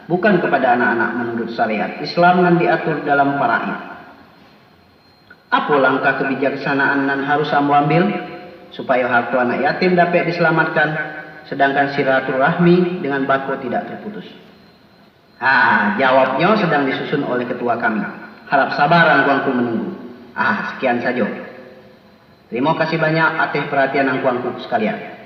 bukan kepada anak-anak menurut syariat Islam nan diatur dalam faraid? Apo langkah kebijaksanaan nan harus ambo ambil, supayo harto anak yatim dapek disalamatkan, sadangkan silaturahmi dengan bako tidak terputus? Ha, jawabnyo sadang disusun oleh ketua kami. Harap sabar angku-angku manunggu. Ah, sakian sajo. Tarimo kasih banyak ateh paratian angku-angku sakalian.